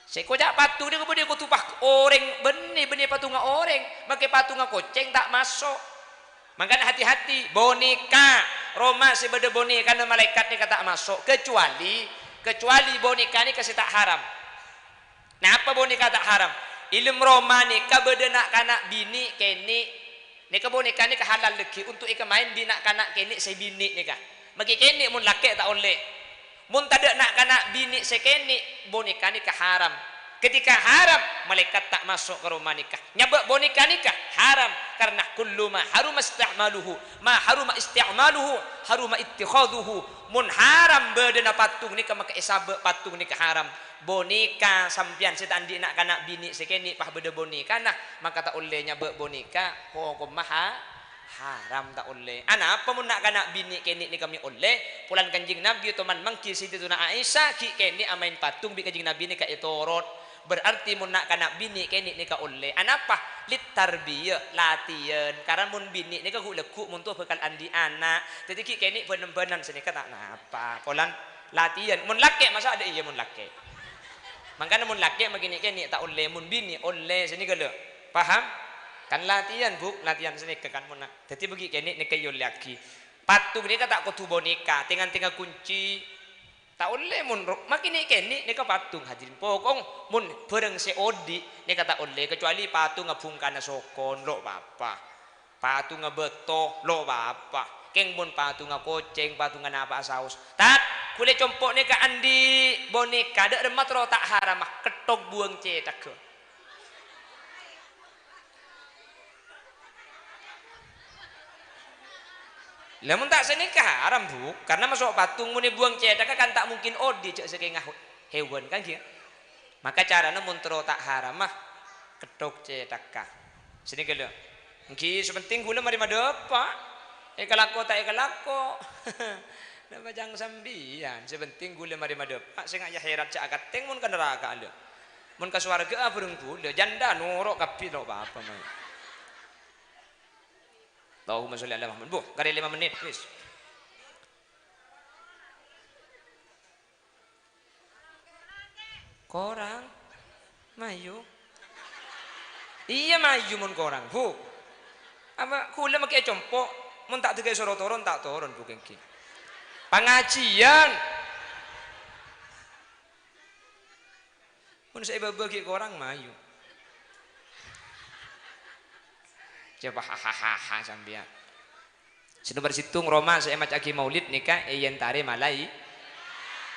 Sè èkoca' patung nèka bâdâ kodhu pa-, orèng bânnè, bânnè patungnga orèng, makè patungnga kocèng ta' maso'. Mangkana hati-hati, boneka, roma sè bâdâ bonekana malaèkat nèka ta' maso', kecuali, kecuali boneka nèka sè ta' haram. Napa boneka ta' haram? È dâlem roma nèka bâdâ na'-kana' binè' kènè'. Nèka boneka nèka halal dhâggi' untuk èkamaèn bi' na'-kana' kènè' sè binè' nèka. Makè kènè' mon lakè' ta' ollè. Mon tadâ' na'-kana' binè' sè kènè', boneka nèka haram. Ketika haram, malaèkat ta' maso' ka roma nèka. Nyabâ' boneka nèka haram, karna kullu ma haruma ista'maluhu, ma haruma isti'maluhu, haruma ittikhadhuhu. Mon haram bâdâna patung nèka, maka èsabâ' patung nèka haram. Boneka sampèyan sè ta' andi' na'-kana' binè' sè kènè' pas bâdâ bonekana, maka ta' ollè nyabâ' boneka, hokomma ha-, haram, ta' ollè. Anapa mon na'-kana' binè' kènè' nèka mè' ollè? Polana Kanjeng Nabi toman mangghi Sayyidatuna Aisyah ghi' kènè' amaèn patung bi' Kanjeng Nabi nèka ètorot. Berarti mon na'-kana' binè' kènè' nèka ollè. Anapa? Littarbiyah, latihan. Karna mon binè' nèka ghu'-lagghu' mon towa bhâkal andi' ana'. Dhâddhi ghi' kènè' bân-embhânan sanèka ta' napa. Polana latihan. Mon lakè' masa' adâ' iyâ mon lakè'. Mangkana mon lakè' makè nè'-kènè' ta' ollè, mon binè' ollè, sanèka lho. Paham? Kan latihan, Bu, latihan sanèka kan mon na-, dhâddhi bâgi kènè' nèka èollèyaghi. Patung nèka ta' kodhu boneka, tèngan-tèngan kunci. Ta' ollè mon ro-, makè nè'-kènè' nèka patung, hadirin. Pokok mon bhârâng sè odi' nèka ta' ollè, kecuali patungnga bhungkana sokon, lo' pa-apa. Patungnga bâto, lo' pa-apa. Kèng mon patungnga kocèng, patungnga napa'a saos. Tat, ghulâ compo' nèka andi' boneka, dâ' remma terro ta' harama, ketthok buwâng cèthagghâ. Lah, mon ta' sanèka haram, Bu. Karna maso' patung mon èbuwâng cèthagghâ kan ta' mungkin odi' jhâ' sakènga hèwan, kan, ghi? Maka carana mon terro ta' harama, ketthok cèthagghâ. Sanèka, lho. Èngghi, sè penting ghulâ marè madâpa'. Èkalako ta' èkalako. Napa cang sampèyan? Sè penting ghulâ marè madâpa', sènga' è akhèrat jhâ' akantèng mon ka naraka, lho. Mon ka sowarghâ bhâreng ghulâ, jhâ' noro' kabbhi lo' pa-apa, mè. Allahumma sholli ala Muhammad. Bu, karè lèma mennit, wis. Korang? Mayu. Iyâ, mayu mon korang, Bu. Apa ghulâ makè compo', mon ta' dâgâ èsoro toron, ta' toron, Bu, kèngghi. Pangajiyân. Mon sè è bâbâ ghi' korang, mayu. Coba hahaha sampèyan. Sè nomer sèttong, roma sè èmaca'aghi maulid nèka èyentarè malai-,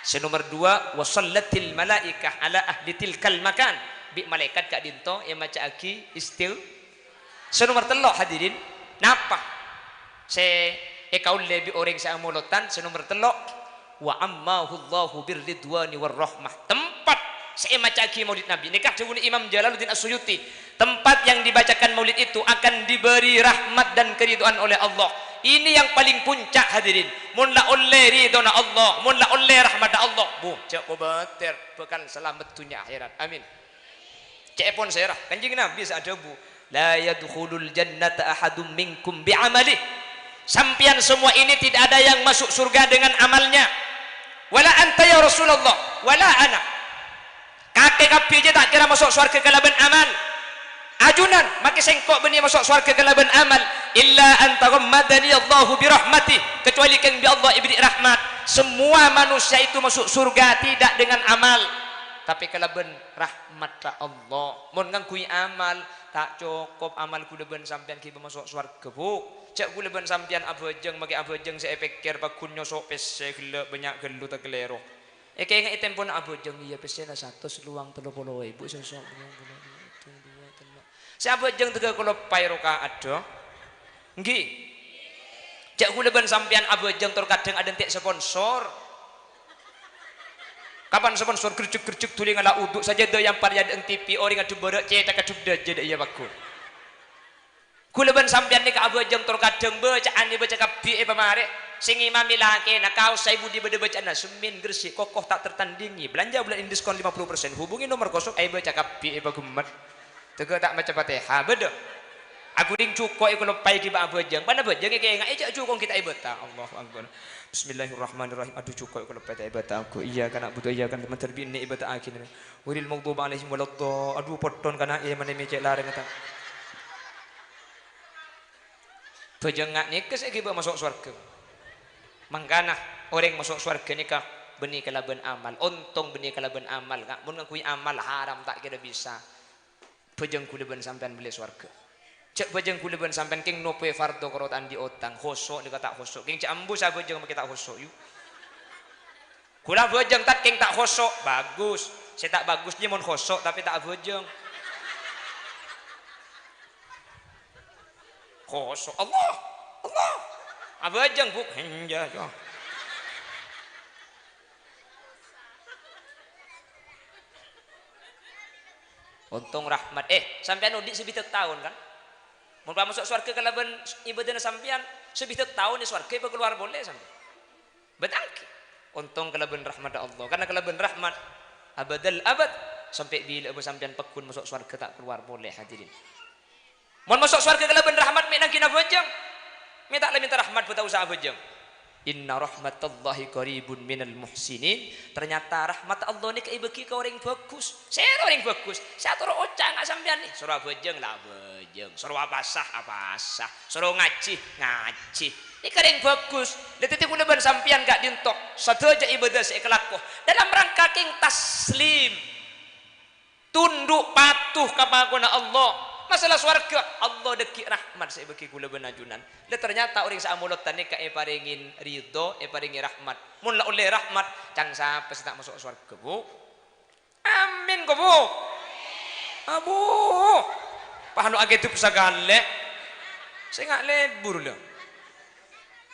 sè nomer dua, wa shallatil malaikah ala ahli tilkal makan. Bi' malaèkat ka'dinto èmaca'aghi istil-, Sè nomer tello', hadirin, napa sè èkaollè bi' orèng sè amolotan? Sè nomer tello', wa ammahullahu birridwani warahmah. Tempat sè èmaca'aghi maulid Nabi. Nèka dhâbuna Imam Jalaluddin As-Suyuti, "Tempat yang dibacakan maulid itu akan diberi rahmat dan keridhaan oleh Allah." Ini yang paling puncak, hadirin. Mon la ollè ridhona Allah, mon la ollè rahmatta Allah, bu, jhâ' kobâtèr, bhâkal salamet dhunnya akhèrat. Amin. Ca'èpon sèra, Kanjeng Nabi sè adhâbu, "La yadkhulul jannata ahadum minkum bi amalih." Sampèyan semua ini tidak ada yang masuk surga dengan amalnya. "Wala anta ya Rasulullah, wala ana." Kakè kabbhi jâ' ta' kèra maso' sowarghâ kalabân amal. Ajunan, makè sèngko' bânnè maso' sowarghâ kalabân amal. "Illa an taghammadani Allahu bi rahmatih." Kecuali kèng bi' Allah èberri' rahmat. Semua manusia itu masuk surga tidak dengan amal, tapi kalabân rahmatta Allah. Mon ngangghuy amal, ta' cokop amal ghulâ bân sampèyan ghibâ maso' sowarghâ, Bu'. Jâ' ghulâ bân sampèyan abhâjâng, makè abhâjâng sè èpèkkèr, pagghun nyoso' pèssè ghellâ', bânnya' ghâllu ta' kalèro. Èkaènga'è tempona abhâjâng, iyâ, pèssèna satos lowang tello polo èbu, sosok lowang polo èbu, tello. Sè abhâjâng tèghâ kaloppaè roka'at, do. Ènggi. Jâ' ghulâ bân sampèyan abhâjâng tor kadhâng adhânte' sponsor. Kapan sponsor gerjek-gerjek dhuli ngala' udu', sajâdâ èyampar è adâ'na T V, orèng adhubârâ' cèthagghâ dhubdhâjâ dâ' iyâ pagghun. Ghulâ bân sampèyan nèka abhâjâng tor kadhâng bâca'an èbâca kabbhi èpamarè. Sè ngimami lakèna, kaossa è budi bâdâ bâca'anna, semmin, gressi', koko ta' tertandingi, belanja bulan ini diskon lima puluh persen, hubungi nomor kosong, èbâca kabbhi èpaghemmet. Tèghâ ta' maca Fatihah, bâdâ. Aghuding jhuko' èkaloppaè ghibâ abhâjâng, pan abhâjâng èkaènga'è jâ' jhuko' ghi' ta' èbâta. Allahu Akbar. Bismillahirrahmanirrahim. Adhu, jhuko' èkaloppaè ta' èbâta, ghu. Iyyaka na'budu wa iyyaka nasta'in, bânnè èbâta'aghi. Ghairil maghdubi 'alaihim waladdha-, adhu, potthon kana' è manè mè' cè' larèngnga ta'. Bhâjâng nga' nèka sè ghibâ maso' sowarghâ. Mangkana, orèng maso' sowarghâ nèka bânnè kalabân amal, ontong bânnè kalabân amal, ka'. Mon ngangghuy amal haram, ta' kèra bisa. Bhâjâng ghulâ bân sampèyan mellè sowarghâ. Jâ' bhâjâng ghulâ bân sampèyan kèng nopowè fardhu karo ta' andi' otang, khoso' nèka ta' khoso'. Kèng jâ' ambu sè abhâjâng makè ta' khoso', yu. Ghulâ abhâjâng, Tad, kèng ta' khoso'. Bagus. Sè ta' bagus jiyâ mon khoso' tapè ta' abhâjâng. Khoso'. Allah! Allah! Abhâjâng, Bu'. Enjâ', yo. Ontong rahmat. Eh, sampèyan odi' sabidhâk taon, kan? Mon pamaso' sowarghâ kalabân ibâdâna sampèyan, sabidhâk taon è sowarghâ èpakalowar polè sampèyan. Bâtangkè. Ontong kalabân rahmatta Allah. Karna kalabân rahmat abadal abad, sampè' bilâ'â bâ sampèyan pagghun maso' sowarghâ ta' kalowar polè, hadirin. Mon maso' sowarghâ kalabân rahmat mè' nangghina abhâjâng. Mè' ta' la mènta rahmat bâ ta' osa abhâjâng. "Inna rahmatallahi qaribun minal muhsinin." Ternyata rahmat Allah nèka èbâghi ka orèng bhâghus. Sèra orèng bhâghus? Sè atoro' oca' nga' sampèyan nè. Soro abhâjâng la abhâjâng. Soro apasa, apasa. Soro ngajhi, ngajhi. Nèka orèng bhâghus. Lha dhâddhi kaulâ bân sampèyan ka'dinto, sadhâjâ ibâdâ sè èkalako dalam rangka kèng taslim. Tundhu' patuh ka pakona Allah. Masalah sowarghâ, Allah dhâggi' rahmat sè èbâghi kaulâ bân ajunan. Lha, ternyata orèng sè amolodhân nèka èparèngè ridho, èparèngè rahmat. Mon la ollè rahmat, ca'na sapa sè ta' maso' sowarghâ, Bu'? Amin, ko, Bu'? Abu! Pahano akedup sakalè. Sènga' lebur, lho.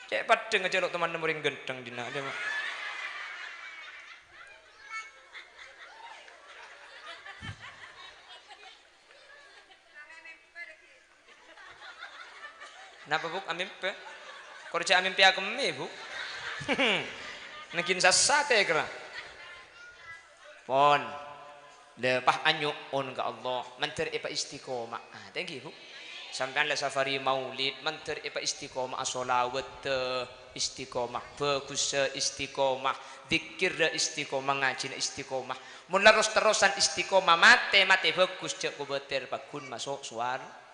Cè' peddhâng ajâ lo' teman orèng ghântheng dinna', dâ'. Napa, Bu', amèmpè? Kor jâ' amèmpè akemmè, Bu'. Nèngghi sassa tèkra. Pon. Lha, pas anyo'on ka Allah, mandhâr èpaistiqomah. Ah, thank you, Bu. Sampèyan la safari maulid, mandhâr èpaistiqomah, sholawat, eh, istiqomah, bhâghus, eh, istiqomah, dzikir, eh, istiqomah, ngajhina istiqomah. Mon la ros-terrosan istiqomah, matè, matè bhâghus, jâ' kobâtèr pagghun maso' sowar-,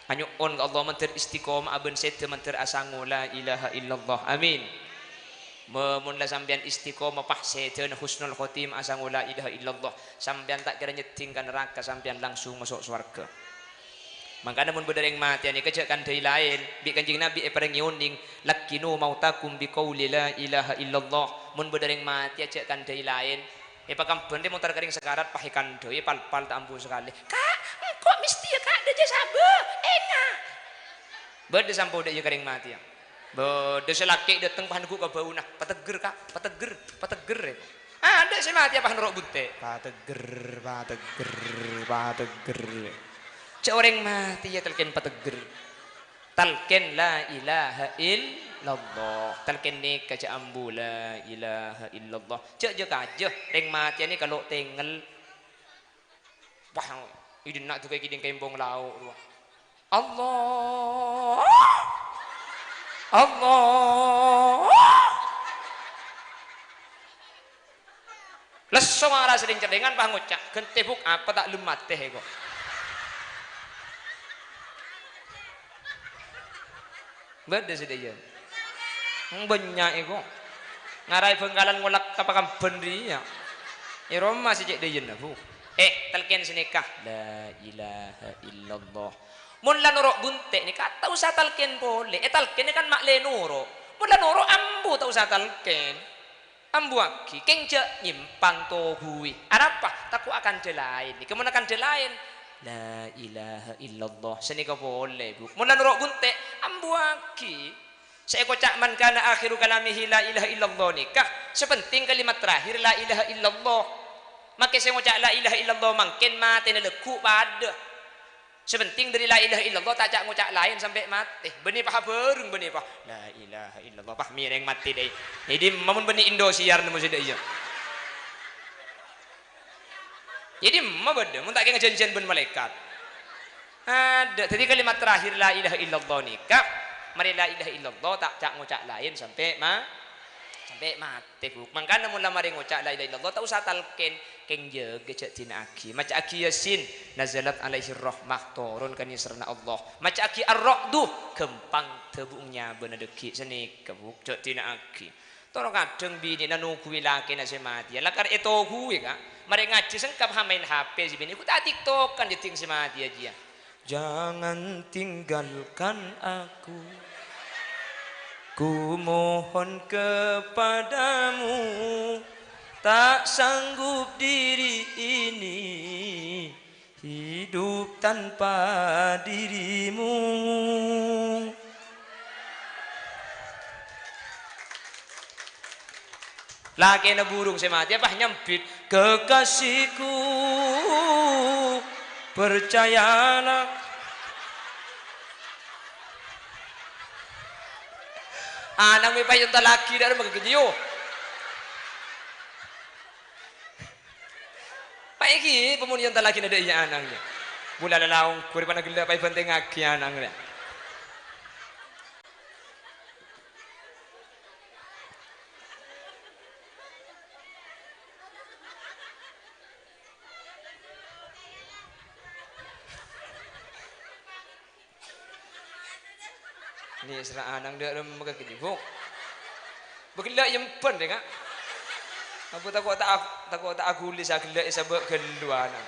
Anyo'on ka Allah mandhâr istiqomah bân sèdhâ mandhâr asango la ilaha illallah. Amin. Mo-, mon la sampèyan istiqomah, pas sèdhâna husnul khotimah asango la ilaha illallah, sampèyan ta' kèra nyeddhing ka naraka, sampèyan langsung maso' sowarghâ. Mangkana mon bâdâ rèng matèya nèka jâ' kandhâi laèn, bi' Kanjeng Nabi èparèngè onèng, "Laqqinu mautakum biqauli la ilaha illallah." Mon bâdâ rèng matèya jâ' kandhâi laèn, Èpakambân rè montar ka rèng sakarat, pas èkandhâi, pal-pal ta' ambu sakalè. "Ka', engko' mestèya, Ka', dâjâ sabâ, enga'." Bâdâ sampo dâ' iyâ ka rèng matèya. Bâdâ sè lakè' dâteng pas neggu' ka bâuna. "Pateggher, Ka', pateggher, pateggher," rè. Adâ' sè matèya pas noro' bunte'. "Pateggher, pateggher, pateggher." Jâ' orèng matèya talkèn pateggher. Talkèn la ilaha illallah. Talkèn nèka jâ' ambu la ilaha illallah. Jâ', jâ' kajâ, rèng matèya nèka lo' tengngel. Wah, idinna' dukai kèdhing kembong lao' rowa. Allah. Allah. Songara sè dhing-cèdhingan pas ngoca', "Ghântè, Bu', apa ta' lem matè, ko'?" Bâdâ sè dhâjâ. Bânnya', ko'. Ngaraè Bhângkalan ngolak ka Pakambân rèya. È roma sè cè' dhâjâna, Bu'. Eh, talkèn sanèka. La ilaha illallah. Mon la noro' bunte' nèka, ta' osa talkèn polè. Ètalkèn kan ma' lè noro'. Mon la noro', ambu ta' osa talkèn. Ambuwâghi, kèng jhâ' nyèmpang tobuwi. Arapa? Tako' akandhâ laèn. Nèka mon akandhâ laèn, "La ilaha illallah." Sanèka polè, Bu'. Mon la noro' bunte', ambuwâghi. Sè èkoca' "Man kana akhiru kalamihi la ilaha illallah" nèka, sè penting kalimat terakhir "La ilaha illallah". Makè sè ngoca' "La ilaha illallah" mangkèn matèna lagghu' padâ. Sè penting dhâri "La ilaha illallah" ta' ca'-ngoca' laèn sampè' matè. Bânnè pas abhâreng, bânnè pas, "La ilaha illallah," pas mèrèng matè dâi. È dimma mon bânnè Indosiar nemmo sè dâ' iyâ? È dimma bâdâ, mon ta' kèng ajhânjhiyân bân malaèkat? Adâ'. Dhâddhi kalimat terakhir "La ilaha illallah" nèka, marè "La ilaha illallah" ta' ca'-ngoca' laèn sampè' ma-, sampè' matè. Tè, Bu'. Mangkana mon la marè ngoca' "La ilaha illallah", ta' osa talkèn, kèng jâgâ jhâ' dina'aghi. Maca'aghi Yasin, "Nazalat alaihir rahmah", toron kanèserranna Allah. Maca'aghi Ar-Ra'du, ghâmpang dâbu'eng nyabâna dhâggi'. Sanèka, Bu', jhâ' dina'aghi. Toro' kadhâng binèna noghuwi lakèna sè matèya, lakar ètoghuwi, Ka'. Marè ngajhi sengkap ha maèn H P sè binè', "Ghu ta' tiktokan jhâddhing sè matèya jiyâ." "Jangan tinggalkan aku, ku mohon kepadamu, tak sanggup diri ini hidup tanpa dirimu." Lakèna burung sè matè pas nyambit, "Kekasihku, percayalah." Anang mè' pas èontallaghi dâ' remma ghâgghâ jiyâ. Pas èghi pamon èontallaghi nèdhâ iyâ anang iyâ. Bulâ la ongghu rè pana ghellâ' pas èbhântèngngaghi anang rè. Nèsra anang dâ' remma ghâgghâ, Bu'. Bâghellâ' èyembhân rè, Ka'. Abu tako' ta' ag-, tako' ta' aghuli saghellâ' èsabâ' ghâllu anang.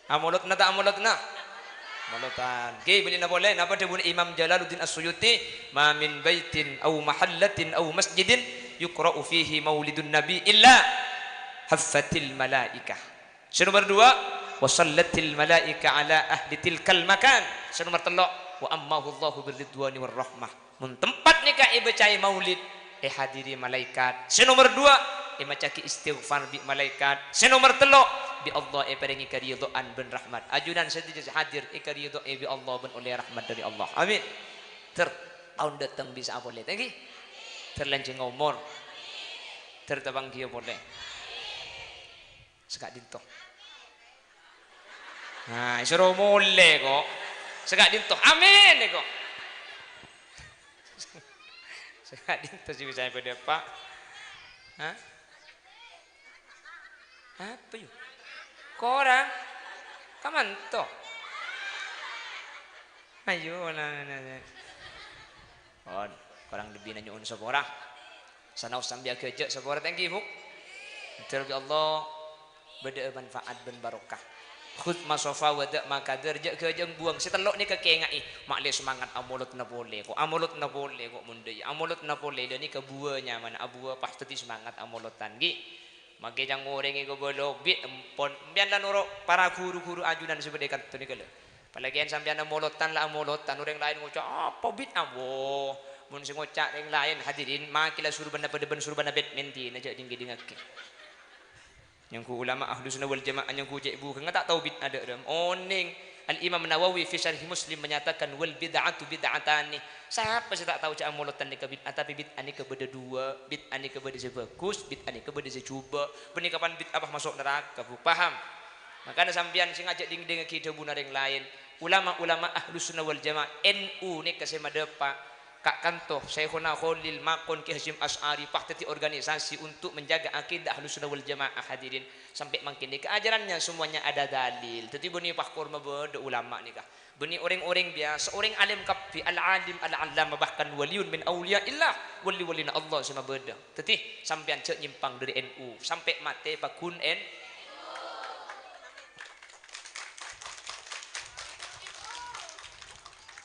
Amolodhâ ta' amolodhâ? Molodhân. Ghi, bâlina polè, napa dhâbuna Imam Jalaluddin As-Suyuti? "Ma min baitin aw mahallatin aw masjidin yuqra'u fihi maulidun nabi illa haffatil malaikah." Sè nomer duwâ', "Wa shallatil malaika ala ahli tilkal makan." Sè nomer tello', "Wa ammahu Allahu birridwani war rahmah." Mon tempat nèka èbâcaè maulid, èhadirè malaèkat. Sè nomer duwâ', èmaca'aghi istighfar bi' malaèkat. Sè nomer tello', bi' Allah èparèngè karidho'an bân rahmat. Ajunan sadhâjâ sè hadir èkaridho'è bi' Allah bân ollè rahmat dhâri Allah. Amin. Ter, taon dâteng bisa'a polè, ta' ènggi? Ter lanjhângnga omor. Ter tapanggiyâ polè. Saka'dinto. Nah, èsoro molè, ko'. Saka'dinto. Amin, ko'. Saka'dinto sè bisa èpadâpa'. Hah? Apa, yu? Korang? Kamanto. Ayo, nah, nah, nah. Pon, korang lebbina nyo'on sapora. Sanaos sampè' aghâjâ' sapora, ta' ènggi, Bu'. Moghâ bi' Allah bâdâ'â manfaat bân barokah. "Khudz ma shafa wa da' ma kadar," jâ' ghâjâ'âng buwâng. Sè tello' nèka kènga'è, ma'lè semangat amolodhâ polè, ko', amolodhâ polè, ko', mon dâ' iyâ, amolodhâ polè, la nèka buwâ nyamana abuwâ, pas dhâddhi semangat amolodhân, ghi. Makè ca'na orèng è Kobâlâ, bit empon. Sampèyan la noro' para ru-ghuru ajunan sè bâdâ è kanto nèka, lho. Palakèyan sampèyan amolodhân la amolodhân, orèng laèn ngoca', "Apa bid'ah?" Wo, mon sè ngoca' rèng laèn, hadirin, makè la surbâna padâ bân surbâna Batman dinah, jâ' dhing-kèdhingngaghi. Nyangghu ulama Ahlussunnah wal Jamaah, nyangghu cè' bughângnga ta' tao bid'ah dâ' remma. Onèng, Al-Imam Nawawi fi Syarhi Muslim menyatakan, "Wal bid'atu bid'atani." Sapa sè ta' tao jâ' amolodhân nèka bid'ah, tapè bid'ah nèka bâdâ duwâ', bid'ah nèka bâdâ sè bhâghus, bid'ah nèka bâdâ sè jhubâ'. Bânnè kapan bid'ah pas maso' naraka, Bu'. Paham? Mangkana sampèyan sè ngajhâk dhing-kèdhingngaghi dhâbuna rèng laèn. Ulama-ulama Ahlussunnah wal Jamaah, N U nèka sè madâpa'. Ka-, kanto Syaikhona Kholil makon Ki Hasyim Asy'ari pas dhâddhi organisasi untuk menjaga akidah Ahlussunnah wal Jamaah, hadirin. Sampè' mangkèn nèka ajarannya semuanya ada dalil. Dhâddhi bânnè pas kor mabâdâ ulama nèka. Bânnè orèng-orèng biyasa, orèng alim kabbhi, al-alim, al-allamah, bahkan waliyun min auliyaillah, wali-walina Allah sè mabâdâ. Dhâddhi sampèyan jhâ' nyèmpang dâri N U, sampè' matè pagghun N-,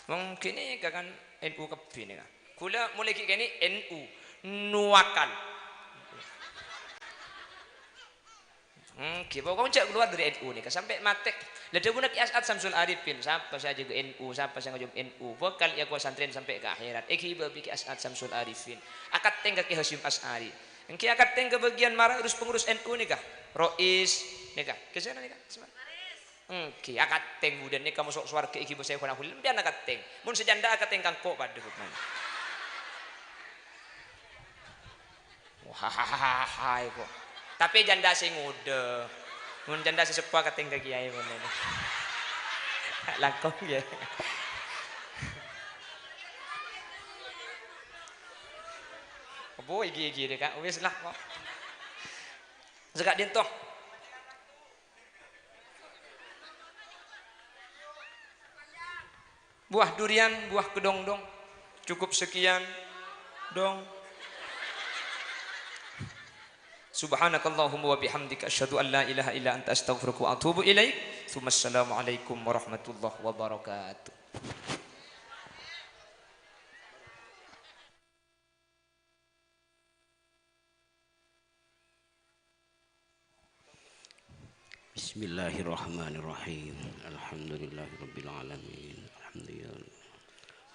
Wong ghânèka kan N U kabbhi nèka. Kaulâ molaè ghi' kènè' N U, nuwakal. Hmm, ghi, pokokna jhâ' kalowar dâri N U nèka sampè' matè. Lah dhâbuna Ki As'ad Samsul Arifin, sapa sè ajâgâ N U, sapa sè ngajhum N U, bhâkal èakowa santrèna sampè' ka akhèrat. Èghibâ bi' Ki As'ad Samsul Arifin. Akattèng ka Ki Hasyim Asy'ari. Èngghi akattèng ka bâgiyân mara urus-pengurus N U nèka. Rois nèka. Kèsèna nèka. Èngghi, akattèng budhân nèka moso' sowarghâ èghibâ Syaikhona Kholil, sampèyan akattèng. Mon sè jhândhâ akattèng ka engko' padâ bhâkal. Wah, hai, kok. Tapè jhândhâ sè ngodâ. Mon jhândhâ sè seppo akattèng ka kiyaè, mon. Langkong, ya. Apa èghi-èghi deh, Kak? Wis lah, kok. Sè ka'dinto. Buah durian, buah kedondong. Cukup sekian dong. Subhanakallahumma wa bihamdika, asyhadu an la ilaha illa anta, astaghfiruka wa atubu ilaik. Tsummassalamualaikum warahmatullahi wabarakatuh. بسم الله الرحمن الرحيم. الحمد لله رب العالمين. الحمد لله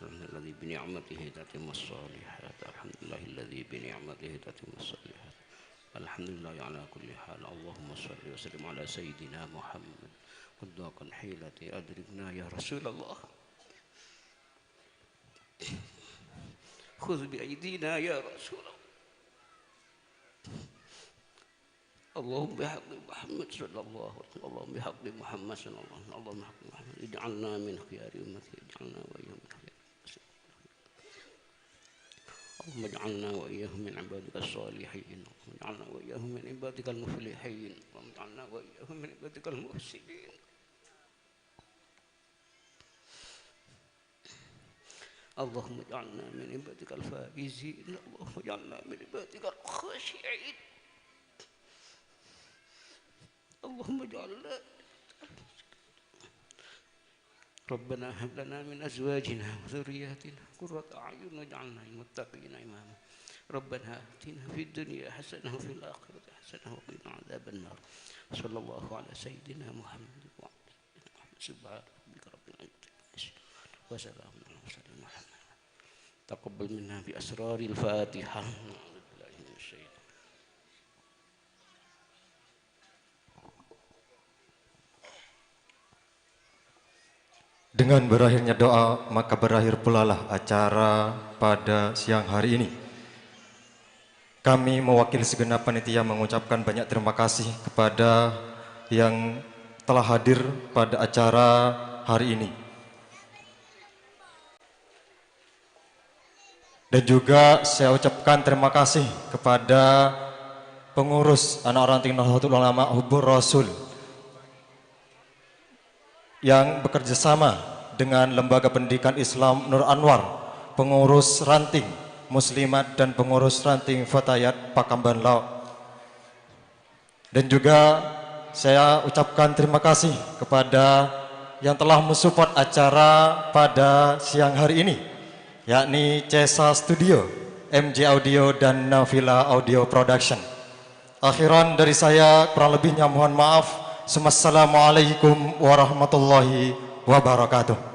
الذي بنعمته تتم الصالحات. الحمد لله الذي بنعمته تتم الصالحات. الحمد لله على كل حال. اللهم صل وسلم على سيدنا محمد. قد ضاقت حيلتي، أدركنا يا رسول الله. خذ بأيدينا يا رسول الله. اللهم بحق محمد صلى الله عليه وسلم، اللهم بحق محمد صلى الله عليه وسلم، اللهم بحق محمد، اجعلنا من خيار أمته، اجعلنا وإياهم من خيار أمته. اللهم اجعلنا وإياهم من عبادك الصالحين، اللهم اجعلنا وإياهم من عبادك المفلحين، اللهم اجعلنا وإياهم من عبادك المحسنين. اللهم اجعلنا من عبادك الفائزين، اللهم اجعلنا من عبادك الخاشعين، اللهم اجعلنا. ربنا هب لنا من أزواجنا وذرياتنا قرة أعين واجعلنا للمتقين إماما. ربنا آتنا في الدنيا حسنة وفي الآخرة حسنة وقنا عذاب النار. صلى الله على سيدنا محمد وعلى سبحان ربك رب العزة عما يصفون. وسلام على المرسلين والحمد لله. تقبل منا بأسرار الفاتحة. أعوذ بالله من الشيطان. Dengan berakhirnya doa, maka berakhir pulalah acara pada siang hari ini. Kami mewakili segenap panitia mengucapkan banyak terima kasih kepada yang telah hadir pada acara hari ini. Dan juga saya ucapkan terima kasih kepada pengurus Anak Ranting Nahdlatul Ulama Hubbur Rasul yang bekerja sama dengan Lembaga Pendidikan Islam Nur Anwar, pengurus ranting Muslimat dan pengurus ranting Fatayat Pakamban Lao. Dan juga saya ucapkan terima kasih kepada yang telah mensupport acara pada siang hari ini, yakni Cesa Studio, M J Audio, dan Nafila Audio Production. Akhiran dari saya, kurang lebihnya mohon maaf. Wassalamualaikum warahmatullahi wabarakatuh.